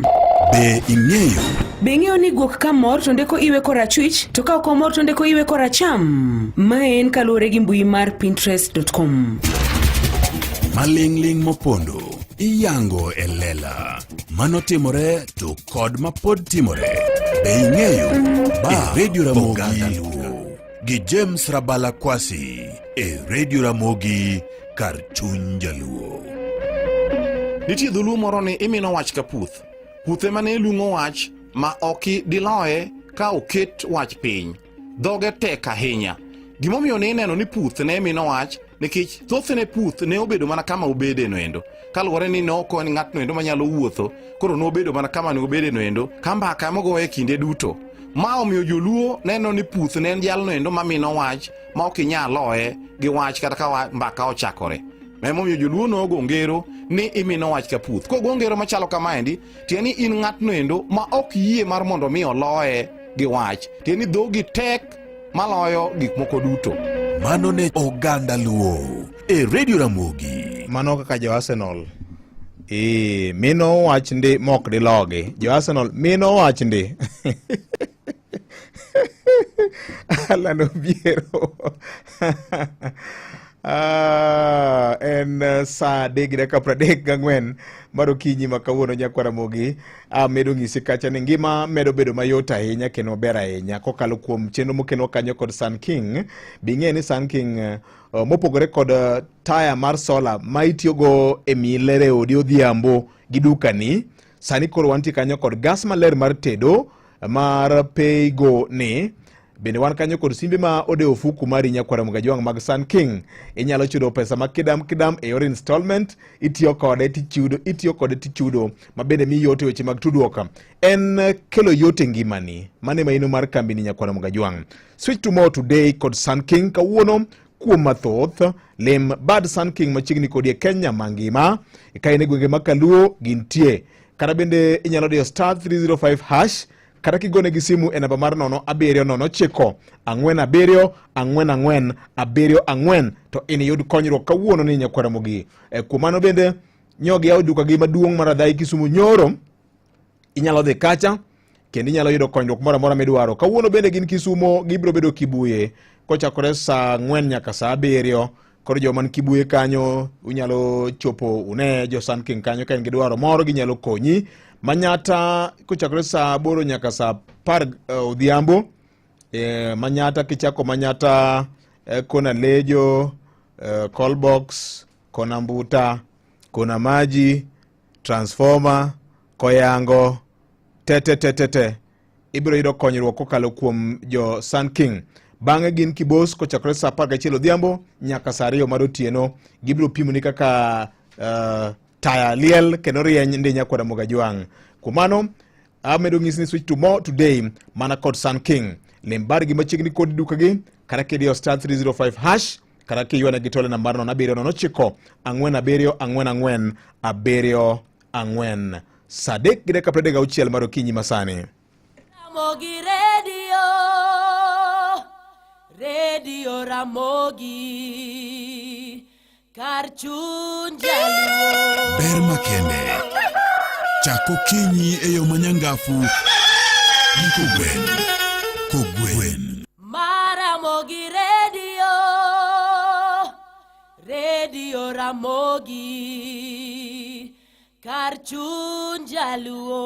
Be ing'eyo? Be ing'eyo ni guok ka mor to ndeko iwe korachwich to ka ok omor to ndeko iwe koracham? Mae en kaluwore gi mbui mar pinterest.com. Maling'ling' mopondo iyango e lela. Mano timore to kod mapod timore. Be ing'eyo? Ba Radio Ramogi gi James Rabala Kwasi e Radio Ramogi kar chuny Jaluo. Nitie dholuo moro ni imino wach ka puth. Puth ema ne lung'o wach ma ok diloye ka oket wach piny. Dhoge tek ahinya. Gimomiyo ne ineno ni puth ne mino wach nikech thothne puth ne obedo mana kama obede noendo. Kaluwore ni ne ok en ng'atno endo manyalo wuotho, koro nobedo mana kama ne obede noendo, ka mbaka mogoye kinde duto. Ma omiyo joluo neno ni puth ne en jalno endo mamino wach ma ok inyal loye gi wach kata ka mbaka ochakore. Emomiyo joluo nogo ngero ni imino wach ka puth. Kogo ngero machalo kamaendi, tiende ni in ng'atno endo ma ok yie mar mondo mi oloye gi wach. Tiende ni dhogi tek maloyo gik moko duto. Mano ne oganda Luo e Radio Ramogi. Mano kaka jo Arsenal mino wach ndi mok dilogi. Jo Arsenal mino wach ndi. Alan Obiero. En saa 3:34 mar okinyi ma kawuono nyakwar Ramogi. Amedo ng'isi kacha ni ngima medo bedo mayot ahinya kendo maber ahinya kokalo kuom chenro mokelwa kanyo kod Sun King. Bing'e ni Sun King mopogore kod taya mar sola ma itiyogo e miyi ler e odi odhiambo gi dukani, sani koro wantie kanyo kod gas maler mar tedo mar Paygo ni. Bende wan kanyo kod simbe ma odewo ofuku mari nyakwar Ramogi Ajwang' mag Sun King. Inyalo chudo pesa ma kidam kidam e yor installment, itiyo kode tichudo, itiyo kode tichudo, ma bende miyi yot e weche mag tudruok. En kelo yot e ngimani. Mano e maino mar kambini nyakwar Ramogi Ajwang'. Switch to more today kod Sun King kawuono kuom mathoth. Lim bad Sun King machiegni kodi e Kenya mangima. Ka in e gwenge ma Kaluo gintie. Kata bende inyalo diyo star 305 hash kata kigonegi simu e namba mar 0 7 0 9 4 7 4 4 7 4 to iniyud konyruok kawuono ni nyakwar Ramogi. Kuom mano bende nyogi yawo dukagi maduong' mar Adhai Kisumu nyoro, inyalo dhi kacha kendo inyalo yudo konyruok moro amora midwaro. Kawuono bende gin Kisumo, gibiro bedo Kibuye kochakore saa 4 nyaka saa 7. Koro joma man Kibuye kanyo unyalo chopo une jo Sun King kanyo ka in gi dwaro moro ginyalo konyi. Manyata kochakore saa 8 nyaka saa 10 odhiambo. Manyata kichako Manyata kona Lejo, call box, kona mbuta, kona maji, transformer, koyango, te te te te te. Ibiro yudo konyruok kokalo kuom jo Sun King. Bang'e gin Kibos kochakore saa 11 odhiambo nyaka saa 2 mar otieno. Gibiro pimoni kaka taya liel kendo rieny ndi nyakwara Mogajwang'. Kuom mano, amedo nyisi ni switch to more today mana kod Sun King. Lim bargi machiegni kod dukagi kata kidiyo star 305 hash kata kiywane gi tole nambar 07 09 47 44 74. Saa 3:36 mar okinyi masani. Ramogi Radio, Radio Ramogi, kar chuny jaluo. Ber makende. Chak okinyi e yo manyangafu gi kogwen. Kogwen. Maramogi Radio, Radio Ramogi, kar chuny jaluo.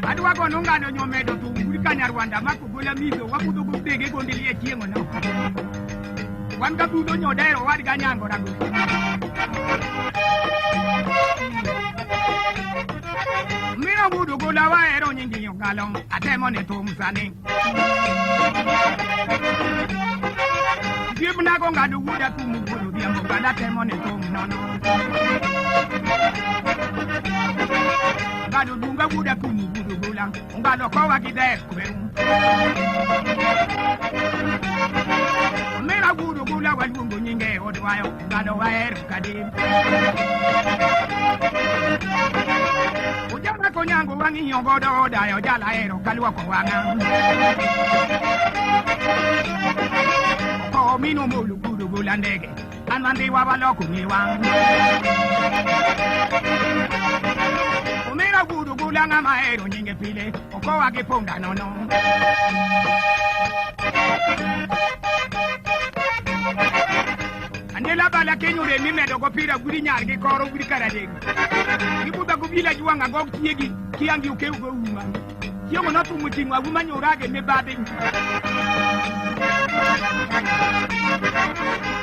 Adwa gono ngano nyomedo to uguri ka Nyarwanda mako gola mizo wabudho go dege gondili e chieng'o no. Wan ga budho nyodero wad ga nyango rago. Miro budu gola wahero nyingi yongalo atemo ne thum sani. Osiepna go ng'ado wuoda kuom wuon odhiambo ng'ado atemo ne thum nono. Ng'ado dunga wuoda kuom wuod ogola ong'ado kowa gi dher kweru. Omera wuod ogola waluongo nyinge e odwayo ong'ado wahero kadim. Ujana konyango wang'iyo godo odayo jala hero kaluoko wang'a. Oko mino molo gudo gola ndege an mandhiwa waloko ng'iwa. Omera wuod ogola ng'ama hero nyinge pile okowa gi punda nono. Andela bala kenyore mimedo go pira gudi nyar gi koro gudi karadego. Gibudha go bila jwang' agog chiegi kiangi okew go uma. Chieng'o nothumo ting'o auma nyorage mibadhi.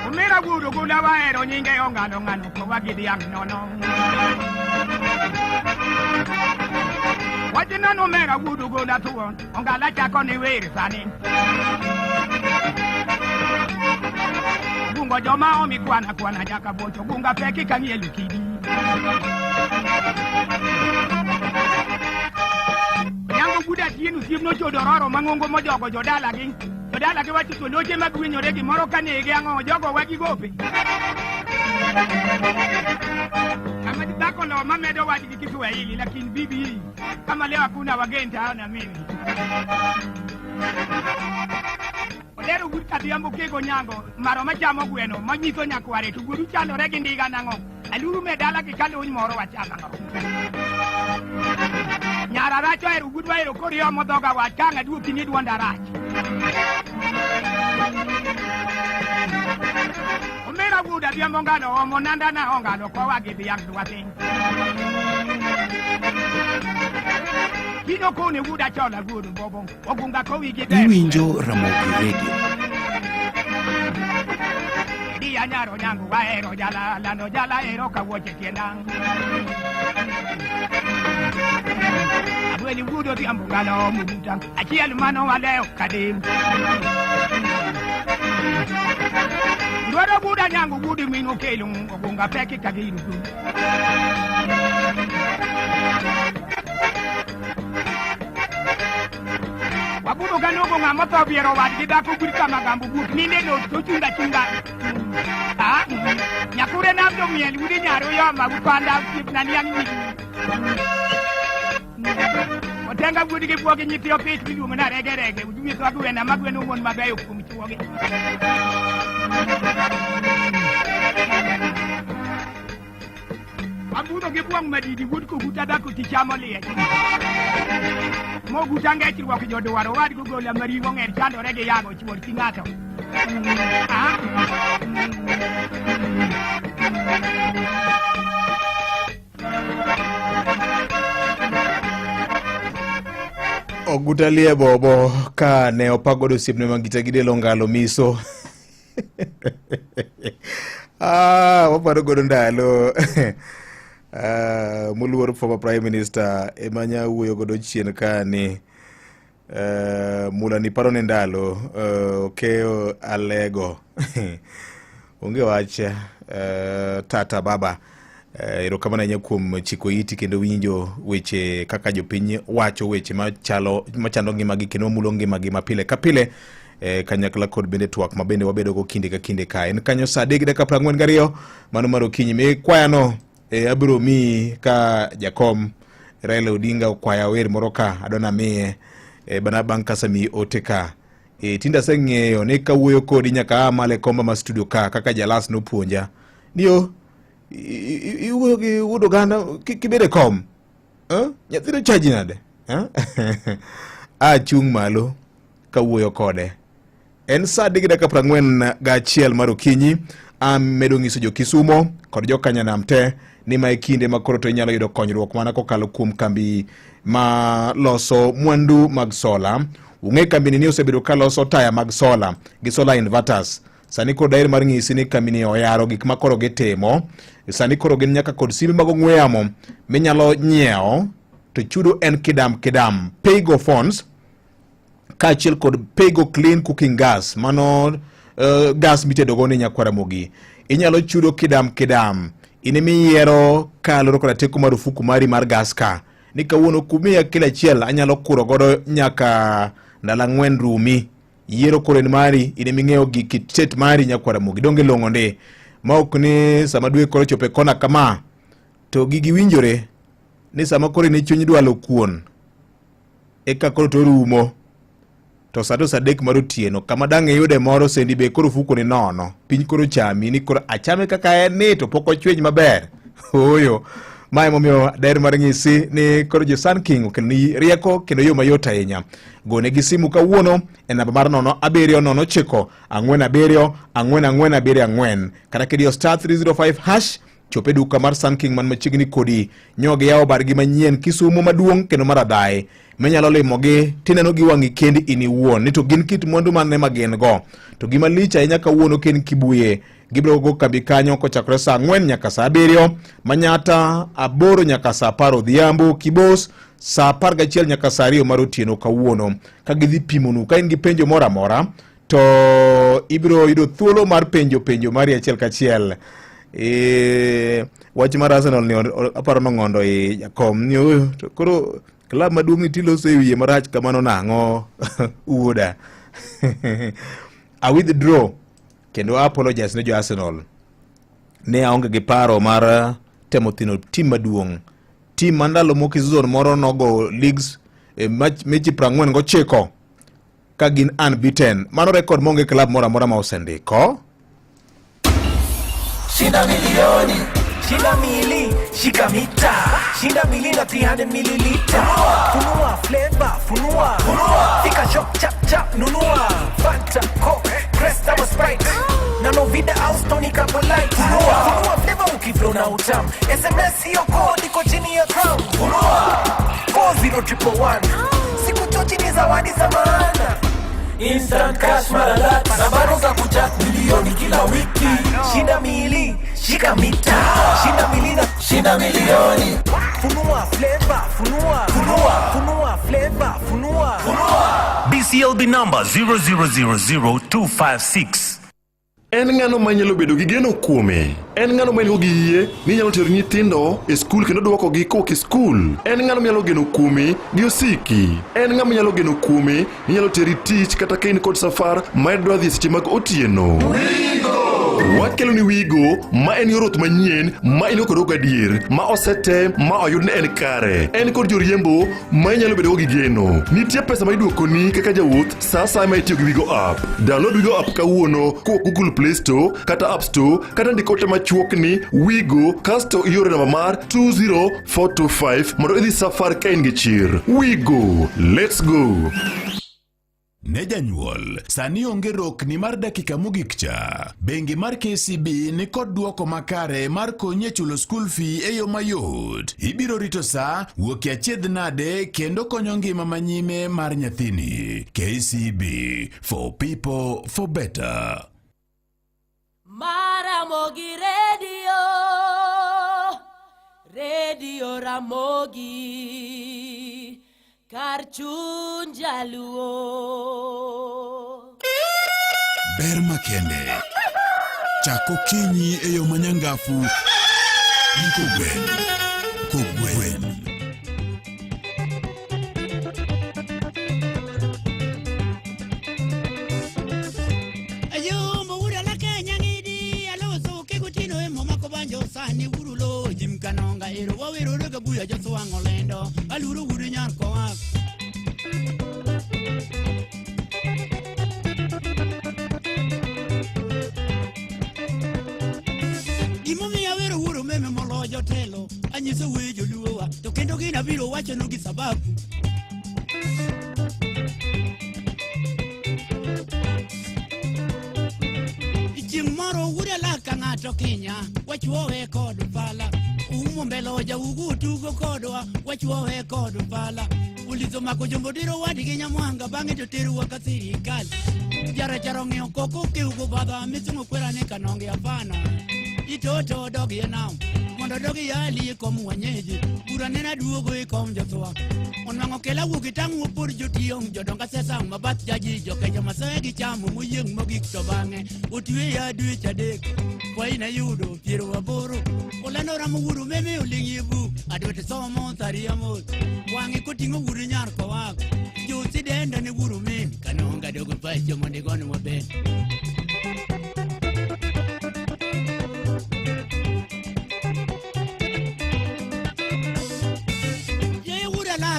Omera wuod ogola wahero nyinge ongalo ng'ano kowa gi dhiang' nono. Wachna nomera wuod ogola thuon ongala chako ni wer sani. Gungo joma omi kwana kwana nyaka bocho gunga peki kang'ielo kidi. Nyango buda tien osiep nochodo roro mang'ongo mojogo jodalagi. Jodalagi wacho to loche magwinyore gimoro ka nege ang'o jogo wagi gope. Kama dhako lo mamedo wach gi Kiswahili lakini bibi kama leo hakuna wageni taona mimi. Odero gud kadhiambo kego nyango maro machamo gweno manyiso nyakware to gudu chandore gi ndiga nang'o. Aluru me dala gi kaluny moro wachamo ang'o. Nyara rach ohero gud wahero koro iomo dhoga wach ka ang' aduoki ni duonda rach. Omera wuod adhiambo ng'ado omo nanda na ong'ado kowa gi dhiang' dwasi. Kiny okone wuod achola wuod mbobo ogunga kowi gi ber. Iwinjo Ramogi Radio. Dia nyaro nyango wahero jala lando jala ero kawuoche tienda. Abweli wuod odhiambo ng'ado mubuta achiel mano walewo kadim. Dwaro buda nyango wuod min okelo ogunga peki kagirugu. Wabudo ganogo ng'ama otho biero wadgi dhako gud kama gambo guok ninde no to chunga chunga. Ah, nyakure nam to miel udi nyaro yoma upanda osiepna niang' nyigi. Otenga wuod gi buogi nyithi opich miluongo na rege rege unyiswa gwena ma gweno mon mabeyo kuom chuogi. Abudho gi buong' madidi wuod koguta dhako ti chamo liech. Moguta ngech ruok jodwaro owad gogola maring'o ng'er chandore gi yago chuor chi ng'ato. Ah. Oguta lie bobo ka ne opagodo osiepne mangita gi del ongalo miso. Ah, waparo godo ndalo. Ah, moluor former prime minister ema nya wuoyo godo chien ka ni mula ni paro ne ndalo okeyo alego. Onge wach tata baba. Erokamano ahinya kuom chiko iti kendo winjo weche kaka jopiny wacho weche machalo machando ngimagi kendo mamulo ngimagi mapile ka pile kanyakla kod bende twak ma bende wabedogo kinde ka kinde ka en kanyo saa 3 gi dakika 42 mano mar okinyi mi kwayano abiro miyi ka jakom Raila Odinga okwaya wer moro ka adwa namiye bana bang' kasemiyi ote ka tinde aseng'eyo ni kawuoyo kodi nyaka aa malo e komba ma studio ka kaka jalas nopuonja ni yo iwuoyo gi wuod oganda kibedo e kom nyathino chaji nade achung' malo kawuoyo kode en saa 3 gi dakika 41 mar okinyi amedo nyiso jo Kisumo kod jo Kanyanam te ni ma e kinde ma koro to inyalo yudo konyruok mana kokalo kuom kambi ma loso mwandu mag sola. Ung'e kambini ni osebedo ka loso taya mag sola gi solar inverters. Sani koro daher mar ng'isi ni kambini oyaro gik ma koro gitimo. Sani koro gin nyaka kod simbe mag ong'we yamo minyalo nyiewo to chudo en kidam kidam. Paygo phones kaachiel kod Paygo clean cooking gas, mano gas mitedogo ni nyakwar Ramogi. Inyalo chudo kidam kidam. In emiyiero kaluwore koda teko mar ofuku mari mar gas ka. Ni kawuono kumiya kilo achiel anyalo kuro godo nyaka ndalo 4 rumi. Yiero koro en mari, in eming'eyo gi kit tet mari nyakwar Ramogi. Donge long'o ndi. Ma ok ni sama dwe koro chopo e kona kama to gigi winjore ni sama koro in e chuny dwalo kuon eka koro to rumo to sa to sa 3 mar otieno kama dang' iyude moro sendi be koro fuko ni nono piny koro chami ni koro achame kaka en ni to pok ochwiny maber ooyo ma emomiyo daher mar ng'isi ni koro jo Sun King okelo ni rieko kendo yo mayot ahinya gone gi simu kawuono e namba mar 0 7 0 9 4 7 4 4 7 4 kata kidiyo star 305 hash chop e duka mar Sun King man machiegni kodi. Nyo giyawo bargi manyien Kisumu maduong' kendo mar adhaye minyalo limogi tineno gi wang'i kendi in iwuon ni to gin kit mwandu mane ma gin go. To gima lich ahinya kawuono ken Kibuye gibiro go kambi kanyo kochakore saa 4 nyaka saa 7, Manyata 8 nyaka saa 10 odhiambo, Kibos saa 11 nyaka saa 2 mar otieno kawuono ka gidhi pimonu ka in gi penjo moro amora to ibiro yudo thuolo mar penjo penjo mari achiel kachiel. Wach mar Arsenal ni aparo nong'ondo e jakom ni oyo to koro klab maduong' ni tiloso e wiye marach kamano nang'o wuoda. I withdraw kendo I apologize ne jo Arsenal. Ne aonge gi paro mar temo thino tim maduong'. Tim ma ndalo moko season moro nogo leagues mechi 49 ka gin unbeaten. Mano rekod maonge klab moro amora ma osendiko. Shinda milioni, shinda mili, shika mita, shinda mili na 300 mililita. Funua flavor, funua, funua. Fika shop chap chap nunua. Fanta, Coke, Crest ama Sprite. Na Novida au Stony Couple Light. Funua, funua flavor ukiflow na utam. SMS hiyo code iko chini ya crown. Funua 40111. Siku chochi ni zawadi za maana. Instant cash mara lati. Na bado za kuchat milioni kila wiki. Shinda mili, shika mita. Shinda mili na shinda milioni. Funua flavor, funua. Funua. Funua flavor, funua. Funua. BCLB number 0000256. En ng'ano manyalo bedo gi geno kuome? En ng'ano ma in-go gi yie ni inyalo tero nyithindo e skul kendo dwokogi kowuok e skul? En ng'ano manyalo geno kuomi gi osiki? En ng'ama nyalo geno kuomi ni inyalo teri tich kata ka in kod safar ma idwa dhi e seche mag otieno? Wakelo ni Wigo ma en yor wuoth manyien ma in go kod gadier ma osetem ma oyud ni en kare. En kod joriembo ma inyalo bedogo gi geno. Nitie pesa ma iduokoni kaka jawuoth sa asaya ma itiyo gi Wigo app. Download Wigo app kawuono kowuok Google Play Store kata App Store kata ndik ote machuok ni Wigo kasto ioro namba mar 20425 mondo idhi safar ka in gi chir. Wigo, let's go. Ne janyuol, sani onge rokni mar dakika mogik cha. Bengi mar KCB ni kod duoko makare mar konyi e chulo school fee e yo mayot. Ibiro rito sa, wuok e achiedh nade kendo konyo ngima manyime mar nyathini. KCB, for people, for better. Maramogi Radio, Radio Ramogi, kar chuny jaluo. Ber makende. Chak okinyi e yo manyangafu gi kogwen. Kogwen. Ayombo wura la Kenya ng'idi aloso kegotino e momako banjo sani wuru lo jim kanonga ero wawero rega buya joswang'o lendo aluro wuru nyar koak. Gimomiyo awero wuoro meme moloyo jotelo anyiso we joluowa to kendo gin abiro wachonu gi sababu. Chieng' moro wuod alaka ng'ato kinya wachuowe kod pala umo mbele jaugu tugo kodwa wachuowe kod pala ulizo mako jombo diro wadgi nyamwanga bang'e to teruwa ka sirikal jarachar ong'iyo koko kiugo badha misungo kwera ni kanonge hapana itoto dogi e nam mondo dogi yali e kom wanyeji bura nena duogo e kom jothwa onwang'o kela wuok itang' wopor jotiyong jodonga sesang' mabath jaji jokejo masoye gi chamo moyieng' mogik to bang'e otweya dweche adek kwaina yudo 80 olando ramo wuoro meme oling' e buk adwete somo saria mos wang'e koting'o wuod nyar kowak josidenda ne wuoro min kanonga dogo pacho mondo igonwa ben.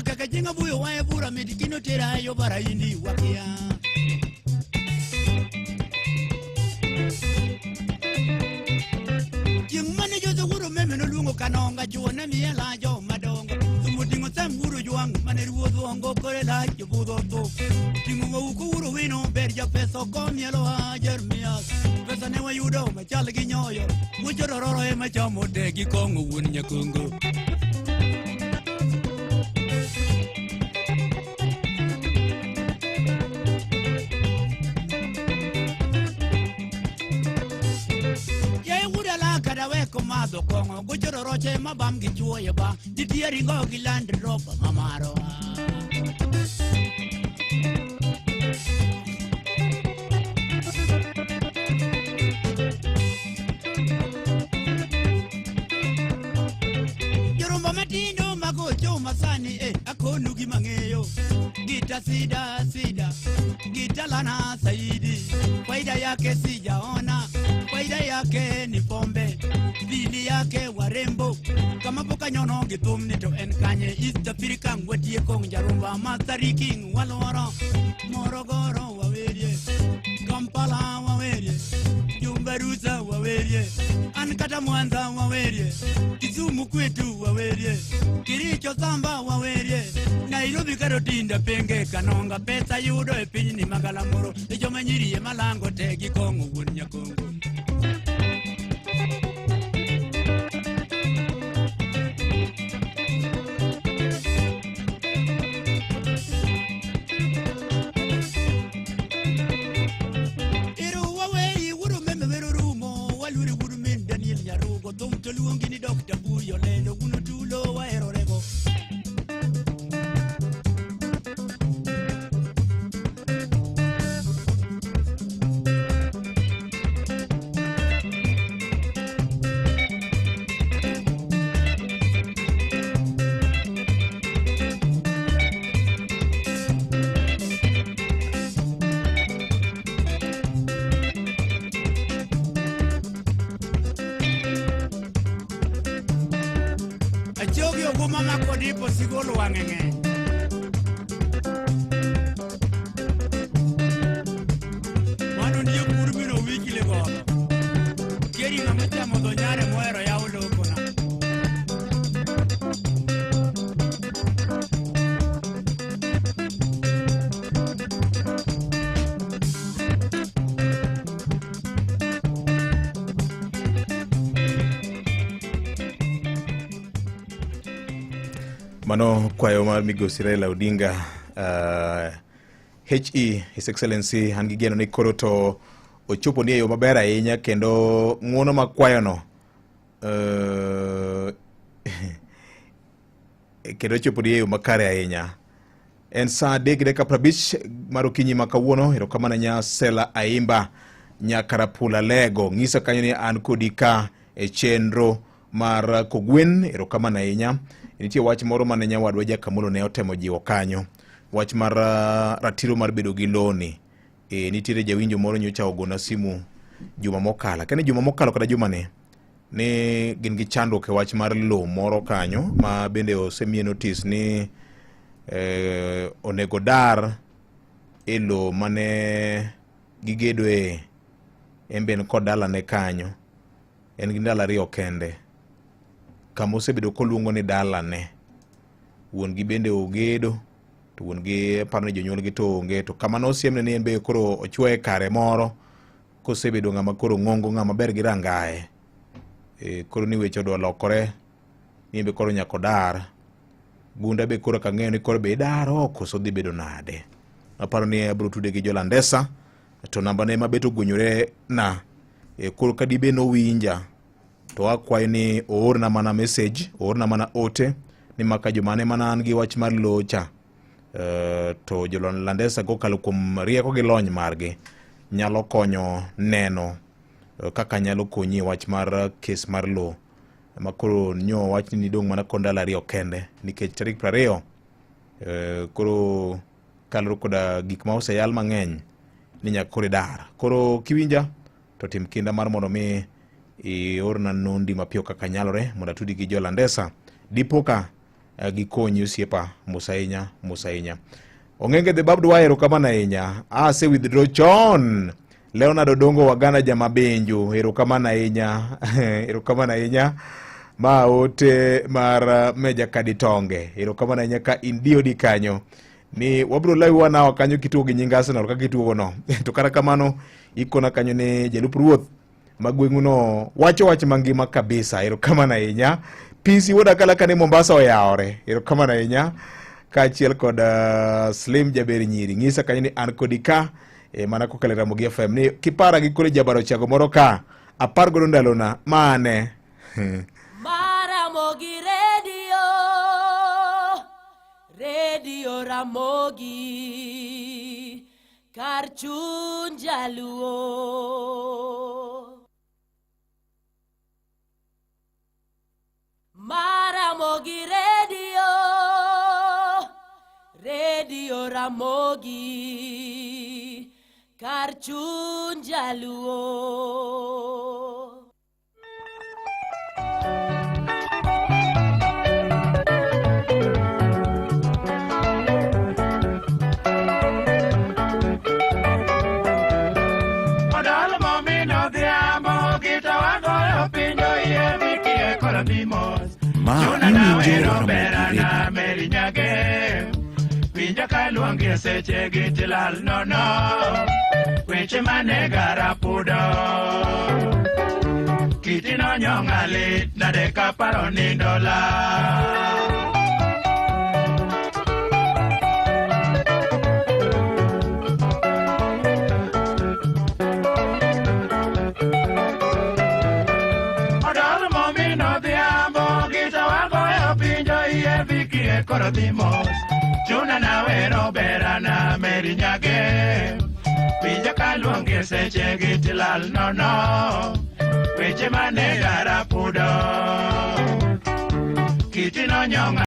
Kaka jinga buyo wae bura medikino tera yo bara indi wakia. Chieng' mane jozo wuoro meme noluongo kanonga chuo ne miela jo madongo thumo ting'o sam wuoro jwang' mane ruodh ongo kore lach jobudho tho ting'o wauko wuoro wino ber japesa okomielo a Jeremias pesa ne wayudo machal gi nyoyo mucho rororo ema chamo te gi kong'o wuon nyakongo. Madho kong'o gochoro roche mabam gi chuoyo ba nitie ringo gi Land Rover mamaro. Jorumba matindo magocho masani akonu gi mang'eyo gita sida sida gita lana saidi faida yake sijaona faida yake ni pombe dhili yake warembo kama poka nyono gi thum ni to en kanye East Africa watieko jarumba Mathari King waluoro Morogoro wawerie Kampala wawerie Jumbarusa wawerie an kata Mwanza wawerie Kisumu kwetu wawerie Kericho Samba wawerie Nairobi karo tinda penge kanonga pesa yudo e piny ni magalamoro e joma nyiri ema lango te gi kong'o wuon nyakongo. Thum to luongi ni Dr. Buyo lendo guno tulo waherorego. Mama kodipo sigolo wang'e mano ndiyo pur mino wikile godo tieri ng'ama chamo dho nyare mohero yawo lokona. Mano kwayo mar migosi Raila Odinga HE His Excellency an gi geno ni koro to ochopo ni e yo maber ahinya kendo ng'uono ma kwayono kendo ochopo ni e yo makare ahinya. En saa 3:50 mar okinyi ma kawuono. Erokamano nya Sela Aimba Nyakarapula Lego ng'isa kanyo ni an kodi ka e chenro mar Kogwen. Erokamano ahinya. Nitie wach moro mane nyawadwa Jakamolo ne otemo jiwo kanyo, wach mar ratiro mar bedo gi loni. Nitiere jawinjo moro nyocha ogona simu juma mokalo, kane juma mokalo kata juma ni, ni gin gi chandruok e wach mar lowo moro kanyo ma bende osemiye notice ni onego dar e lowo mane gigedoe, en be en kod dalane kanyo, en gi ndalo 2 kende kama osebedo koluongo ni dalane. Wuon gi bende ogedo to wuon gi paro ni jonyuol gi to onge, to kama nosiemne ni en be koro ochwoye kare moro kosebedo ng'ama koro ng'ongo, ng'ama ber gi rangae. Koro ni weche odwa lokore ni en be koro nyaka odar. Gunda be koro kang'eyo ni koro be idaro koso dhi bedo nade. Aparo ni abiro tude gi Jolandesa to namba ne mabet ogwenyore na. Koro ka dibe nowinja to akwayo ni oorna mana message, oorna mana ote ni maka jumane mana an gi wach mar locha. To Jolandesa kokalo kuom rieko gi lony margi nyalo konyo neno kaka nyalo konyi e wach mar kes mar lowo ma koro nyo wach ni dong' mana kod ndalo 2 kende nikech tarik 20 koro kaluwore koda gik ma oseyal mang'eny ni nyaka koro idar. Koro kiwinja to tim kinda mar mondo mi iorna nondi mapiyo kaka nyalore mondo atudi gi Jolandesa dipo ka gikonyi osiepa. Mos ahinya, mos ahinya. Ong'enge the Babd Wire erokamano ahinya. Ase withdraw chon. Leonard Odongo Wagana Jamabenjo erokamano ahinya. Erokamano ahinya. Ma ote mar Meja Kaditonge. Erokamano ahinya ka in DOD kanyo. Ni wabiro lawi wanawa kanyo kitugo gi nying Arsenal kaka itugo no. To kata kamano ikona kanyo ni jalup ruoth ma gweng'u no wacho wach mangima kabisa. Erokamano ahinya. PC wuod Akala kane Mombasa oyawore. Erokamano ahinya. Kaachiel kod Slim Jaber Nyiri. Ng'isa kanyo ni an kodi ka mana kokalo e Ramogi FM ni kipara gi kore jabaro chago moro ka apar godo ndalona mane. Maramogi Radio, Radio Ramogi, kar chuny jaluo. Maramogi Radio, Radio Ramogi, kar chuny jaluo. Odol momino odhiambo gita wagoyo piny oyie mikie koro dhi mos. Ma Chuna iwinjo nawero Ramogi berana Radio. Mary Nyage. Winja kaluongi e seche gi tilal nono. Weche mane garapudo. Kiti nonyong'a lit nade kaparo nindo lal. Odol momino odhiambo gita wagoyo piny oyie vikie koro dhi mos. Chuna nawero berana Mary Nyage. Winja kaluongi e seche gi tilal nono. Weche mane garapudo. Kiti nonyong'a